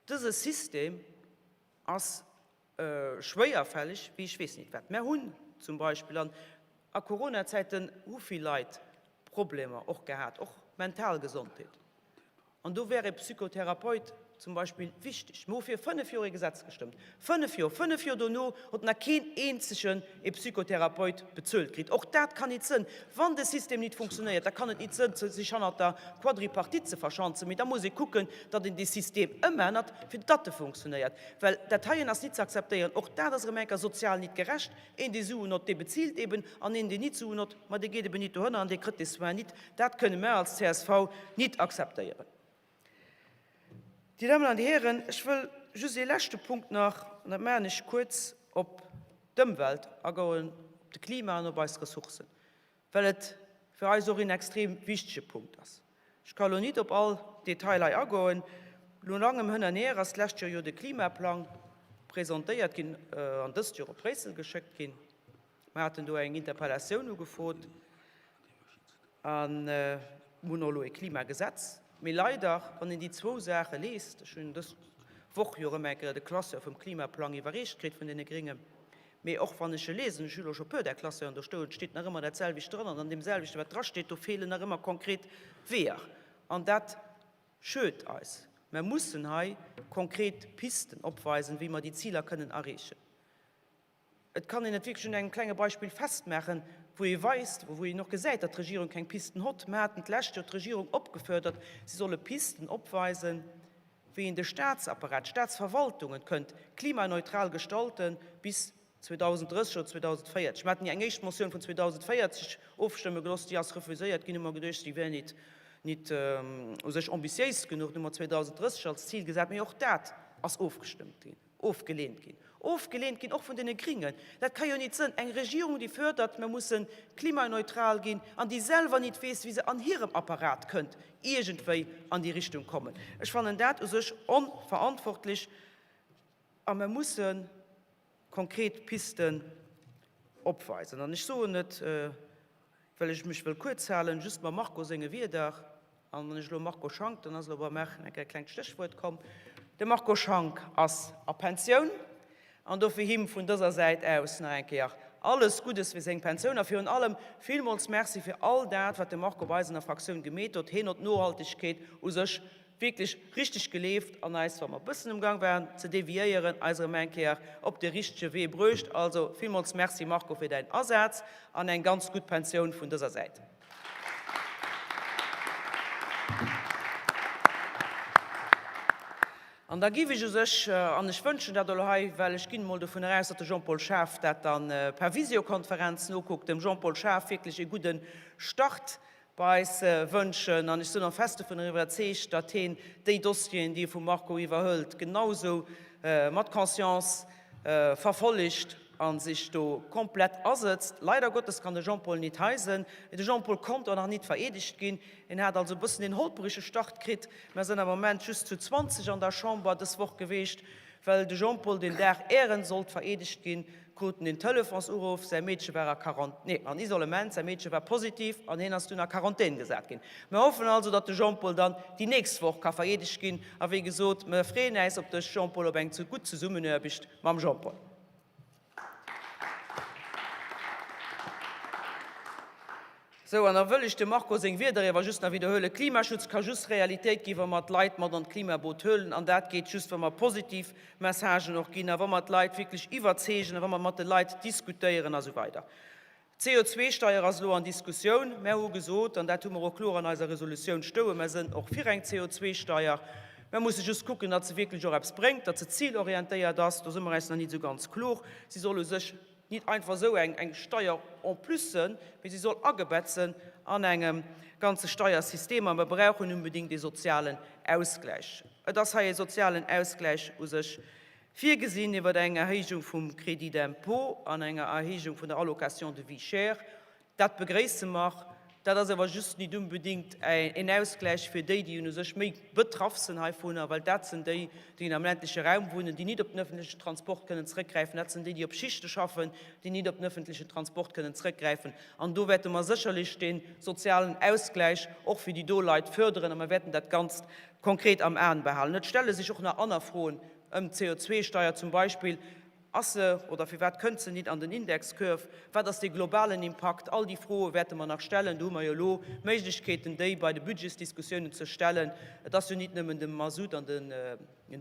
Q: Dëse System ass schwéierfälleg wéi ech weess nit wat. Mär hunn zum Beispill, an a Coronazäiten hu vill Leit Problemer och gehat, och mental Gesondheet, An do wär e Psychotherapeut zum Beispill wichteg. Mir hu fir fënnef Joer e Gesetz gestëmmt. Fënnef Joer! Fënnef Joer dono huet nach keen eenzegen e Psychotherapeut bezuelt kritt. Och dat kann nit sënn. Wann de System nit funktionéiert, da kann et nit sënn, sech hannert der Quadripartite ze verschanzen, mee da muss ee kucken, datt een dee System ëmännert, fir datt e funktionéiert. Well dat heien ass nit ze akzeptéieren. Och dat ass erëm eng Kéier sozial nit gerecht. Een, dee Suen hott, dee bezilt eben, an een, deen nit Suen hott, ma dee geet eben nit dohënner an dee krëtt dee Soin nit. Dat kënne mer als csv nit akzeptéieren. Dir Dammen an Dir Hären, ech wëll just ee leschte Punkt nach, an dat maachen ech kuerz, op d'Ëmwelt agoen, op de Klima an op eis Ressourcen, well et fir eis och een extrem wichtege Punkt ass. Ech ka elo nit op all Detail hei agoen. No langem Hënn an Hier ass d'lescht Joer jo de Klimaplang presentéiert ginn an dëst Joer op Bréissel geschéckt ginn. Mer haten do eng Interpellatioun ugefrot a mer hunn och elo e Klimagesetz. Mee leider, wann een déi zwou Saache liest, ech hunn dës Woch jo erëm eng Kéier de Classeur vum Klimaplang iwwerreecht kritt vun deene Gréngen, Mee och wann ech e lesen, ech hu lo scho puer där Classeuren do stoen, steet nach ëmmer dat selwecht dran an an deem selwechten, wat drasteet, do feelen nach ëmmer konkret Weeër. An dat schued eis. Mer mussen hei konkret Pisten opweisen, wéi mer déi Ziler kënnen erreechen. Et kann een et wierklech un engem klenge Beispill festmaachen, wou ee weist, wou een och gesäit, datt d'Regierung keng Pisten hott. Mer haten d'lescht Joer d'Regierung opgefuerdert, si solle Pisten opweisen, wéi een de Staatsapparat, d'Staatsverwaltungen kënnt klimaneutral gestalten bis. 2030 oder 2040. Mir haten eng éischt Motioun vun 2040 ofstëmme gelooss, déi ass refuséiert ginn, hu mer geduecht, déi wär nit, nit u sech ambitiéis genuch. Du hu mer 2030 als Zil gesat, mee och dat ass ofgestëmmt ginn, ofgeleent ginn. Ofgeleent ginn och vun deene Gringen. Dat ka jo nit sënn. Eng Regierung, déi fördert, mer musse klimaneutral ginn, an déi selwer nit weess, wéi se an hirem Apparat kënnt iergendwéi an déi Richtung kommen. Ech fannen dat u sech onverantwortlech a mer mussen konkret Pisten opweisen. An ech soen et, well ech mech wëll kuerz halen, just mam Marco senge Wierder, an wann ech elo Marco Schank, dann ass elo beim Marc eng Kéier e klengt Stéchwuert komm, de Marco Schank ass a Pensioun, an dofir him vun dëser Säit aus nach eng Kéier alles Guddes fir seng Pensioun a virun allem villmools Merci fir all dat, wat de Marco bei eis an der Fraktioun gemeet huet. Hien huet d'Nohaltegkeet u sech wierklech richteg geleeft an eis, wa mer e bëssen um Gang waren ze deviéieren, eis erëm eng Kéier op de richtege Wee bruecht. Also villmools Merci Marco fir däin Asaz an eng ganz gutt Pensioun vun dëser Säit. An da giff ech u sech, an ech wënschen dat elo hei, well ech ginn emol dovun eraus, datt de Jean-Paul Schaaf dat dann per Visiokonferenz nokuckt, dem Jean-Paul Schaaf wierklech e gudde Start bei eis wënschen. An ech sinn och fest dovun iwwerzeegt, datt heen déi Dossieren, déi e vum Marco iwwerhëlt, genausou mat Conscience verfollegt a sech do komplett asëtzt. Leider Gottes kann de Jean-Paul nit hei sinn. De Jean-Paul konnt och nach nit vereedegt ginn. En hat also e bëssen een holperege Start kritt. Mer sinn am Moment just zu 20 an der Chamber dës Woch geweecht. Well de Jean-Paul deen Dag ären sollt vereedegt ginn, krut en een Telefonsuruff, säi Meedche war a Quarant-, nee, an Isolement, säi Meedche war positiv an hien ass dunn a Quarantän gesat ginn. Mer hoffen also, datt de Jean-Paul dann déi nächst Woch ka vereedegt ginn a wéi gesot, mer freeën äis op dech Jean-Paul, op eng gutt Zesummenaarbecht mam Jean-Paul. Sou, an da wëll ech dem Marco seng Wierder ewer just nach widderhuelen, Klimaschutz ka just Realitéit ginn, wa mer d'Leit mat an d'Klimaboot huelen. An dat geet just, wa mer positiv Messagen och ginn a wa mer d'Leit wierklech iwwerzeegen a wa mer mat de Leit diskutéieren a sou weider. D'CO2-Steier ass elo an Diskussioun. Mär hu gesot, an dat hu mer och kloer an eiser Resolutioun stouen, mer sënn och fir eng CO2-Steier. Mer musse just kucken, datt se wierklech och eppes bréngt, datt se zilorientéiert ass. Do si mer eis nach nit esou ganz kloer. Si soll u sech nit einfach esou eng eng Steier en plus sënn, mee si soll agebett sënn an engem ganze Steiersystem a mer brauchen unbedingt ee sozialen Ausgläich. Et ass hei ee sozialen Ausgläich u sech virgesinn iwwer eng Erhéijung vum Crédit d'impôt an enger Erhéijung vun der Allocation de vie chère. Dat begréisse mer. Dat ass awer just nit unbedingt een Ausgläich fir déi, déi un u sech méi betraff sinn heivunner, well dat sinn déi, déi am ländleche Raum wunnen, déi nit op den öffentlechen Transport kënnen zrëckgräifen. Dat sinn déi, déi op Schichte schaffen, déi nit op den öffentlechen Transport kënnen zrëckgräifen. An do wäerte mer sécherlech dee sozialen Ausgläich och fir déi do Leit förderen a mer wäerten dat Ganzt konkret am Aen behalen. Et stelle sech och nach aner Froen ëm d'CO2-Steier zum Beispill. Ass se, oder firwat kënnt se nit an den Indexcurve? Wat ass dee globalen Impakt? All déi Froe wäerte mer nach stellen. Do hu mer jo elo Méiglechkeeten, déi bei de Budgetsdiskussiounen ze stellen. Et ass jo nit nëmmen de Mazout an den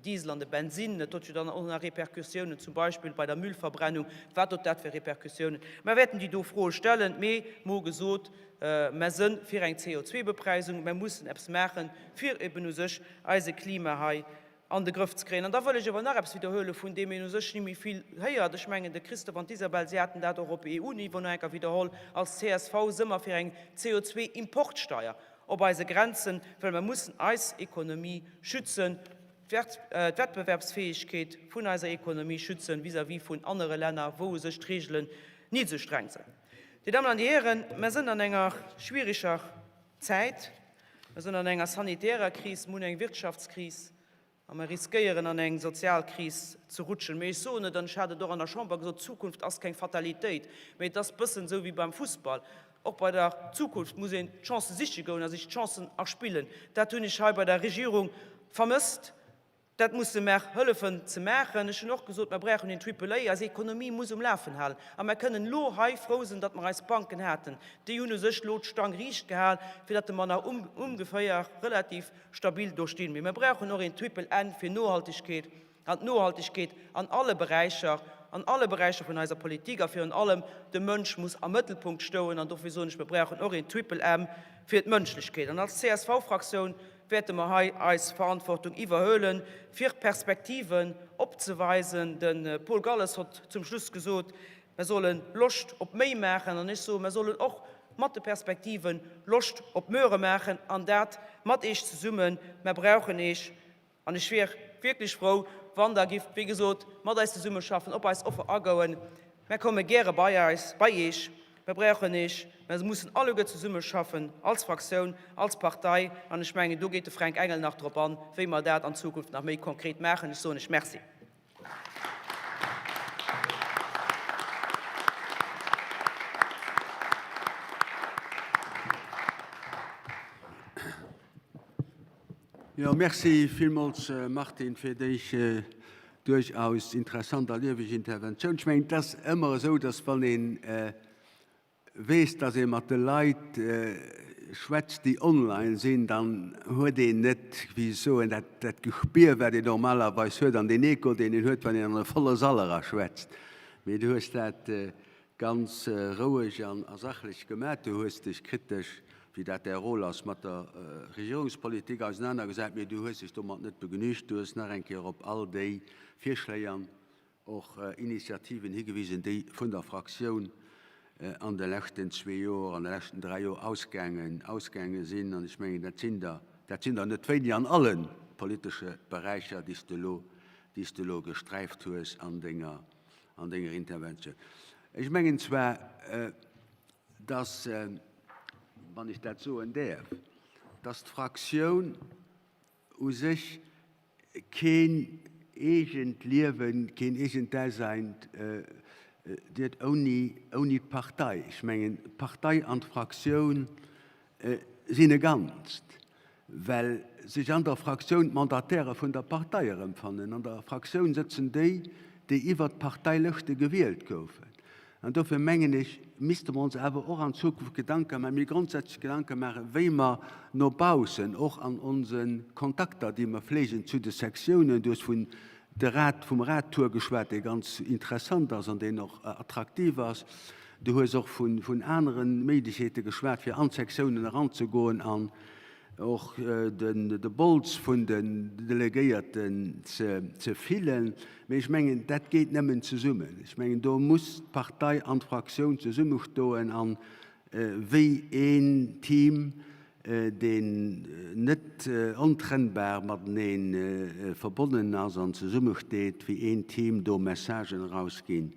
Q: Diesel an de Bensinn, et huet jo dann och nach Répercussiounen, zum Beispill bei der Müllverbrennung. Wat huet dat fir Répercussiounen? Mer wäerten déi do Froe stellen. Mee mer hu gesot, mer sënn fir eng CO2-Bepreisung. Mer mussen eppes maachen, fir eben u sech eise Klima hei an de Grëff ze kréien. An da wëll ech awer nach eppes widderhuelen, vun deem een u sech ni méi vill héiert. Ech mengen, de Christophe an d'Isabel, si haten dat och op EU-Niveau nach eng Kéier widderholl, Als csv si mer fir eng CO2-Importsteier op eise Grenzen, well mer mussen eis Ekonomie schützen, d'Wettbewerbsfäegkeet vun eiser Ekonomie schützen vis-à-vis vun anere Länner, wou u sech d'Regelen nit esou streng sinn. Dir Dammen an Dir Hären, mer sinn an enger schwieriger Zäit. Mer sinn an enger sanitärer Kris, mer hunn eng Wirtschaftskris a mer riskéieren an eng sozial Kris ze rutschen. Mee ech soen et, an ech hat et och an der Chamber gesot, D'Zukunft ass keng Fatalitéit, mee et ass bëssen esou wéi beim Fussball, Och bei der Zukunft muss een d'Chancë siche goen a sech d'Chancen erspillen. Dat hunn ech hei bei der Regierung vermësst. Dat musse mer hëllefen ze maachen. Ech hunn och gesot, mer brauchen een Triple A. Eis Ekonomie muss um Lafen halen. A mer kënnen elo hei frou sinn, datt mer eis Banken haten. Déi hunn u sech elo d'Stang riicht gehal, fir datt mer nach ongeféier relativ stabil do stinn. Mee mer brauchen och een Triple N fir Nohaltegkeet, an d'Nohaltegkeet an alle Beräicher, an alle Beräicher vun eiser Politik. A virun allem de Mënsch muss am Mëttelpunkt stoen. An dofir soen ech, mer brauchen och een Triple M fir d'Mënschlechkeet. An als CSV-Fraktioun. wäerte mer hei eis Verantwortung iwwerhuelen, fir Perspektiven opzeweisen. De Paul Galles hott zum Schluss gesot, mer solle Loscht op méi maachen. An ech soen, mer sollen och mat de Perspektiven Loscht op Möre maachen, an dat mat Eech zesummen. Mer brauchen Eech. An ech wier wierklech frou, wann Der gifft, wéi gesot, mat eis zesummeschaffen, op eis Offer agouen. Mär komme gäre bei eis, bei Eech. Mer brauchen Eech. Mer mussen alleguer zesummeschaffen, als Fraktioun, als Partei. An ech mengen, do geet de Fränk Engel nach drop an, wéi mer dat an Zukunft nach méi konkret maachen. Ech soen Eech Merci.
E: Jo, merci villmools, Martine, fir déi duerchaus interessant a lieweg Interventioun. Ech mengen, et ass ëmmer esou, dass wann ee weess, dass ee mat de Leit schwätzt, déi online sinn, dann huet een net, wéi ech soen, dat, dat Gespier, wat een normalerweis huet an deen Echo, deen een huet, wann een an e volle Sall eraschwätzt. Mee du hues dat Ganz roueg an a sachlech gemat. Du hues dech kritesch, wéi dat däi Rôle ass, mat der Regierungspolitik ausenanergesat, mee du hues dech domat net begnügt. Du hues nach eng Kéier op all déi Virschléi an och Initiativen higewisen, déi vun der Fraktioun an de leschten zwee Joer, an de leschten dräi Joer ausgaangen, ausgaange sinn. An ech mengen, dat sinn der, dat sinn der net wéini an alle politesche Beräicher, déi s de elo, déi s de elo gesträift hues an denger an denger Interventioun. Ech mengen zwar, dass, wann ech dat soen däerf, dass d'Fraktioun u sech keen eegent Liewen, keen eegent Dasein huet ouni, ouni d'Partei. Ech mengen, d'Partei an d'Fraktioun sinn e Ganzt, well sech an der Fraktioun d'Mandataire vun der Partei erëmfannen. An der Fraktioun sëtzen déi, déi iwwert d'Parteilëschte gewielt goufen. An dofir mengen ech, misste mer ons awer och an Zukunft Gedanke maachen, méi grondsätzlech Gedanke maachen, wéi mer no baussen, och an onse Kontakter, déi mer fleegen zu de Sektiounen, du hues vun de Rad, vum Radtour geschwat, dee ganz interessant ass an deen och attraktiv ass. Du hues och vun, vun anere Méiglechkeete geschwat, fir an d'Sektiounen eranzegoen an och den, de Bols vun den Delegéierten ze, ze fillen. Mee ech mengen, dat geet nëmmen zesummen. Ech mengen, do muss d'Partei an d'Fraktioun zesummestoen an wéi een Team, deen net ontrennbar matenee verbonnen ass an zesummesteet, wéi een Team do Messagen erausginn,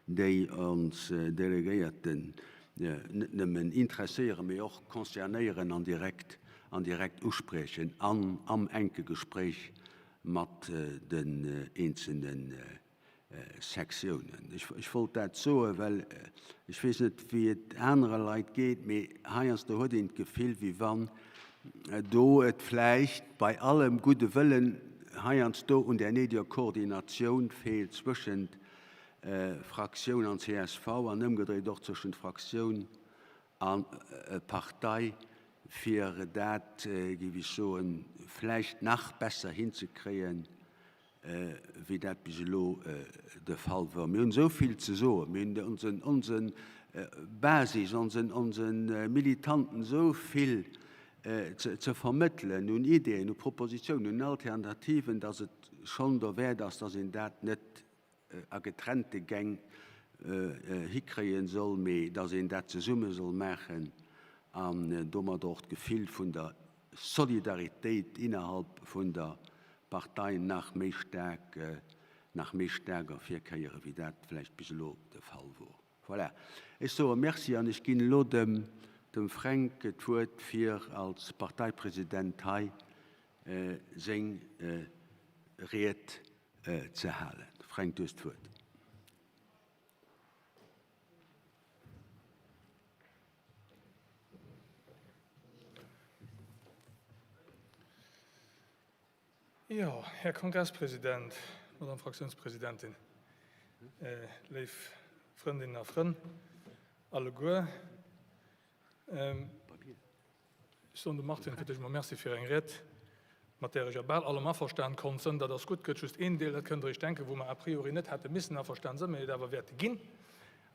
E: déi ons Delegéierten net nëmmen interesséieren, mee och concernéieren an direkt an direkt uspriechen an am enke Gespréich mat den eenzelne Sektiounen. Ech wollt dat soen, well ech weess net, wéi et anere Leit geet, mee heiansdo huet een d'Gefill, wéi wann do et vläicht bei allem gudde Wëllen heiansdo un där néideger Koordinatioun feelt zwëschent Fraktioun an csv an ëmgedréit och zwëschent Fraktioun a Partei, fir dat, géif ech soen, vläicht nach besser hinzekréien, wéi dat bis elo de Fall wor. Mir hunn esou vill ze soen, mir hunn onsen, onse Basis, onsen, onse Militanten esou vill ze vermëttelen un Ideeën, u Propositionen, un Alternativen, dass et schonn derwäert ass, dass een dat net a getrennte Gäng hikréien soll, mee dass een dat zesumme soll maachen an domadder och d'Gefill vun der Solidaritéit innerhalb vun der Partei nach méi staark, nach méi staark ervirkéieren, wéi dat vläicht bis elo de Fall wor. Voilà, ech soe Merci an ech ginn elo dem, dem Fränk d'Wuert, fir als Parteipresident hei seng Ried ze halen. Fränk, du hues d'Wuert.
C: Jo, Här Kongresspresident, Madame Fraktiounspresidentin, léif Frëndinnen a Frënn alleguer. Ech soen dem Martine fir d'éischt emol Merci fir eng Ried, mat där ech a bal allem averstan konnt sënn. Dat ass gutt, gëtt just een Deel, dat kënnt Der Iech denken, wou mer a priori net hätte missen averstan sënn, mee et awer wäerte ginn.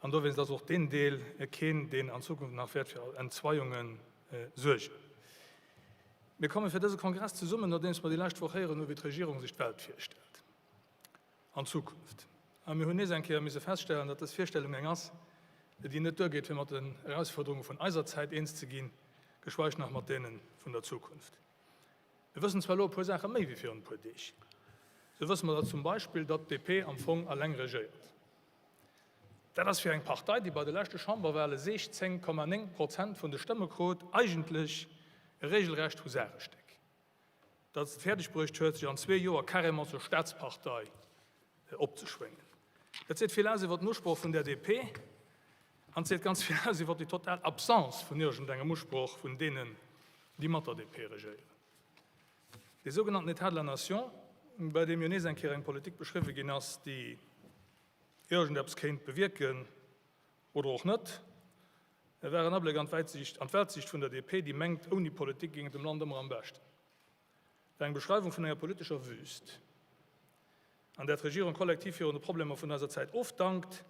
C: An dowéinst ass och deen Deel keen, deen an Zukunft nach wäert fir Entzweiunge suergen. Mir komme fir dëse Kongress zesummen, nodeems mer déi lescht Woch héieren hu wéi d'Regierung sech d'Welt virstellt an Zukunft. A mir hunn nees eng Kéier misse feststellen, datt dës Virstellung eng ass, déi net duergeet, fir mat den Erausfuerderunge vun eiser Zäit eens ze ginn, geschweig nach mat deene vun der Zukunft. Mir wëssen zwar elo e puer Saache méi wéi virun e puer Deeg. Sou wësse mer der zum Beispill, datt d'DP am Fong alleng regéiert. Dat ass fir eng Partei, déi bei de leschte Chamberwale 16,9 Prozent vun de Stëmme krut, eigentlech e regelrecht Husarestéck. Datt se et fäerdeg bruecht huet, sech an zwee Joer carrément zur Staatspartei opzeschwéngen. Dat seet vill aus iwwer den Usproch vun der DP an et seet ganz vill aus iwwer déi total Absence vun iergendengem Usproch vun deenen, déi mat der DP regéieren. Dee sougenannten État de la nation, bei deem jo nees eng Kéier eng Politik beschriwwe ginn ass, déi iergendeppes kéint bewierken oder och net, war en Abléck an d'Weltsiicht vun der DP, déi mengt, ouni Politik géing et dem Land ëmmer am beschten. War eng Beschreiwung vun enger politescher Wüst, an där d'Regierung kollektiv virun de Problemer vun eiser Zäit ofdankt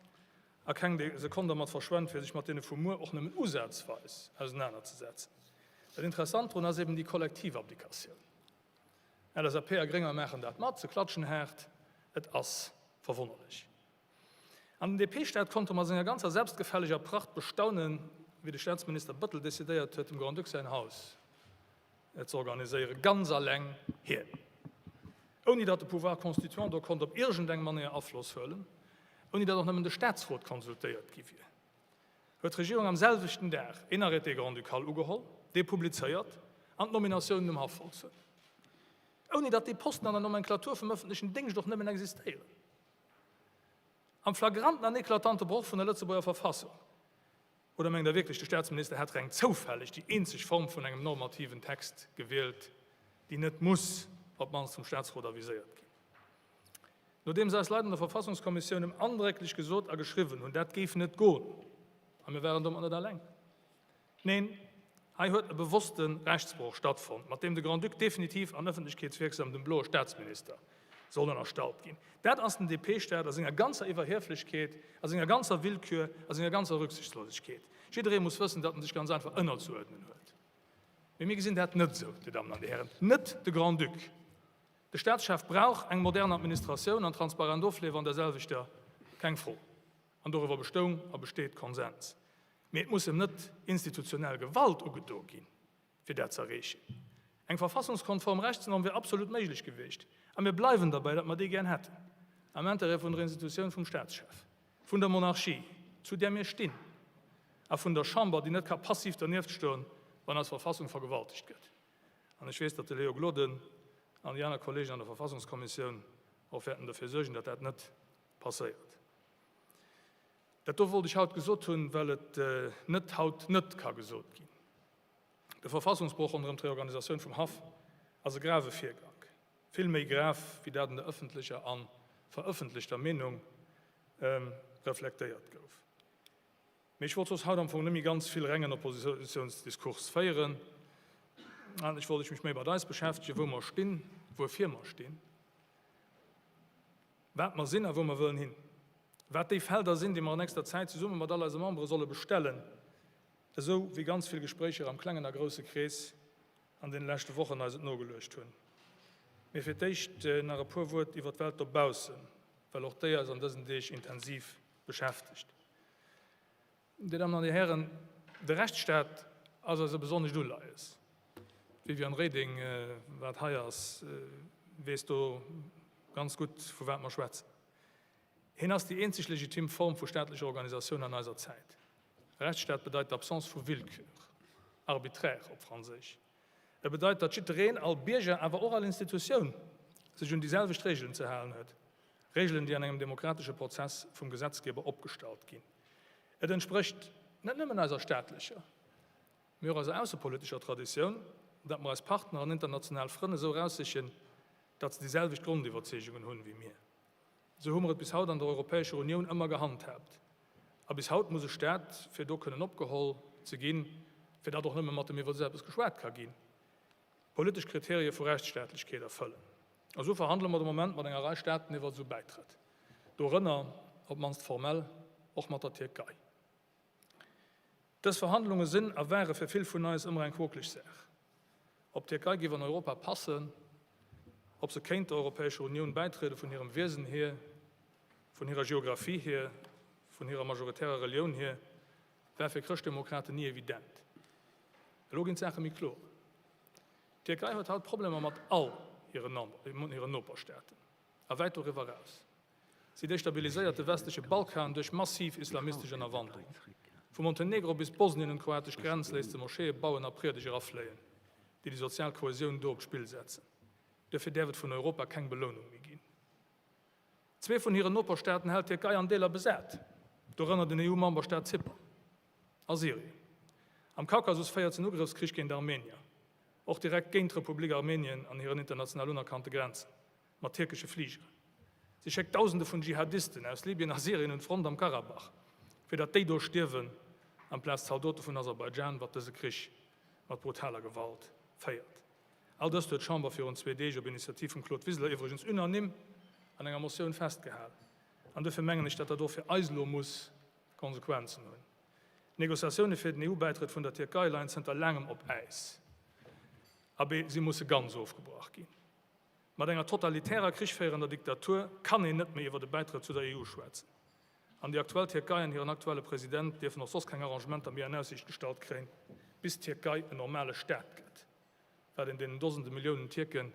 C: a keng Sekonn dermat verschwent, fir sech mat deene vu muer och nëmmen usazweis ausenanerzesetzen. Dat Interessant drun ass eben déi kollektiv Abdikatioun. LSAP a Grénger maachen dat mat, se klatschen haart, et ass verwonnerlech. An den DP-Staat konnt a senger ganzer selbstgefälleger Pracht bestaunen, wéi de Staatsminister Bëttel decidéiert huet, dem Grand-Duc säin Haus ze organiséieren, ganz alleng hien, ouni datt de Pouvoir constituant do konnt op iergendeng Manéier Afloss huelen, ouni datt och nëmmen de Staatsrot konsultéiert gi wier. Huet d'Regierung am selwechten Dag een Arrêté grand-ducal ugeholl, dee publizéiert an d'Nominatiounen um Haff vollzunn, ouni datt déi Posten an der Nomenklatur vum ëffentlechen Déngscht och nëmmen existéieren. Am flagranten an eklatante Broch vun der Lëtzebuerger Verfassung. Oder mengt Der wierklech, de Staatsminister hätt reng zoufälleg déi eenzeg Form vun engem normativen Text gewielt, déi net muss op d'mannst vum Staatsrot aviséiert ginn? Nodeems eis Leit an der Verfassungskommissioun em andrécklech gesot a geschriwwen hunn, dat géif net goen, a mir waren domat net alleng, neen, hei huet e bewosste Rechtsbroch stattfonnt, mat deem de Grand-Duc definitiv an ëffentlechkeetswierksam dem bloe Staatsminister soll ënnerstallt ginn. Dat ass den DP-Staat a senger ganzer Iwwerhieflechkeet, a senger ganzer Willkür, a senger ganzer Rücksichtslosegkeet. Jidderee muss wëssen, datt en sech ganz einfach ënnerzuerdnen huet. Mee mir gesinn dat net esou, Dir Dammen an Dir Hären, net de Grand-Duc. De Staatschef brauch eng modern Administratioun an transparent Ofleef an der selwechter, keng Fro. An doriwwer bestoung a besteet Konsens. Mee et muss em net institutionell Gewalt ugedo ginn, fir dat ze erreechen. Eng verfassungskonform Rechtsnorm wier absolut méiglech gewiescht. A mir bleiwen derbäi, datt mer déi gär hätten, am Intérêt vun der Institutioun vum Staatschef, vun der Monarchie, zu där mir stinn, a vun der Chamber, déi net ka passiv dernieft stoen, wann eis Verfassung vergewaltegt gëtt. An ech weess, datt de Léo Gloden an déi aner Kollegen an der Verfassungskommissioun och wäerten derfir suergen, datt dat net passéiert. Dat do wollt ech haut gesot hunn, well et net haut net ka gesot ginn. De Verfassungsbroch ronderëm d'Reorganisatioun vum Haff ass e grave Virgank, vill méi grav, wéi dat an der ëffentlecher a verëffentlechter Meenung reflektéiert gouf. Mee ech wollt soss haut am Fong net méi ganz vill rengen Oppositionsdiskurs féieren. Eigentlech wollt ech mech méi mat eis beschäftegen, wou mer stinn, wuerfir mer stinn, wat mer sinn a wou mer wëllen hin, wat déi Felder sinn, déi mer an nächster Zäit zesumme mat all eise Membere solle bestellen, esou wéi ganz vill Gespréicher am klengen a grousse Krees an deene leschte Wochen eis et nogeluecht hunn. Mee fir d'éischt nach e puer Wuert iwwer d'Welt dobaussen, well och déi eis an dësen Deeg intensiv beschäftegt. Dir Dammen an Dir Hären, de Rechtsstaat ass eis e besonnescht Uleies. D'Viviane Reding, wat hei ass, weess do ganz gutt, vu wat mer schwätzen. Hien ass déi eenzeg legitim Form vu staatlecher Organisatioun an eiser Zäit. Rechtsstaat bedeit d'Absence vu Willkür, arbitraire op Franséisch. E bedeit, datt jiddereen, all Bierger, awer och all Institutioun, sech un déi selwecht Regeln ze halen huet, Regeln, déi an engem demokratesche Prozess vum Gesetzgeber opgestallt ginn. Et entsprécht net nëmmen eiser staatlecher, mee och eiser aussepolitescher Traditioun, datt mer eis Partner an international Frënn esou eraussichen, datt se déi selwecht Grondiwwerzeegungen hunn wéi mir. Esou hu mer et bis haut an der Europäescher Unioun ëmmer gehandhaabt. A bis haut muss e Staat, fir do kënnen opgeholl ze ginn, fir datt och nëmme mat em iwwer esou eppes geschwat ka ginn, politesch Kriterie vu Rechtsstaatlechkeet erfëllen. A sou verhandele mer de Moment mat enger Rei Staaten iwwer esou Bäitrëtt, dorënner, op d'mannst formell, och mat der Tierkei. Dës Verhandlunge sinn a ware fir vill vun eis ëmmer eng quokeleg Saach. Ob d'Tierkei géif an Europa passen, ob se kéint der Europäescher Unioun bäitriede vun hirem Wiesen hier, vun hirer Geographie hier, vun hirer majoritärer Relioun hier, war fir Chrëschtdemokraten ni evident. Elo ginn d'Saache méi kloer. D'Tierkei huet haut Problemer mat all hiren Noperstaaten a wäit doriwwer eraus. Si destabiliséiert de westleche Balkan duerch massiv islamistesch Ënnerwanderung. Vu Montenegro bis Bosnien un d'kroatesch Grenz léisst se Moscheeë bauen a Priedeger afléien, déi déi sozial Kohäsioun do op d'Spill setzen. Duerfir däerf et vun Europa keng Belounung méi ginn. Zwee vun hiren Noperstaaten hält d'Tierkei an Deeler besat, dorënner den EU-Memberstaat Zypern a Syrien. Am Kaukasus féiert se en Ugrëffskrich géint Armenier, och direkt géint d'Republik Armenien an hiren international unerkannte Grenzen. Mat tierkesche Fligeren. Si schéckt Dausende vun Dschihadisten aus Libyen a Syrien un d'Front am Karabach, fir datt déi do stierwen, amplaz Zaldote vun Aserbaidschan, wat dëse Krich mat brutaler Gewalt féiert. All dëst huet d'Chamber virun zwee Deeg op Initiativ vum Claude Wiseler iwwregens unanime an enger Motioun festgehalen. An duerfir mengen ech, datt dat och fir eis elo muss Konsequenzen hunn. D'Negociatioune fir den EU-Bäitrëtt vun der Tierkei leien zënter laangem op Äis. Abee, si musse ganz ofgebrach ginn. Mat enger totalitärer, krichféierender Diktatur kann een net méi iwwer e Bäitrëtt zu der EU schwätzen. An déi aktuell Tierkei an hiren aktuelle President dierfen och soss keng Arrangementer méi an Aussiicht gestallt kréien, bis d'Tierkei en normale Staat gëtt, wat een deenen Dosende Milliounen Tierken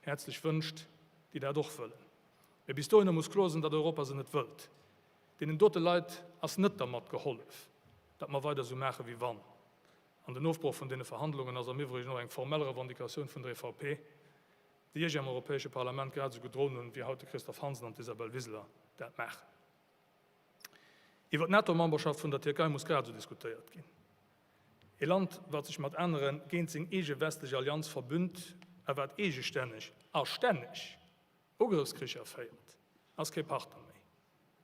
C: häerzlech wënscht, déi dat och wëllen. Mee bis dohinner muss kloer sinn, datt Europa se net wëllt. Deenen dote Leit ass net dermat gehollef, datt mer weider esou maache wéi wann. An den Ofbroch vun deene Verhandlungen ass am Iwwregen och eng formell Revendicatioun vun der EVP, déi ech am Europäesche Parlament grad esou gedroen hunn, wéi haut de Christophe Hansen an d'Isabel Wiseler dat maachen. Iwwer d'NATO-Memberschaft vun der Tierkei muss grad esou diskutéiert ginn. E Land, wat sech mat anere géint seng eege westlech Allianz verbünnt a wat eegestänneg a stänneg Ugrëffskricher féiert, ass kee Partner méi.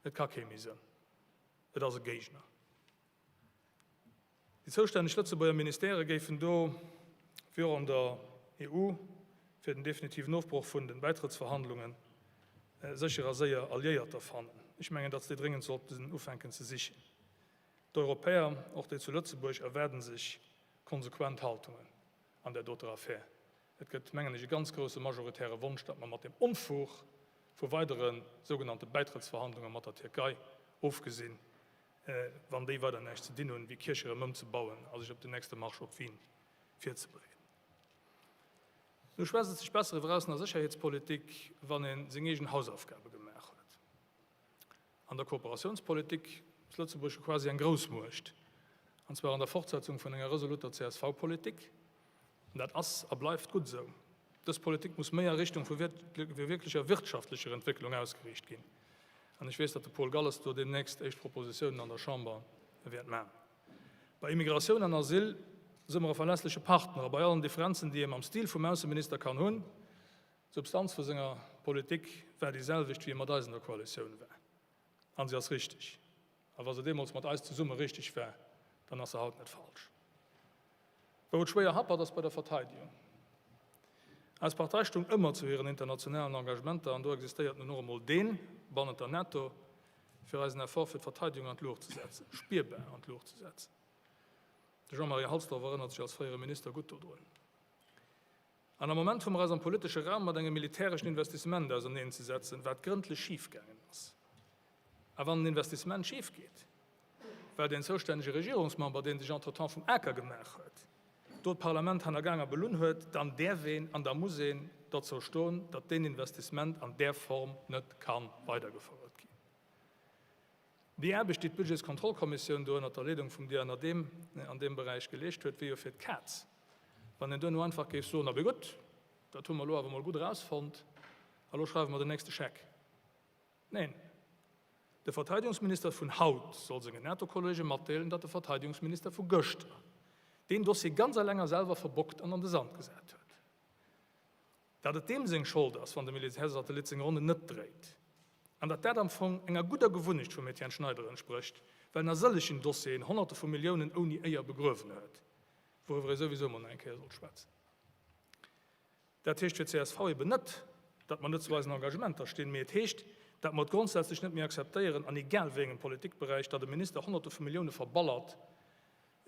C: Et ka kee méi sënn. Et ass e Géigner. Déi zoustänneg Lëtzebuerger Ministèrë géifen do, wéi och an der EU, fir den definitiven Ofbroch vun de Bäitrëttsverhandlungen sécher a séier Alliéierter fannen. Ech mengen, datt se déi dréngend sollten ufänken ze sichen. D'Europäer, och déi zu Lëtzebuerg, erwaarden sech konsequent Haltungen an där doter Affär. Et gëtt, mengen ech, e ganz grousse majoritäre Wonsch, datt mer mat deem Onfug vu weidere sougenannte Bäitrëttsverhandlunge mat der Tierkei ofgesinn, wann déi weider näischt ze dinn hunn, wéi Kierche rëm ëmzebauen a sech op den nächste Marsch op Wien virzebereeden. Nu schwätzt et sech besser iwwer Aussen a Sécherheetspolitik, wann ee seng eegen Hausaufgabe gemaach huet. An der Kooperatiounspolitik ass Lëtzebuerg jo quasi eng Groussmuecht, an zwar an der Fortsetzung vun enger resoluter CSV-Politik. An dat ass a bleift gutt esou. Dës Politik muss méi a Richtung vu wierklecher wirtschaftlecher Entwécklung ausgeriicht ginn. An ech weess, datt de Paul Galles do deemnächst éischt Propositiounen an der Chamber wäert maachen. Bei Immigratioun an Asyl si mer e verlässleche Partner a bei allen Differenzen, déi ee mam Stil vum Ausseminister kann hunn, d'Substanz vu senger Politik war déi selwecht, wéi e mat eis an der Koalitioun war. An se ass richteg. A wa se deemools mat eis zesumme richteg war, dann ass se haut net falsch. Wou et schwéier happert, ass bei der Verteidigung. Eis Partei stung ëmmer zu hiren internationalen Engagementer an do existéiert nun och emol deen bannent der NATO, fir eisen Effort fir d'Verteidigung an d'Luucht ze setzen, spierbar an d'Luucht ze setzen. De Jean-Marie Halsdorf erënnert sech als fréiere Minister gutt dodrun. An am Moment, wou mer eis am politesche Raum mat engem militäreschen Investissement auserneenzesetzen, wat grëndlech schifgaangen ass, a wann en Investissement schifgeet, well deen zoustännege Regierungsmember, dee sech entretemps vum Aker gemaach huet, do d'Parlament hannergaang a belunn huet, dann däerf een an da muss een dozou stoen, datt deen Investissement an där Form net ka weidergefouert ginn. Déi Aarbecht, déi d'Budgetskontrollkommissioun do ënnert der Leedung vum Diane Adehm an deem Beräich geleescht huet, wier jo fir d'Kaz, wann een duerno einfach géif soen, Abee gutt, dat hu mer elo awer emol gutt erausfonnt a lo schreiwe mer den nächste Scheck. Neen, de Verteidigungsminister vun haut soll sengen NATO-Kollege matdeelen, datt de Verteidigungsminister vu gëschter deen Dossier ganz eleng a selwer verbockt an an de Sand gesat huet. Datt et deem seng Schold ass, wann de Militärsatellit seng Ronnen net dréit. An datt dat am Fong enger gudder Gewunnecht vum Etienne Schneider entsprécht, well en a sëllegen Dossieren Honnerte vu Milliounen ouni Éier begruewen huet, wouriwwer ee souwisou mol nach eng Kéier sollt schwätzen. Dat heescht fir csv eben net, datt mer net zu eisen Engagementer stinn, mee et heescht, datt mer et grondsätzlech net méi akzeptéieren, an egal wéi engem Politikberäich, datt e Minister Honnerte vu Millioune verballert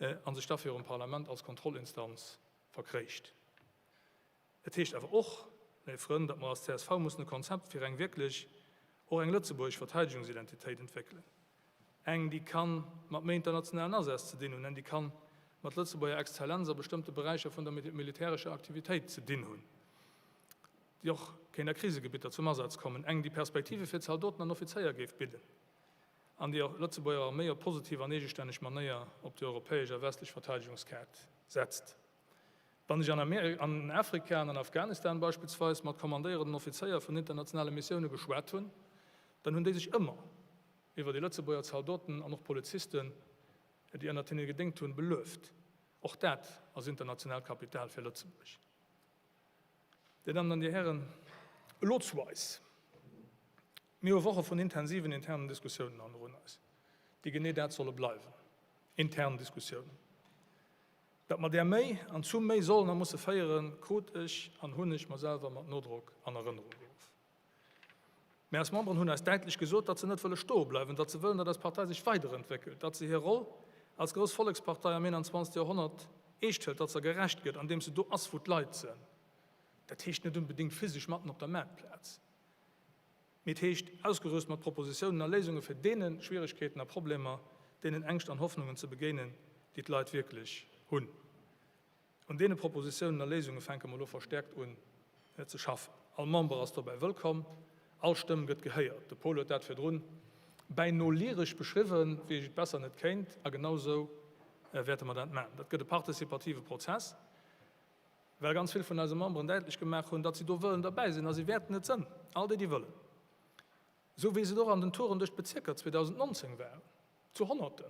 C: a sech da virum Parlament als Kontrollinstanz verkréicht. Et heescht awer och, léif Frënn, datt mer als csv mussen e Konzept fir eng wierklech och eng lëtzebuergesch Verteidigungsidentitéit entwéckelen. Eng, déi ka mat méi internationalen Asätz ze dinn hunn, eng, déi ka mat Lëtzebuerger Exzellenz a bestëmmte Beräicher vun der militärescher Aktivitéit ze dinn hunn, déi och kéint a Krisegebitter zum Asaz kommen, eng, déi Perspektive fir Zaldoten an Offizéier géif bidden an déi och d'Lëtzebuerger Arméi op positiv an eegestänneg Manéier op déi europäesch a westlech Verteidigungskaart setzt. Wann ech an Afrika an an Afghanistan beispillsweis mat kommandéierenden Offizéier vun internationale Missioune geschwat hunn, dann hunn déi sech ëmmer iwwer déi Lëtzebuerger Zaldoten an och Polizisten, déi ënnert hinne gedéngt hunn, belueft. Och dat ass internationaalt Kapital fir Lëtzebuerg. Dir Dammen an Dir Hären, elo zu eis. Mir hu Woche vun intensiven internen Diskussiounen hannerun eis, déi genee dat solle bleiwen, intern Diskussiounen. Datt mer där méi an zu méi sollen a musse féieren, krut ech an hunn ech mer selwer mat Nodrock an Erënnerung geruff. Mä eis Memberen hunn eis däitlech gesot, datt se net wëlle stoe bleiwen, datt se wëllen, datt eis Partei sech weiderentwéckelt, datt se hir Roll als grouss Vollekspartei am 21. Joerhonnert eescht hëlt, datt se gerecht gëtt, andeems se do ass, wou d'Leit sënn. Dat heescht net unbedéngt physesch matten op der Maartplaz. Mee et heescht, ausgerüst mat Propositiounen a Léisunge fir deene Schwieregkeeten a Problemer, deenen Ängscht an Hoffnungen ze begéinen, déi d'Leit wierklech hunn. Un deene Propositiounen a Léisunge fänke mer elo verstäerkt un ze schaffen. All Member ass dobäi wëllkomm, all Stëmm gëtt gehéiert. De Paul huet dat virdrun bäino lyresch beschriwwen, wéi ech et besser net kéint, a genau esou wäerte mer dat maachen. Dat gëtt e participative Prozess. Well ganz vill vun eise Memberen däitlech gemaach hunn, datt si do wëllen derbäi sinn, a si wäerten et sënn, all déi, déi wëllen, esou wéi se et och an den Touren duerch d'Bezierker 2019 waren, zu Honnerten,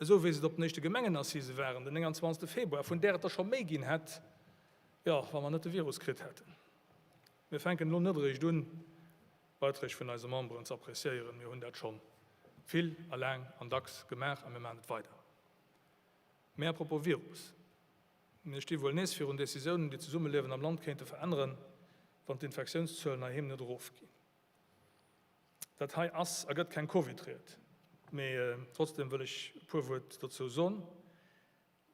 C: esou wéi se et op den éischte Gemengenassisë waren den 29. Februar, vun där et der scho méi ginn hätt, jo, wa mer net de Virus kritt hätten. Mir fänken elo net eréischt un, d'Beiträg vun eise Memberen ze appréciéieren, mir hunn dat scho vill a laang an dacks gemaach a mir maachen et weider. Mä à propos Virus, Mir sti wuel nees virun Decisiounen, déi d'Zesummeliewen am Land kéinte veränneren, wann d'Infektiounszuelen heiheem net erofginn. Dat hei ass a gëtt keng Covid-Ried, mee trotzdeem wëll ech e puer Wuert dozou son.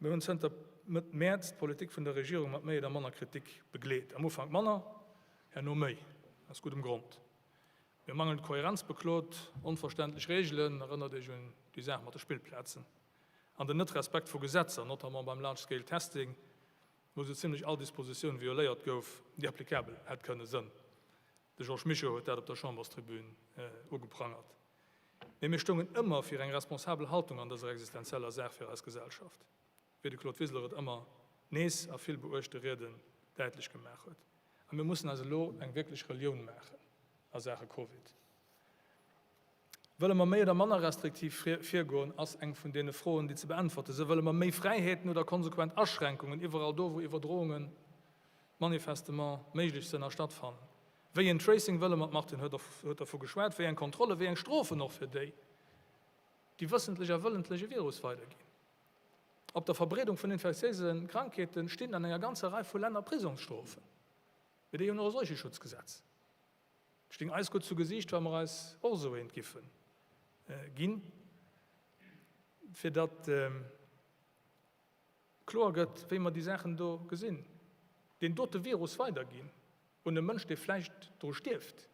C: Mir hunn zënter Mëtt Mäerz d'Politik vun der Regierung mat méi oder manner Kritik begleet. Am Ufank manner, herno méi, aus guddem Grond. Mir hu mangelnd Kohärenz beklot, onverständlech Reegelen, erënnert Iech un déi Saach mat de Spillplazen, an den Net-Respekt vu Gesetzer, notamment beim Large Scale Testing, wou sou zimlech all Dispositioun violéiert gouf, déi applicabel hätt kënne sënn. De Georges Mischo huet dat op der Chamberstribün ugeprangert. Mee mir stoungen ëmmer fir eng responsabel Haltung an dëser existenzieller Saach fir eis Gesellschaft, wéi de Claude Wiseler et ëmmer nees a vill beuechte Rieden däitlech gemaach huet. A mir mussen eis elo eng wierklech Relioun maachen a Saache Covid. Wëlle mer méi oder manner restriktiv virgoen, ass eng vun deene Froen, déi ze beäntwerte sinn. Wëlle mer méi Fräiheeten oder konsequent Aschränkungen iwwerall do, wou Iwwerdrounge manifestement méiglech sinn a stattfannen? Wéi een Tracing wëlle mer, d'Martine huet dervu geschwat, wéi eng Kontrolle, wéi eng Strofen och fir déi, déi wëssentlech a wëllentlech e Virus weiderginn? Op der Verbreedung vun infektiéise Krankheete stinn an enger ganzer Rei vu Länner Prisongsstrofen, mee déi hunn och e Seucheschutzgesetz. Sting eis gutt zu Gesiicht, wa mer eis och esou eent giffe ginn, fir datt kloer gëtt, wéi mer déi Saachen do gesinn. Deen dote Virus weiderginn un e Mënsch, dee vläicht dru stierft,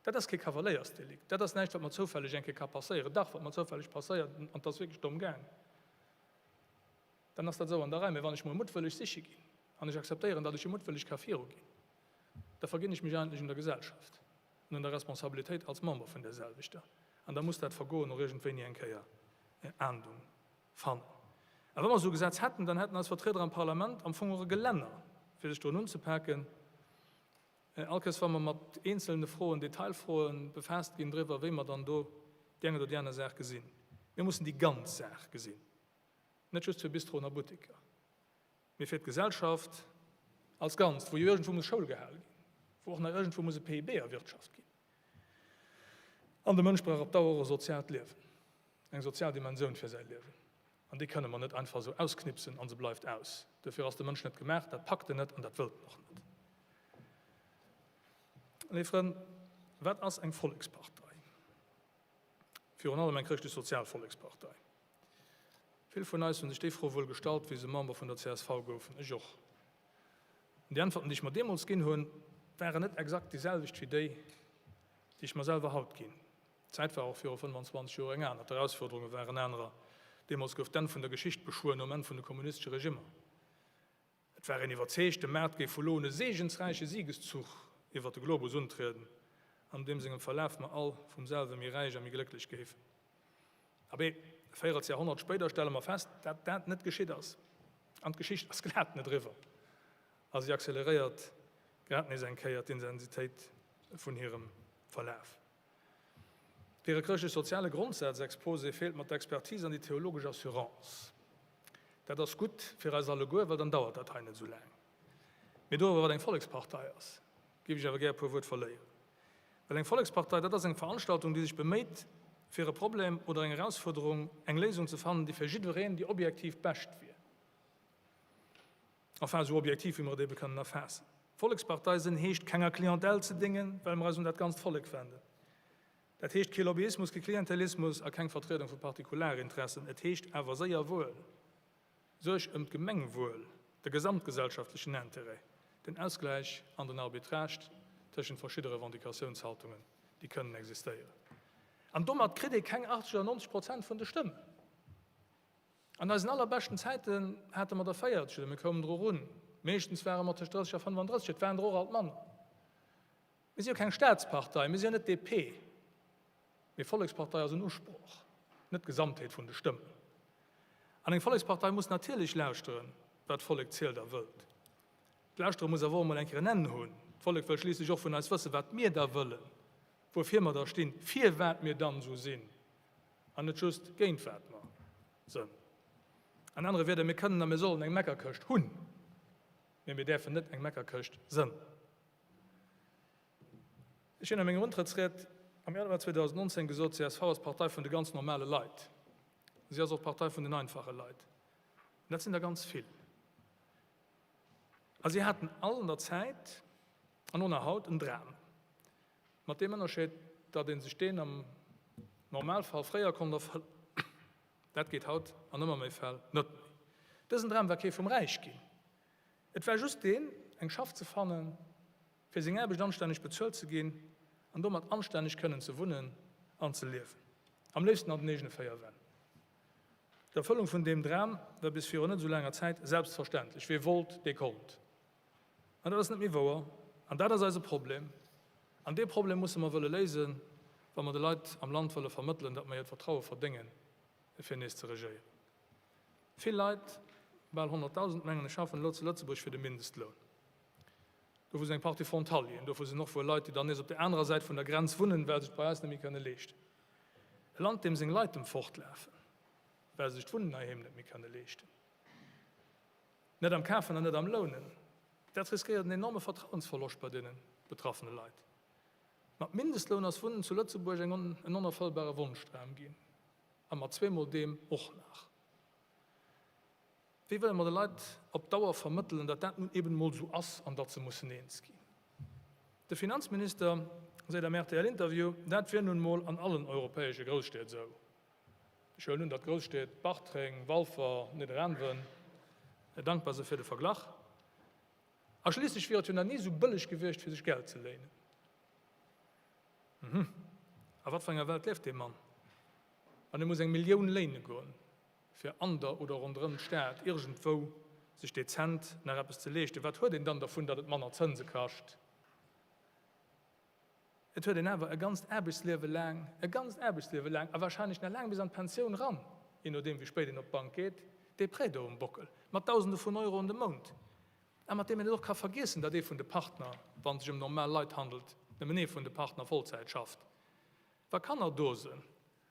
C: dat ass kee Kavaléiersdelikt. Dat ass näischt, wat mer zoufälleg eng Kéier ka passéieren. Dach, wat mer zoufälleg passéiert, an et ass wierklech domm gaang, dann ass dat esou an der Rei. Mä wann ech mol muttwëlleg siche ginn an ech akzeptéieren, datt ech jo muttwëlleg ka viruginn, da verginn ech mech eigentlech un der Gesellschaft an un der Responsabilitéit als Member vun där selwechter. An da muss dat Vergoen och iergendwéini eng Kéier Ahndung fannen. A wa mer esou e Gesetz hätten, dann hätten eis Vertrieder am Parlament am Fong och e Gelänner, fir sech drun unzepaken, all Kéiers wa mer mat eenzelne Froen, Detailfroen befaasst ginn driwwer, wéi mer dann do déi eng oder déi aner Saach gesinn. Mir mussen déi ganz Saach gesinn, net just fir Bistroen a Butteker. Mee fir d'Gesellschaft als Ganzt, wou jo iergendwou muss Schoul gehal ginn, wou och nach iergendwou muss e PIB erwirtschaft ginn. An de Mënsch brauch op Dauer och e soziaalt Liewen, eng sozial Dimensioun fir säi Liewen. An déi kënne mer net einfach esou ausknipsen a se bleift aus. Dofir ass de Mënsch net gemaach, dat packt en net an dat wëllt en och net. Léif Frënn, wat ass eng Vollekspartei? Virun allem eng chrëschtlech-sozial Vollekspartei. Vill vun eis hunn sech déi Fro wuel gestallt, wéi se Member vun der csv goufen. Ech och. An déi Äntwerten, déi ech mer deemools ginn hunn, waren net exakt déi selwecht wéi déi, déi ech mer selwer haut ginn. D'Zäit war och viru 25 Joer eng aner, d'Erausfuerderunge waren anerer. Deemools gouf d'Enn vun der Geschicht beschwuer, nom Enn vun de kommunistesche Regimmer. Et war een iwwerzeegt, de Maart géif vu lo un e seegensräiche Siegeszuch iwwer de Globus untrieden, an deem sengem Verlaf mer all vum selwe méi räich a méi glécklech géifen. Abee, e Véierelsjahrhonnert spéider stelle mer fest, dat dat net geschitt ass. An d'Geschicht ass glat net eriwwer a si acceleréiert grad nees eng Kéier d'Intensitéit vun hirem Verlaf. Fir e chrëschtlech-soziale Grondsaz-Exposé feelt mer d'Expertise an déi theologesch Assurance. Dat ass gutt fir eis alleguer, well dann dauert dat hei net esou laang. Mee doriwwer, wat eng Vollekspartei ass, géif ech awer gär e puer Wuert verléieren. Well eng Vollekspartei, dat ass eng Veranstaltung, déi sech beméit, fir e Problem oder eng Erausfuerderung eng Léisung ze fannen, déi fir jiddwereen déi objektiv bescht wier. Enfin, esou objektiv, wéi mer et ebe kënnen erfaassen. Vollekspartei sinn heescht, kenger Clientèle ze déngen, well mer eis un dat ganzt Vollek wenden. Dat heescht kee Lobbyismus, kee Klientelismus a keng Vertriedung vu Partikularinteressen. Et heescht awer séier wuel Suerg ëm d'Gemengwuel, de gesamtgesellschaftlechen Intérêt, den Ausgläich an den Arbitrage tëschent verschidde Revendicatiounshaltungen, déi kënnen existéieren. An domat kritt ee keng 80 oder 90 Prozent vun de Stëmmen. An eisen allerbeschten Zäiten hate mer der 40 oder mir koumen dru run. Meeschtens ware mer tëscht 30 a 35, et waren der och alt manner. Mir si jo keng Staatspartei, mir si jo net DP. Mee Vollekspartei ass en Usproch, net d'Gesamtheet vun de Stëmmen. An eng Vollekspartei muss natierlech lauschteren, wat d'Vollek zielt a wëllt. D'Lauschtere muss awer och emol eng Kéier en Enn hunn. D'Vollek wëll schliisslech och vun eis wëssen, wat mir da wëllen, wuerfir mer da stinn, firwat mir dann esou sinn. An net just géint wat mer sënn. An anere Wierder, mir kënnen a mir sollen eng Meckerkëscht hunn, mee mir däerfen net eng Meckerkëscht sënn. Ech hunn a menger Untrëttsried am Januar 2019 gesot, csv ass d'Partei vun de ganz normale Leit. Si ass och d'Partei vun den einfache Leit. An dat sinn der ganz vill. A si haten all an der Zäit an och nach haut en Dram. Mat deem Ënnerscheed, datt ee sech deen am Normalfall fréier konnt erfëllen. Dat geet haut an ëmmer méi Fäll net méi. Dësen Dram war kee vum Räichginn. Et war just deen, eng Schaff ze fannen, fir seng Aarbecht anstänneg bezuelt ze ginn an domat anstänneg kënnen ze wunnen an ze liewen. Am léifsten an den eegene 4 Wänn. D'Erfëllung vun deem Dram war bis virun net esou laanger Zäit selbstverständlech. Wee wollt, dee konnt. Mä dat ass net méi wouer an dat ass eise Problem. An dee Problem musse mer wëlle léisen, wa mer de Leit am Land wëlle vermëttelen, datt mer hiert Vertraue verdéngen, fir nees ze regéieren. Vill Leit, bal 100.000 mengen ech, schaffen elo zu Lëtzebuerg fir de Mindestloun. Dovu sinn eng Partie Frontalieren, dovu sinn och wuel Leit, déi dann nees op där anerer Säit vun der Grenz wunnen, well se et bei eis net méi kënne leeschten. E Land, deem seng Leit dem fortlafen, well se sech d'Wunnen heiheem net méi kënne leeschten. Net am Kafen an net am Lounen. Dat riskéiert en enorme Vertrauensverloscht bei deene betraffene Leit. Mat Mindestloun ass Wunnen zu Lëtzebuerg eng en onerfëllbare Wonschdram ginn. A mat zweemol deem och nach. Wéi wëlle mer de Leit op Dauer vermëttelen, datt dat nun eben emol esou ass an datt se mussen eens ginn? De Finanzminister seet am RTL-Interview, dat wier nun emol an allen europäesche Grousstied esou. Ech huelen un, datt Grousstied Bartreng, Walfer, Nidderaanwen dankbar se fir de Verglach. A schliisslech wier et jo nach ni esou bëlleg gewiescht, fir sech Geld ze léinen. Mhm. A wat fir enger Welt lieft dee Mann, wann e muss eng Millioun léine goen, fir an der oder ronderëm d'Stad iergendwou sech dezent nach eppes ze leeschten? Wat huet een dann dervun, datt et manner Zënse kascht? Et huet een awer e ganzt Aarbechtsliewe laang, e ganzt Aarbechtsliewe laang, a wahrscheinlech nach laang bis an d'Pensioun ran, jee nodeem wéi spéit een op d'Bank geet, dee Prêt do um Bockel, mat Dausende vun Euroen de Mount, a mat deem een et och ka vergiessen, datt ee vun de Partner, wa sech ëm normal Leit handelt, nëmmen ee vun de Partner Vollzäit schafft, wa Kanner do sënn,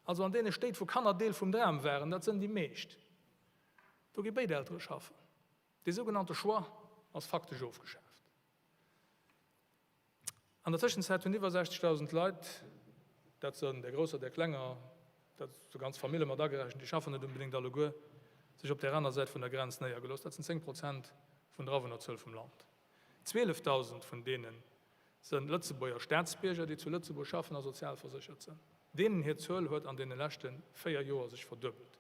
C: also an deene Stéit wou Kanner Deel vum Dram waren, dat sënn déi meescht, do gi béid Eltere schaffen. Dee sougenannte Choix ass faktesch ofgeschaaft. An der Tëschenzäit hunn iwwer 60.000 Leit, dat sënn där grousser, där klenger, dat sou ganz Famille mat agerechent, déi schaffen net unbedéngt alleguer, sech op där aner Säit vun der Grenz néiergelooss. Dat sinn 10 Prozent vun der Awunnerzuel vum Land. 12.000 vun deene sënn Lëtzebuerger Staatsbierger, déi zu Lëtzebuerg schaffen a sozialverséchert sënn. Deenen hir Zuel huet an deene leschte 4 Joer sech verduebelt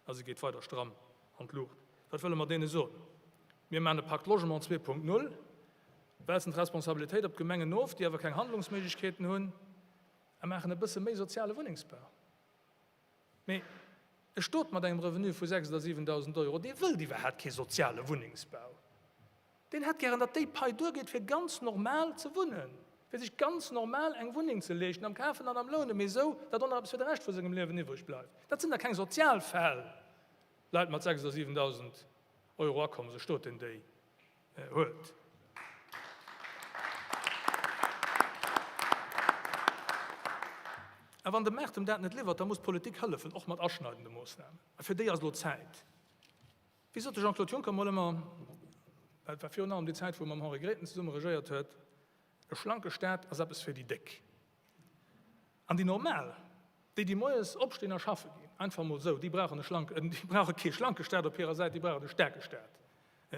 C: a se geet weider stramm an d'Luucht. Wat wëlle mer deene soen? Mir maachen e Pacte Logement 2.0. Wälzen d'Responsabilitéit op d'Gemengen of, déi awer keng Handlungsméiglechkeeten hunn, a maachen e bësse méi soziale Wunnengsbau. Mee e Stot mat engem Revenu vu 6 oder 7.000 Euro, dee wëllt iwwerhaapt kee soziale Wunnengsbau. Deen hätt gären, datt déi Pai duergeet, fir ganz normal ze wunnen, fir sech ganz normal eng Wunneng ze leeschten, am Kafen an am Lounen, mee esou, datt och nach eppes fir de Rescht vu sengem Liewen iwwreg bleift. Dat sinn da keng Sozialfäll, Leit mat 6 oder 7.000 Euro Akommes, e Stot, deen déi huet. A wann de Maart em dat net liwwert, da muss d'Politik hëllefen, och mat aschneidende Moossnamen. A fir déi ass elo Zäit. Wéi sot de Jean-Claude Juncker mol ëmmer, dat war virun allem déi Zäit, wou e mam Henri Grethen zesumme regéiert huet, E schlanke Staat ass eppes fir déi Déck. An déi Normal, déi, déi moies opstinn a schaffe ginn, einfach emol esou, déi brauchen e schlanke, déi brauche kee schlanke Staat op hirer Säit, déi brauchen e staarke Staat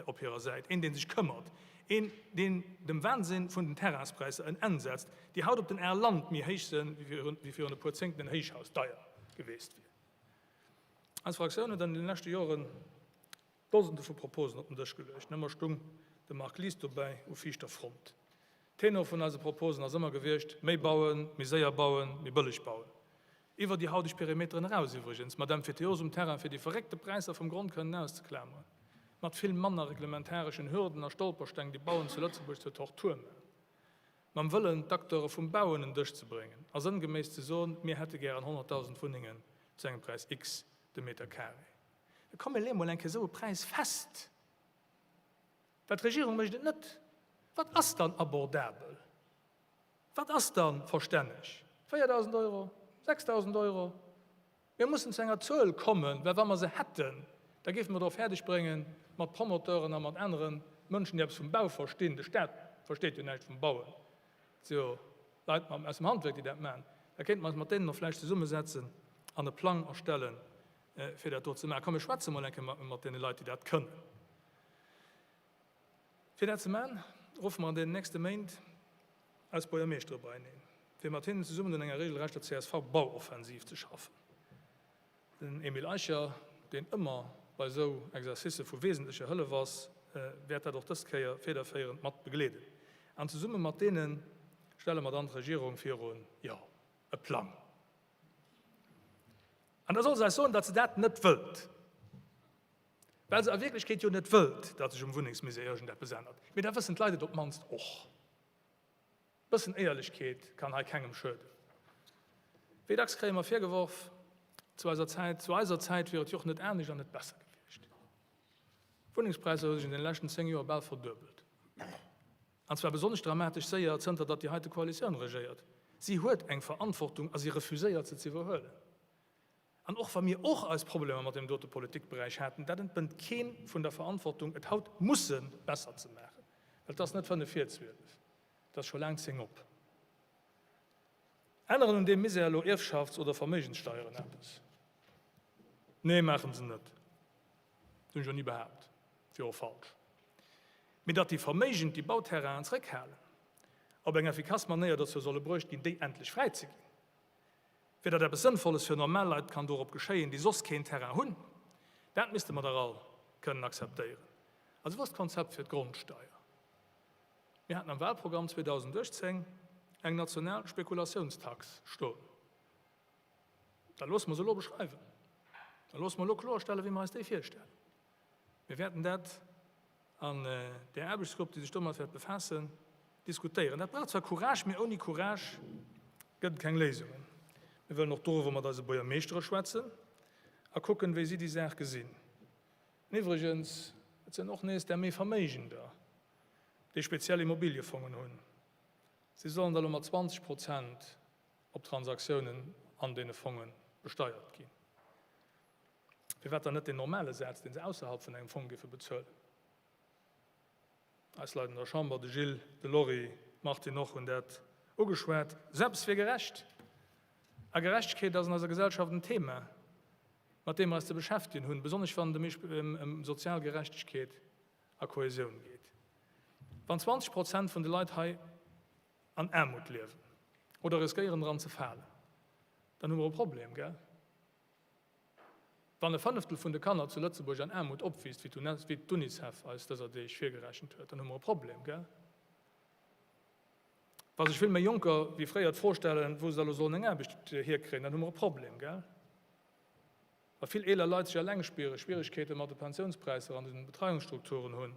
C: op hirer Säit, een, dee sech këmmert, een, deen dem Wahnsinn vun den Terrainspräisser en Enn setzt, déi haut op den Aer Land méi héich sënn, wéi virun e puer Zéngten en Héichhaus deier geweest wier. Eis Fraktioun huet an den leschte Joren Dosende vu Proposen op den Dësch geluecht. Nëmmer stung de Marc Lies dobäi u viischter Front. Tenor vun eise Proposen ass ëmmer gewiescht, méi bauen, méi séier bauen, méi bëlleg bauen. Iwwer déi hauteg Perimeteren eraus iwwregens, mat Emphyteose um Terrain fir déi verréckte Präisser vum Grond kënnen auszeklameren. Mat vill manner reglementareschen Hürden a Stolpersteng, déi Bauen zu Lëtzebuerg zur Tortur maachen. Mam Wëllen, d'Acteure vum Bau un en Dësch ze bréngen a sënngeméiss ze soen, mir hätte gären 100.000 Wunnengen zu engem Präis X de Meter carré. Komm mir leeë mol eng Kéier esou e Präis fest, well d'Regierung mécht et net. Wat ass dann abordabel? Wat ass da verstänneg? 4.000 Euro? 6.000 Euro? Mir mussen zu enger Zuel kommen, well wa mer se hätten, da géife mer et och fäerdeg bréngen, mat Promoteuren a mat anere Mënschen, déi eppes vum Bau verstinn, de Staat versteet jo näischt vum Bauen, et si jo Leit aus dem Handwierk, déi dat maachen, da kéinte mer eis mat deenen och vläicht zesummesetzen an e Plang erstellen, fir dat do ze maachen. Komm, mir schwätze mol eng Kéier mat deene Leit, déi dat kënnen. Fir dat ze maachen, ruffe mer an deenen nächste Méint eis Buergermeeschtere beieneen, fir mat hinnen zesummen un enger regelrechter CSV-Bauoffensiv ze schaffen. Den Emile Eicher, deen ëmmer bei esou Exercicë vu wesentlecher Hëllef ass, wäert dat och dës Kéier federféierend mat begleeden. An zesumme mat deene stelle mer dann d'Regierung virun, jo, e Plang. An da soll se eis soen, datt se dat net wëllt. Well se a Wierklechkeet jo net wëllt, datt sech um Wunnengsmisär iergendeppes ännert. Mee da wëssen d'Leit et op d'mannst och. E bëssen Éierlechkeet kann hei kengem schueden. Wéi dacks kréie mer virgeworf, zu eiser Zäit, zu eiser Zäit wier et jo och net anescht an net besser gewiescht. D'Wunnengspräisser hu sech an deene leschten 10 Joer bal verduebelt. An zwar besonnesch dramatesch séier, zënter datt déi heite Koalitioun regéiert. Si huet eng Verantwortung a si refuséiert se ze iwwerhuelen. An och wa mir och eis Problemer mat deem dote Politikberäich haten, dat entbënnt kee vun der Verantwortung, et haut musse besser ze maachen. Well et ass net fënnef vir 12, et ass scho laang zéng op. Änneren un deem Misär elo Ierfschafts oder Verméigenssteieren eppes? Nee, maachen se net. Dat hunn ech och ni behaapt, wier och falsch. Mee datt déi Verméigend déi Bauterrainen zréckhalen, op eng effikass Manéier dozou solle bruecht ginn, déi endlech fräi ze ginn, Fir datt eppes Sënnvolles fir normal Leit kann dorop geschéien, déi soss keen Terrain hunn, dat misste mer dach all kënnen akzeptéieren. Also wou ass d'Konzept fir d'Grondsteier? Mir haten am Wahlprogramm 2018 eng national Spekulatiounstax stoen. Da loosse mer se elo beschreiwen. Da loosse mer elo kloerstellen, wéi mer eis déi virstellen. Mir wäerten dat an där Aarbechtsgrupp, déi sech domat wäert befaassen, diskutéieren. Dat brauch zwar Courage, mee ouni Courage gëtt et keng Léisungen. Mir wëllen och doriwwer mat eise Buergermeeschtere schwätzen a kucken, wéi si déi Saach gesinn. An iwwregens, et sinn och nees där méi Verméigender, déi speziell Immobiliefongen hunn. Si sollen da lo mat 20 Prozent op Transaktiounen an deene Fonge besteiert ginn. Firwat dann net deen normale Saz, dee se ausserhalb vun engem Fong géife bezuelen? Eis Leit an der Chamber, de Gilles, de Lory, d'Martine och, hunn dat ugeschwat. Esou eppes wier gerecht. A Gerechtegkeet ass an eiser Gesellschaft en Thema, mat deem mer eis ze beschäftegen hunn, besonnesch wann et ëm sozial Gerechtegkeet a Kohäsioun geet. Wann 20 Prozent vun de Leit hei an Aarmut liewen oder riskéieren dran ze falen, dann hu mer e Problem, gell? Wann e Fënneftel vun de Kanner zu Lëtzebuerg an Aarmut opwiisst, wéi d'UNICEF eis dëser Deeg virgerechent huet, dann hu mer e Problem, gell? Wa sech vill méi Jonker wéi fréier d'Fro stellen, wou se da lo sollen eng Aarbecht hierkréien, dann hu mer e Problem, gell? Wa vill eeler Leit sech eleng spieren, Schwierigkeete mat de Pensiounspräisser an den Betreiungsstrukturen hunn,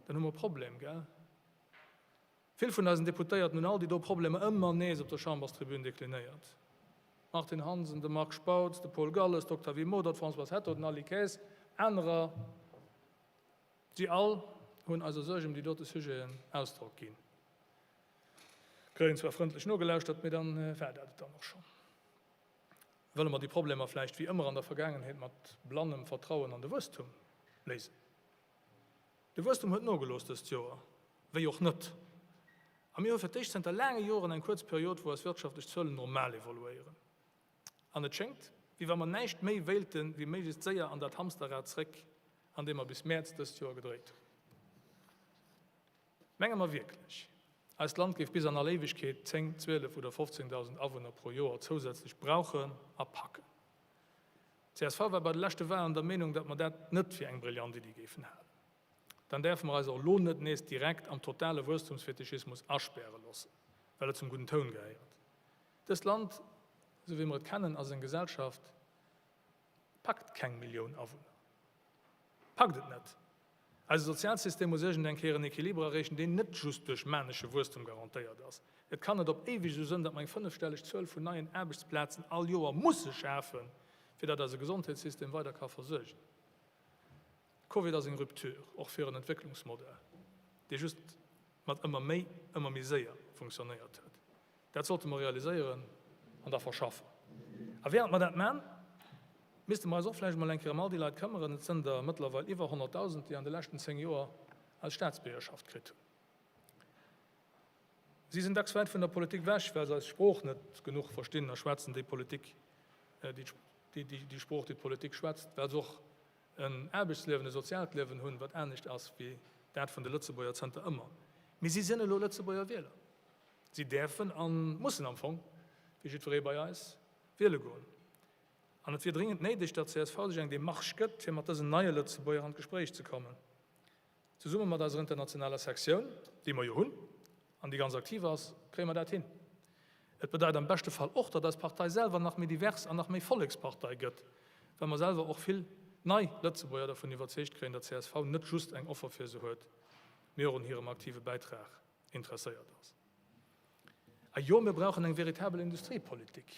C: dann hu mer e Problem, gell? Vill vun eisen Deputéierten hunn all déi do Problemer ëmmer nees op der Chamberstribün deklinéiert. Martine Hansen, de Marc Spautz, de Paul Galles, d'Octavie Modert, d'Françoise Hetto, den Aly Kaes, anerer, si all hunn eiser Suerg ëm déi dote Sujeten Ausdrock ginn. Kréien zwar frëndlech nogelauschtert, mee dann war dat et dann och schonn. Wëlle mer déi Problemer vläicht wéi ëmmer an der Vergaangenheet mat blannem Vertrauen an de Wuesstum léisen? De Wuesstum huet nogelooss dëst Joer, wéi och net. A mir hu fir d'éischt zënter laange Joren eng kuerz Period, wou eis wirtschaftlech Zuelen normal evoluéieren. An et schéngt, wéi wa mer näischt méi wéilten, wéi méiglechst séier an dat Hamsterrad zréck, an deem mer bis Mäerz dëst Joer gedréit hunn. Menge mer wierklech, eist Land géif bis an all Éiwegkeet 10, 12 oder 15.000 Awunner pro Joer zousätzlech brauchen a packen? Csv war bei de leschte Wahlen der Meenung, datt mer dat net fir eng brillant Iddi géifen halen. Dann däerfe mer eis och elo net nees direkt am totale Wuesstumsfetischismus aspäre loossen, well et zum gudden Toun gehéiert. Dëst Land, esou wéi mer et kennen, ass eng Gesellschaft, packt keng Millioun Awunner. Packt et net. Eise Sozialsystem muss iergend eng Kéier en Equiliber erreechen, deen net just duerch manesche Wuesstum garantéiert ass. Et kann net op éiweg esou sënn, datt mer eng fënnefstelleg Zuel vun neien Aarbechtsplazen all Joer musse schafen, fir datt eise Gesondheetssystem weider ka versuergen. Covid ass eng Rupture, och fir en Entwécklungsmodell, dee just mat ëmmer méi, ëmmer méi séier funktionéiert huet. Dat sollte mer realiséieren an da verschaffen. A während mer dat man, misste mer eis och vläicht emol eng Kéier ëm all déi Leit këmmeren, et sënn der mëttlerweil iwwer 100.000, déi an de leschten 10 Joer eis Staatsbiergerschaft kritt hunn. Si sinn dacks wäit vun der Politik wech, well se eis Sprooch net genuch verstinn a schwätzen déi Politik, déi Sprooch, déi d'Politik schwätzt, well se och en Aarbechtsliewen, e soziaalt Liewen hunn, wat anescht ass wéi dat vun de Lëtzebuerger zënter ëmmer. Mee si sinn elo Lëtzebuerger Wieler. Si däerfen a mussen am Fong, wéi jiddweree bei eis, wiele goen. An et wier dringend néideg, datt csv sech eng Demarche gëtt, fir mat dësen neie Lëtzebuerger an d'Gespréich ze kommen. Zesumme mat eiser internationaler Sektioun, déi mer jo hunn an déi ganz aktiv ass, kréie mer dat hin. Et bedeit am beschte Fall och, datt eis Partei selwer nach méi divers an nach méi Vollekspartei gëtt, well mer selwer och vill nei Lëtzebuerger dervun iwwerzeegt kréien, datt csv net just eng Offer fir se huet, mee och un hirem aktive Bäitrag interesséiert ass. A jo, mir brauchen eng veritabel Industriepolitik,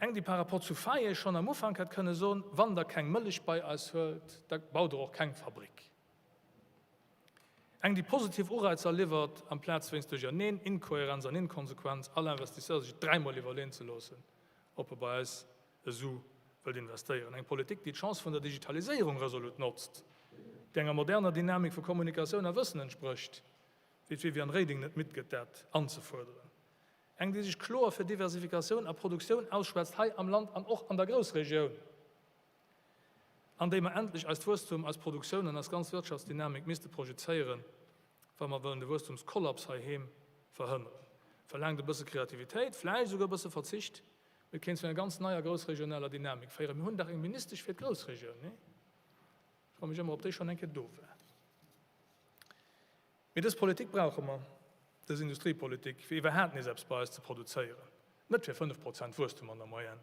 C: eng, déi par rapport zu Faye schonn am Ufank hätt kënne soen, Wann Der keng Mëllech bei eis huelt, da baut Der och keng Fabrik. Eng, déi positiv Ureizer liwwert, amplaz wéinst Duercherneen, Inkohärenz an Inkonsequenz all Investisseur sech dräimol iwwerleen ze loossen, ob e bei eis e Su wëllt investéieren. Eng Politik, déi d'Chance vun der Digitaliséierung resolut notzt, déi enger moderner Dynamik vu Kommunikatioun a Wëssen entsprécht, wéi d'Viviane Reding net midd gëtt, dat anzefuerderen. Eng, déi sech kloer fir Diversifikatioun a Produktioun ausschwätzt, hei am Land an och an der Groussregioun, an déi mer endlech eist Wuesstum, eis Produktioun an eis ganz Wirtschaftsdynamik misste projezéieren, wa mer wëllen de Wuesstumskollaps heiheem verhënneren. Verlaangt e bësse Kreativitéit, vläicht esouguer e bësse Verzicht, mee et kéint zu enger ganz neier groussregionaler Dynamik féieren. Mir hunn dach eng Ministesch fir d'Groussregioun, nee? Ech froe mech ëmmer, ob déi schonn eng Kéier do war. Mee dës Politik brauche mer, dës Industriepolitik, fir iwwerhaapt nees eppes bei eis ze produzéieren, net fir 5 Prozent Wuesstum an der Moyenne.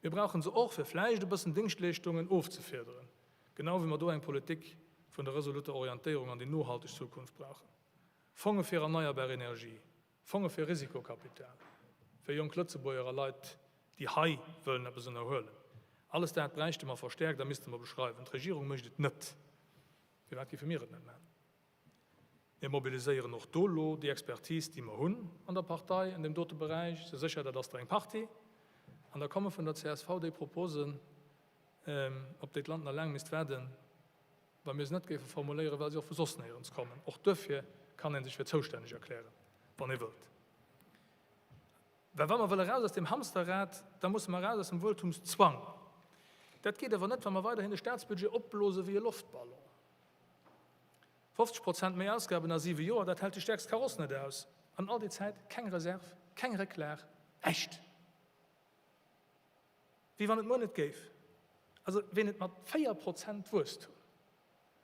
C: Mir brauche se och, fir vläicht e bëssen Dingschtleeschtungen ofzefiederen, genau wéi mer do eng Politik vun der resoluter Orientéierung an déi nohalteg Zukunft brauchen. Fonge fir erneierbar Energie, Fonge fir Risikokapital, fir jonk Lëtzebuerger a Leit, déi hei wëllen eppes ënnerhuelen. Alles dat bräichte mer verstäerkt a misste mer beschreiwen. D'Regierung mécht et net. Firwat géife mir et net maachen? Mir mobiliséieren och do elo déi Expertise, déi mer hunn an der Partei an deem dote Beräich. Si sécher, dat ass der eng Partie. An da komme vun der csv déi Proposen, op déi d'Land nach laang misst waarden, wa mir se net géife formuléieren, well se och vu soss néierens kommen. Och duerfir kann ee sech fir zoustänneg erklären, wann ee wëllt. Well wa mer wëlle raus aus deem Hamsterrad, da musse mer raus aus dem Wueltumszwang. Dat geet awer net, wa mer weiderhin de Staatsbudget opblose wéi e Loftballon. 50 Prozent méi Ausgaben a siwe Joer, dat hält déi stäerkst Kaross net aus. An all déi Zäit keng Reserv, keng Récklag, näischt. Wéi wann et muer net géif. Also ween et mat 4 Prozent Wuesstum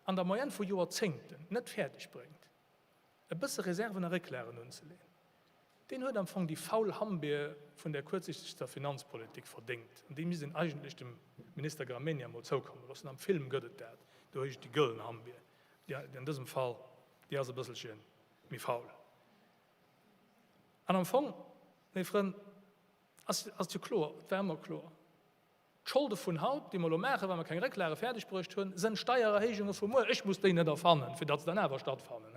C: an der Moyenne vu Joerzéngten net fäerdeg bréngt, e bësse Reserven a Récklagen unzeleeën. Deen huet am Fong déi faul Hammbier vun där kuerzsichtegster Finanzpolitik verdéngt. An déi misst een eigentlech dem Minister Gramegna mol zoukomme loossen. Am Film gëtt et dat, do heescht et déi gëllen Hammbier. Déi an dësem Fall, déi ass e bësselche méi faul. An am Fong, léif Frënn, ass et jo kloer, et war ëmmer kloer, D'Scholde vun haut, déi mer elo maachen, well mer keng Récklage fäerdeg bruecht hunn, sënn Steiererhéijunge vu muer. Ech muss déi net erfannen, fir datt se dann awer stattfannen.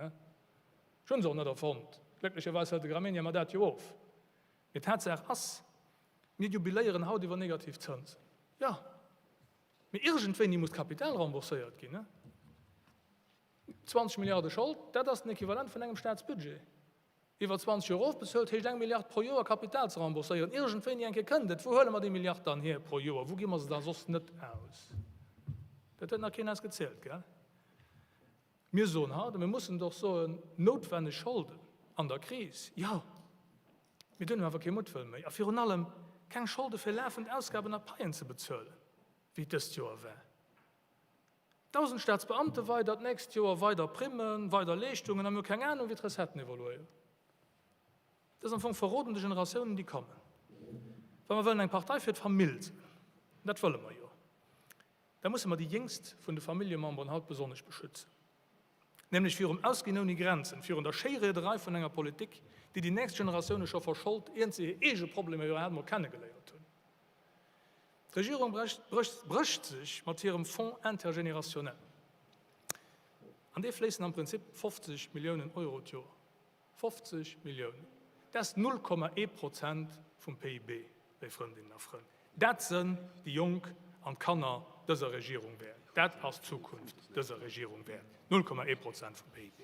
C: Ech hunn se och net erfonnt. Glécklecherweis hëlt de Gramegna mer dat jo of. Mee Tatsaach ass, Mir jubiléieren haut iwwer negativ Zënsen. Jo, mee iergendwéini muss d'Kapital rembourséiert ginn. 20 Milliarde Schold, dat ass den Equivalent vun engem Staatsbudget. Iwwer 20 Joer ofbezuelt, heescht eng Milliard pro Joer Kapital ze rembourséieren. Iergendwéini eng Kéier kënnt et. Wou huele mer déi Milliard dann hier pro Joer? Wou gi mer se da soss net aus? Dat huet nach keen eis gezielt, gell? Mir soen haut, a mir mussen et och soen, noutwenneg Scholden an der Kris, jo, mee dunn hu mer awer kee Muttwëll méi a virun allem keng Scholde fir lafend Ausgaben a Paien ze bezuelen, wéi et dëst Joer war. 1.000 Staatsbeamte weider, d'nächst Joer weider Primmen, weider Leeschtungen a mir hu keng Anung, wéi d'Recetten evoluéieren. Dat ass am Fong verroden de Generatiounen, déi kommen. Wa mer wëllen eng Partei fir d'Famill sinn, an dat wëlle mer jo, da musse mer déi Jéngst vun de Familljememberen haut besonnesch beschützen, nämlech virum Ausginn ouni Grenzen, virun der Schéiriederei vun enger Politik, déi déi nächst Generatioune scho verschold, iert se hir eege Problemer iwwerhaapt emol kennegeléiert hunn. D'Regierung brécht sech mat hirem Fonds intergénérationnel. An dee fléissen am Prinzip 50 Milliounen Euro d'Joer. 50 Milliounen! Dat ass 0,1 Prozent vum PIB, léif Frëndinnen a Frënn. Dat sënn déi Jonk an d'Kanner dëser Regierung wäert. Dat ass d'Zukunft dëser Regierung wäert, 0,1 Prozent vum PIB.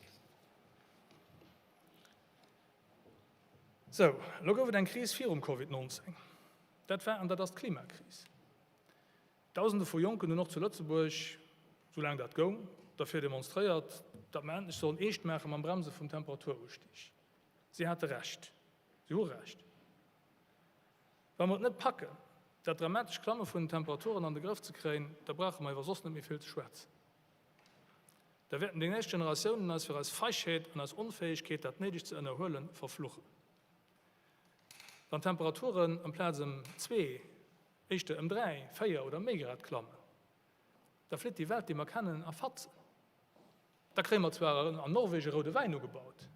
C: Sou, elo gouf et eng Kris virum Covid 19. Dat war an dat ass d'Klimakris. Dausende vu Jonken hunn och zu Lëtzebuerg, soulaang dat goung, derfir demonstréiert, datt mer endlech sollen eescht maache mam Bremse vum Temperaturustig. Si hate Recht. Si hu Recht. Wa mer et net packen, dat dramatesch Klamme vun den Temperaturen an de Grëff ze kréien, da brauche mer iwwer soss net méi vill ze schwätzen. Da wäerten déi nächst Generatiounen eis fir eis Feigheet an eis Onfäegkeet, dat Néidegt ze ënnerhuelen, verfluchen. Wann d'Temperaturen amplaz ëm zwee, éischter ëm dräi, véier oder méi Grad klammen, da flitt déi Welt, déi mer kennen, a Fatzen. Da kréie mer zwar an Norwegen roude Wäin ugebaut,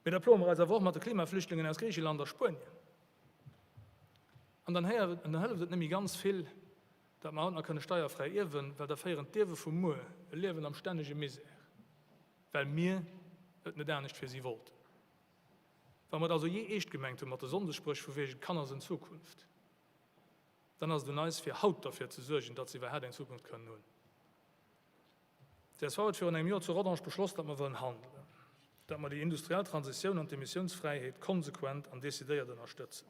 C: mee da ploe mer eis awer och mat de Klimaflüchtlingen aus Griicheland a Spuenien. An dann hëlleft et net méi ganz vill, datt mer haut nach kënne steierfräi ierwen, well da féieren d'Ierwe vu muer e Liewen am stännege Misär, well mir et net anescht fir si wollten. Wa mer et also jee eescht gemengt hu mat de Sonndesspréch vu wegen d'Kanner sinn d'Zukunft, dann ass et un eis fir haut derfir ze suergen, datt se iwwerhaapt eng Zukunft kënnen hunn. Csv huet virun engem Joer zu Rodange beschloss, datt mer wëllen handelen, datt mer déi industriell Transitioun an d'Emissiounsfräiheet konsequent an decidéiert ënnerstëtzen.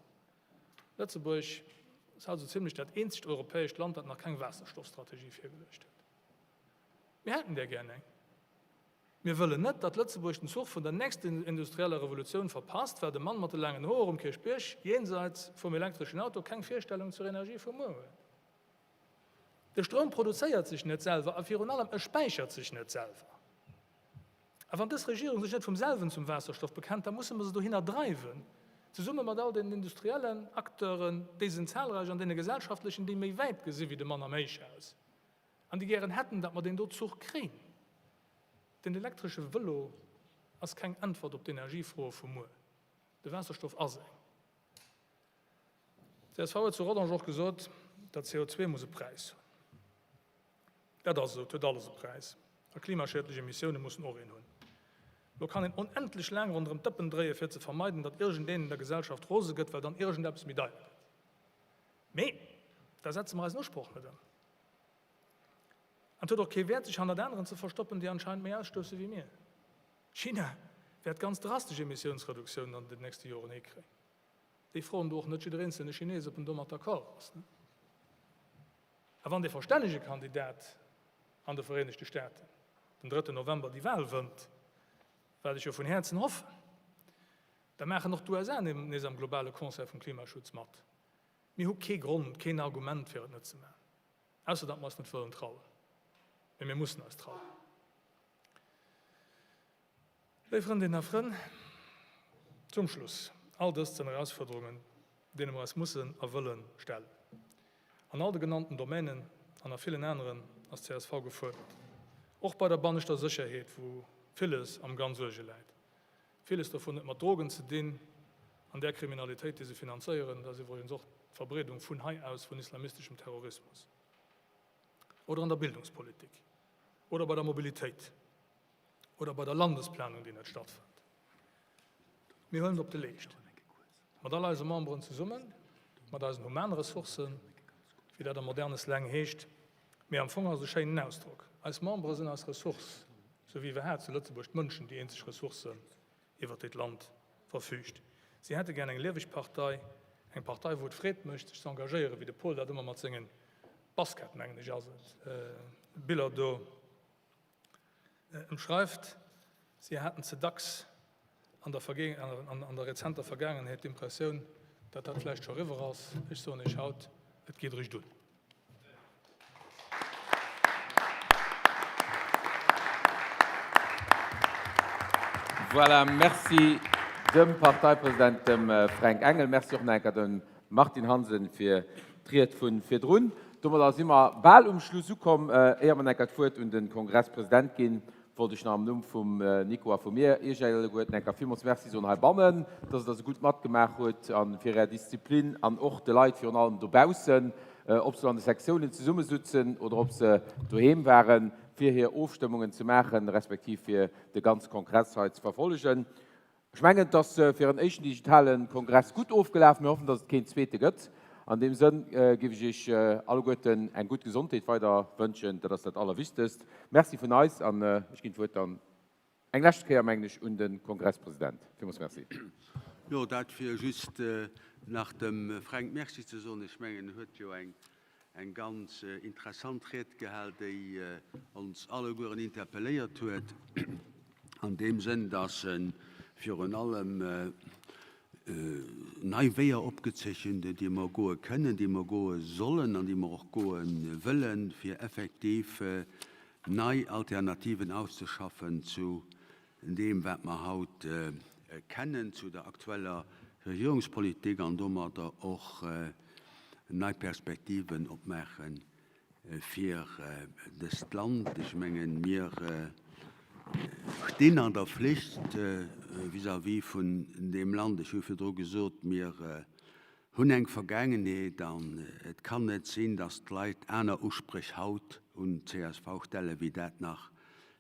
C: Lëtzebuerg ass haut esou zimlech dat eenzegt europäescht Land, dat nach keng Waasserstoffstrategie virgeluecht huet. Mir hätten där gär eng. Mir wëllen net, datt Lëtzebuerg den Zuch vun der nächsten industrieller Revolutioun verpasst, well de Mann mat de laangen Hoer um Kierchbierg jenseits vum elektreschen Auto keng Virstellung zur Energie vu muer huet. De Stroum produzéiert sech net selwer a virun allem e späichert sech net selwer. A wann dës Regierung sech net vum selwen zum Waasserstoff bekennt, da musse mer se dohinner dreiwen, zesumme mat all deenen industriellen Acteuren, déi sinn zahlreich, an deene gesellschaftlechen, déi méi wäit gesi wéi de Mann am Héichhaus an déi gären hätten, datt mer deen do Zuch kréien. Den elektresche Vëlo ass keng Äntwert op d'Energiefroe vu muer. De Waasserstoff ass eng. Csv huet zu Rodange och gesot, datt CO2 muss e Präis hunn. Dat ass esou, et huet alles e Präis. A klimaschiedlech Emissioune mussen och een hunn. Elo kann een onendlech laang ronderëm d'Dëppen dréie fir ze vermeiden, datt iergendeen an der Gesellschaft rose gëtt, well dann iergendeppes méi deier gëtt. Mee da setze mer eisen Usproch net ëm. An et huet och kee Wäert, sech hannert aneren ze verstoppen, déi anscheinend méi ausstousse wéi mir. China wäert ganz drastesch Emissiounsreduktiounen an den nächste Joren hikréien. Déi froen do och net jidder eenzelne Chines, ob en domat d'accord ass. A wann dee verstännege Kandidat an de Vereenegte Staaten den drëtten November déi Wahl wënnt, wat ech jo vun Häerzen hoffen, da maachen och d'USA nees am globale Concert vum Klimaschutz mat. Mir hu kee Grond, keen Argument, fir et net ze maachen, ausser datt mer eis net wëllen trauen. Mee mir mussen eis trauen. Léif Frëndinnen a Frënn, Zum Schluss, All dëst sinn Erausfuerderungen, deene mer eis mussen a wëlle stellen. An all de genannten Domänen an a villen aneren ass csv gefuerdert. Och bei der banneschter Sécherheet, wou villes am ganz Uerge läit. Villes dovun huet mat Drogen ze dinn an där Kriminalitéit, déi se finanzéieren. Dat ass iwwregens och d'Verbreedung vun hei aus vun islamisteschem Terrorismus. Oder an der Bildungspolitik. Oder bei der Mobilitéit. Oder bei der Landesplanung, déi net stattfënnt. Mir huelen et op de Leescht, mat all eise Memberen zesummen, mat eisen humane Ressourcen, wéi dat am moderne Slang heescht, mee am Fong ass et e schéinen Ausdrock. Eis Membere sinn eis Ressource, sou wéi iwwerhaapt zu Lëtzebuerg d'Mënschen déi eenzeg Ressource sinn, iwwer déi d'Land verfüügt. Si hätte gär eng lieweg Partei, eng Partei, wou et Freed mécht, sech ze engagéieren, wéi de Paul dat ëmmer mat senge Basket, mengen ech ass et, Biller do Ëmschreift, Si haten ze dacks an der an der rezenter Vergaangenheet d'Impressioun, datt dat vläicht scho eriwwer ass. Ech soen Iech haut, et geet eréischt un.
B: Voilà, merci dem Parteipresident, dem Fränk Engel. Merci och nach eng Kéier dem Martine Hansen fir d'Ried vu virdrun. Domadder si mer bal um Schluss ukomm. Éier mer nach eng Kéier d'Wuert un de Kongresspresident ginn, wollt ech nach am Numm vum Nico a vu mir Iech alleguerten eng Kéier villmools Merci soen heibannen, dass Der esou gutt matgemaach hutt a fir Är Disziplin an och de Leit virun allem dobaussen, ob se elo an de Sektiounen zesummesutzen oder ob se doheem waren, fir hir Ofstëmmungen ze maachen, respektiv fir de ganze Kongress hei ze verfollegen. Ech mengen, et ass fir en éischten digitale Kongress gutt ofgelaf. Mir hoffen, dass et keen zweete gëtt. An deem Sënn géif ech Iech alleguerten eng gutt Gesondheet weider wënschen. Dat ass dat Allerwichtegst. Merci vun eis an ech ginn d'Wuert dann eng lescht Kéier, mengen ech, un de Kongresspresident. Villmools Merci.
E: Jo, dat fir just nach dem Fränk Merci ze soen. Ech mengen, en huet jo eng eng ganz interessant Ried gehal, déi ons allegueren interpelléiert huet, an deem Sënn, dass se virun allem nei Weeër opgezeechent huet, déi mer goe kënnen, déi mer goe sollen an déi mer och goe wëllen, fir effektiv nei Alternativen auszeschaffen zu deem, wat mer haut kennen, zu der aktueller Regierungspolitik an domadder och nei Perspektiven opmaache fir dëst Land. Ech mengen, mir stinn an der Flicht vis-à-vis vun deem Land. Ech hu virdru gesot, mir hunn eng Vergaangenheet an et kann net sinn, dass d'Leit aner Uspréch haut un d'CSV stellen, wéi dat nach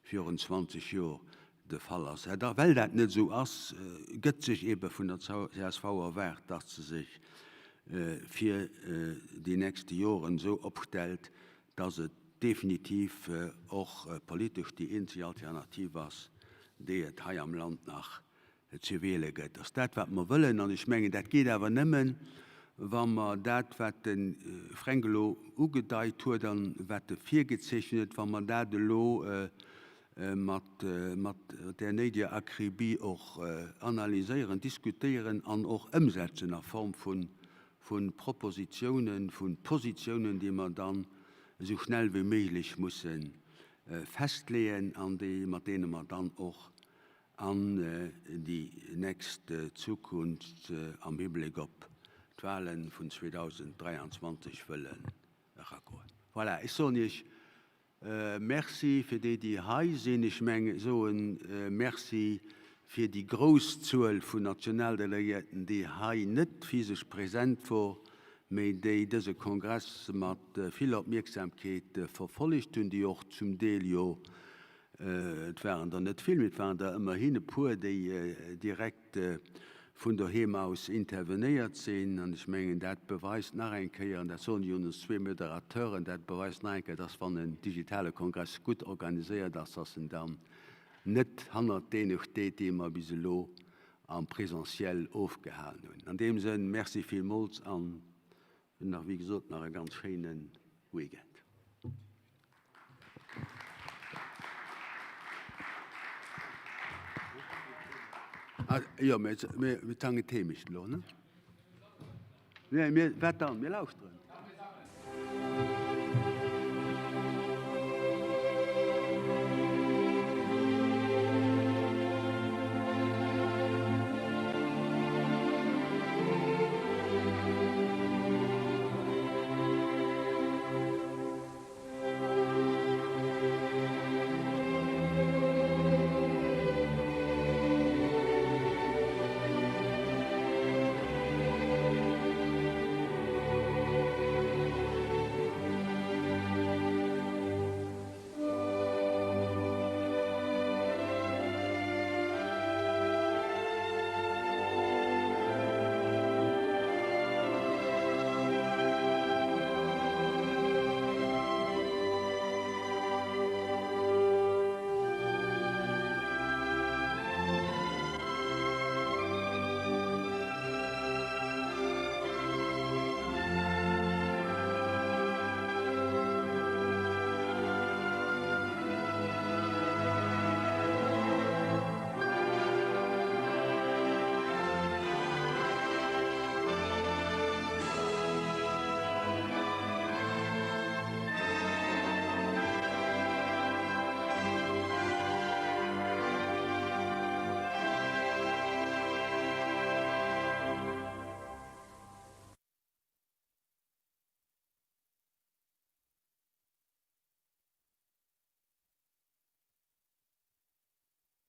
E: virun 20 Joer de Fall ass. A well dat net esou ass, gëtt sech eebe vun der csv erwaart, dass se sech fir déi nächste Joren esou opstellt, dass et definitiv och politesch déi eenzeg Alternativ ass, déi et hei am Land nach ze wiele gëtt, ass dat, wat mer wëllen. An ech mengen, dat geet awer nëmmen, wa mer dat, wat de Fränk elo ugedeit huet an wat e virgezeechent huet, wa mer dat elo mat där néideger Akribie och analyséieren, diskutéieren an och ëmsetzen a Form vu Propositionen, vu Positionen, déi mer dann esou schnell wéi méiglech musse festleeën an déi, mat deene mer dann och an déi nächst Zukunft am Hibléck op d'Wahlen vun 2023 wëllen eragoen. Voilà, ech soen Iech Merci fir déi, déi hei sinn. Ech meng, soen Merci fir déi grouss Zuel vun Nationaldelegéierten, déi hei net physesch present wor, mee déi dëse Kongress mat vill Opmierksamkeet verfollegt hunn, déi och zum Deel jo Et waren der net vill, mee et waren der ëmmerhin e puer, déi direkt vun doheem aus intervenéiert sinn. An ech mengen, dat beweist nach eng Kéier, an dat soen ech un ons zwee Moderateuren, dat beweist nach eng Kéier, dass wann en digitale Kongress gutt organiséiert ass, dass en dann net hannert deene steet, déi mer bis elo am Présentiel ofgehalen hunn. An deem Sënn, Merci villmools an Nach wéi gesot nach e ganz schéine Weekend. Ah, jo, mir, mir, mir zangen d'Heemecht elo, ne? Nee, mir, wat dann? Mir lauschteren.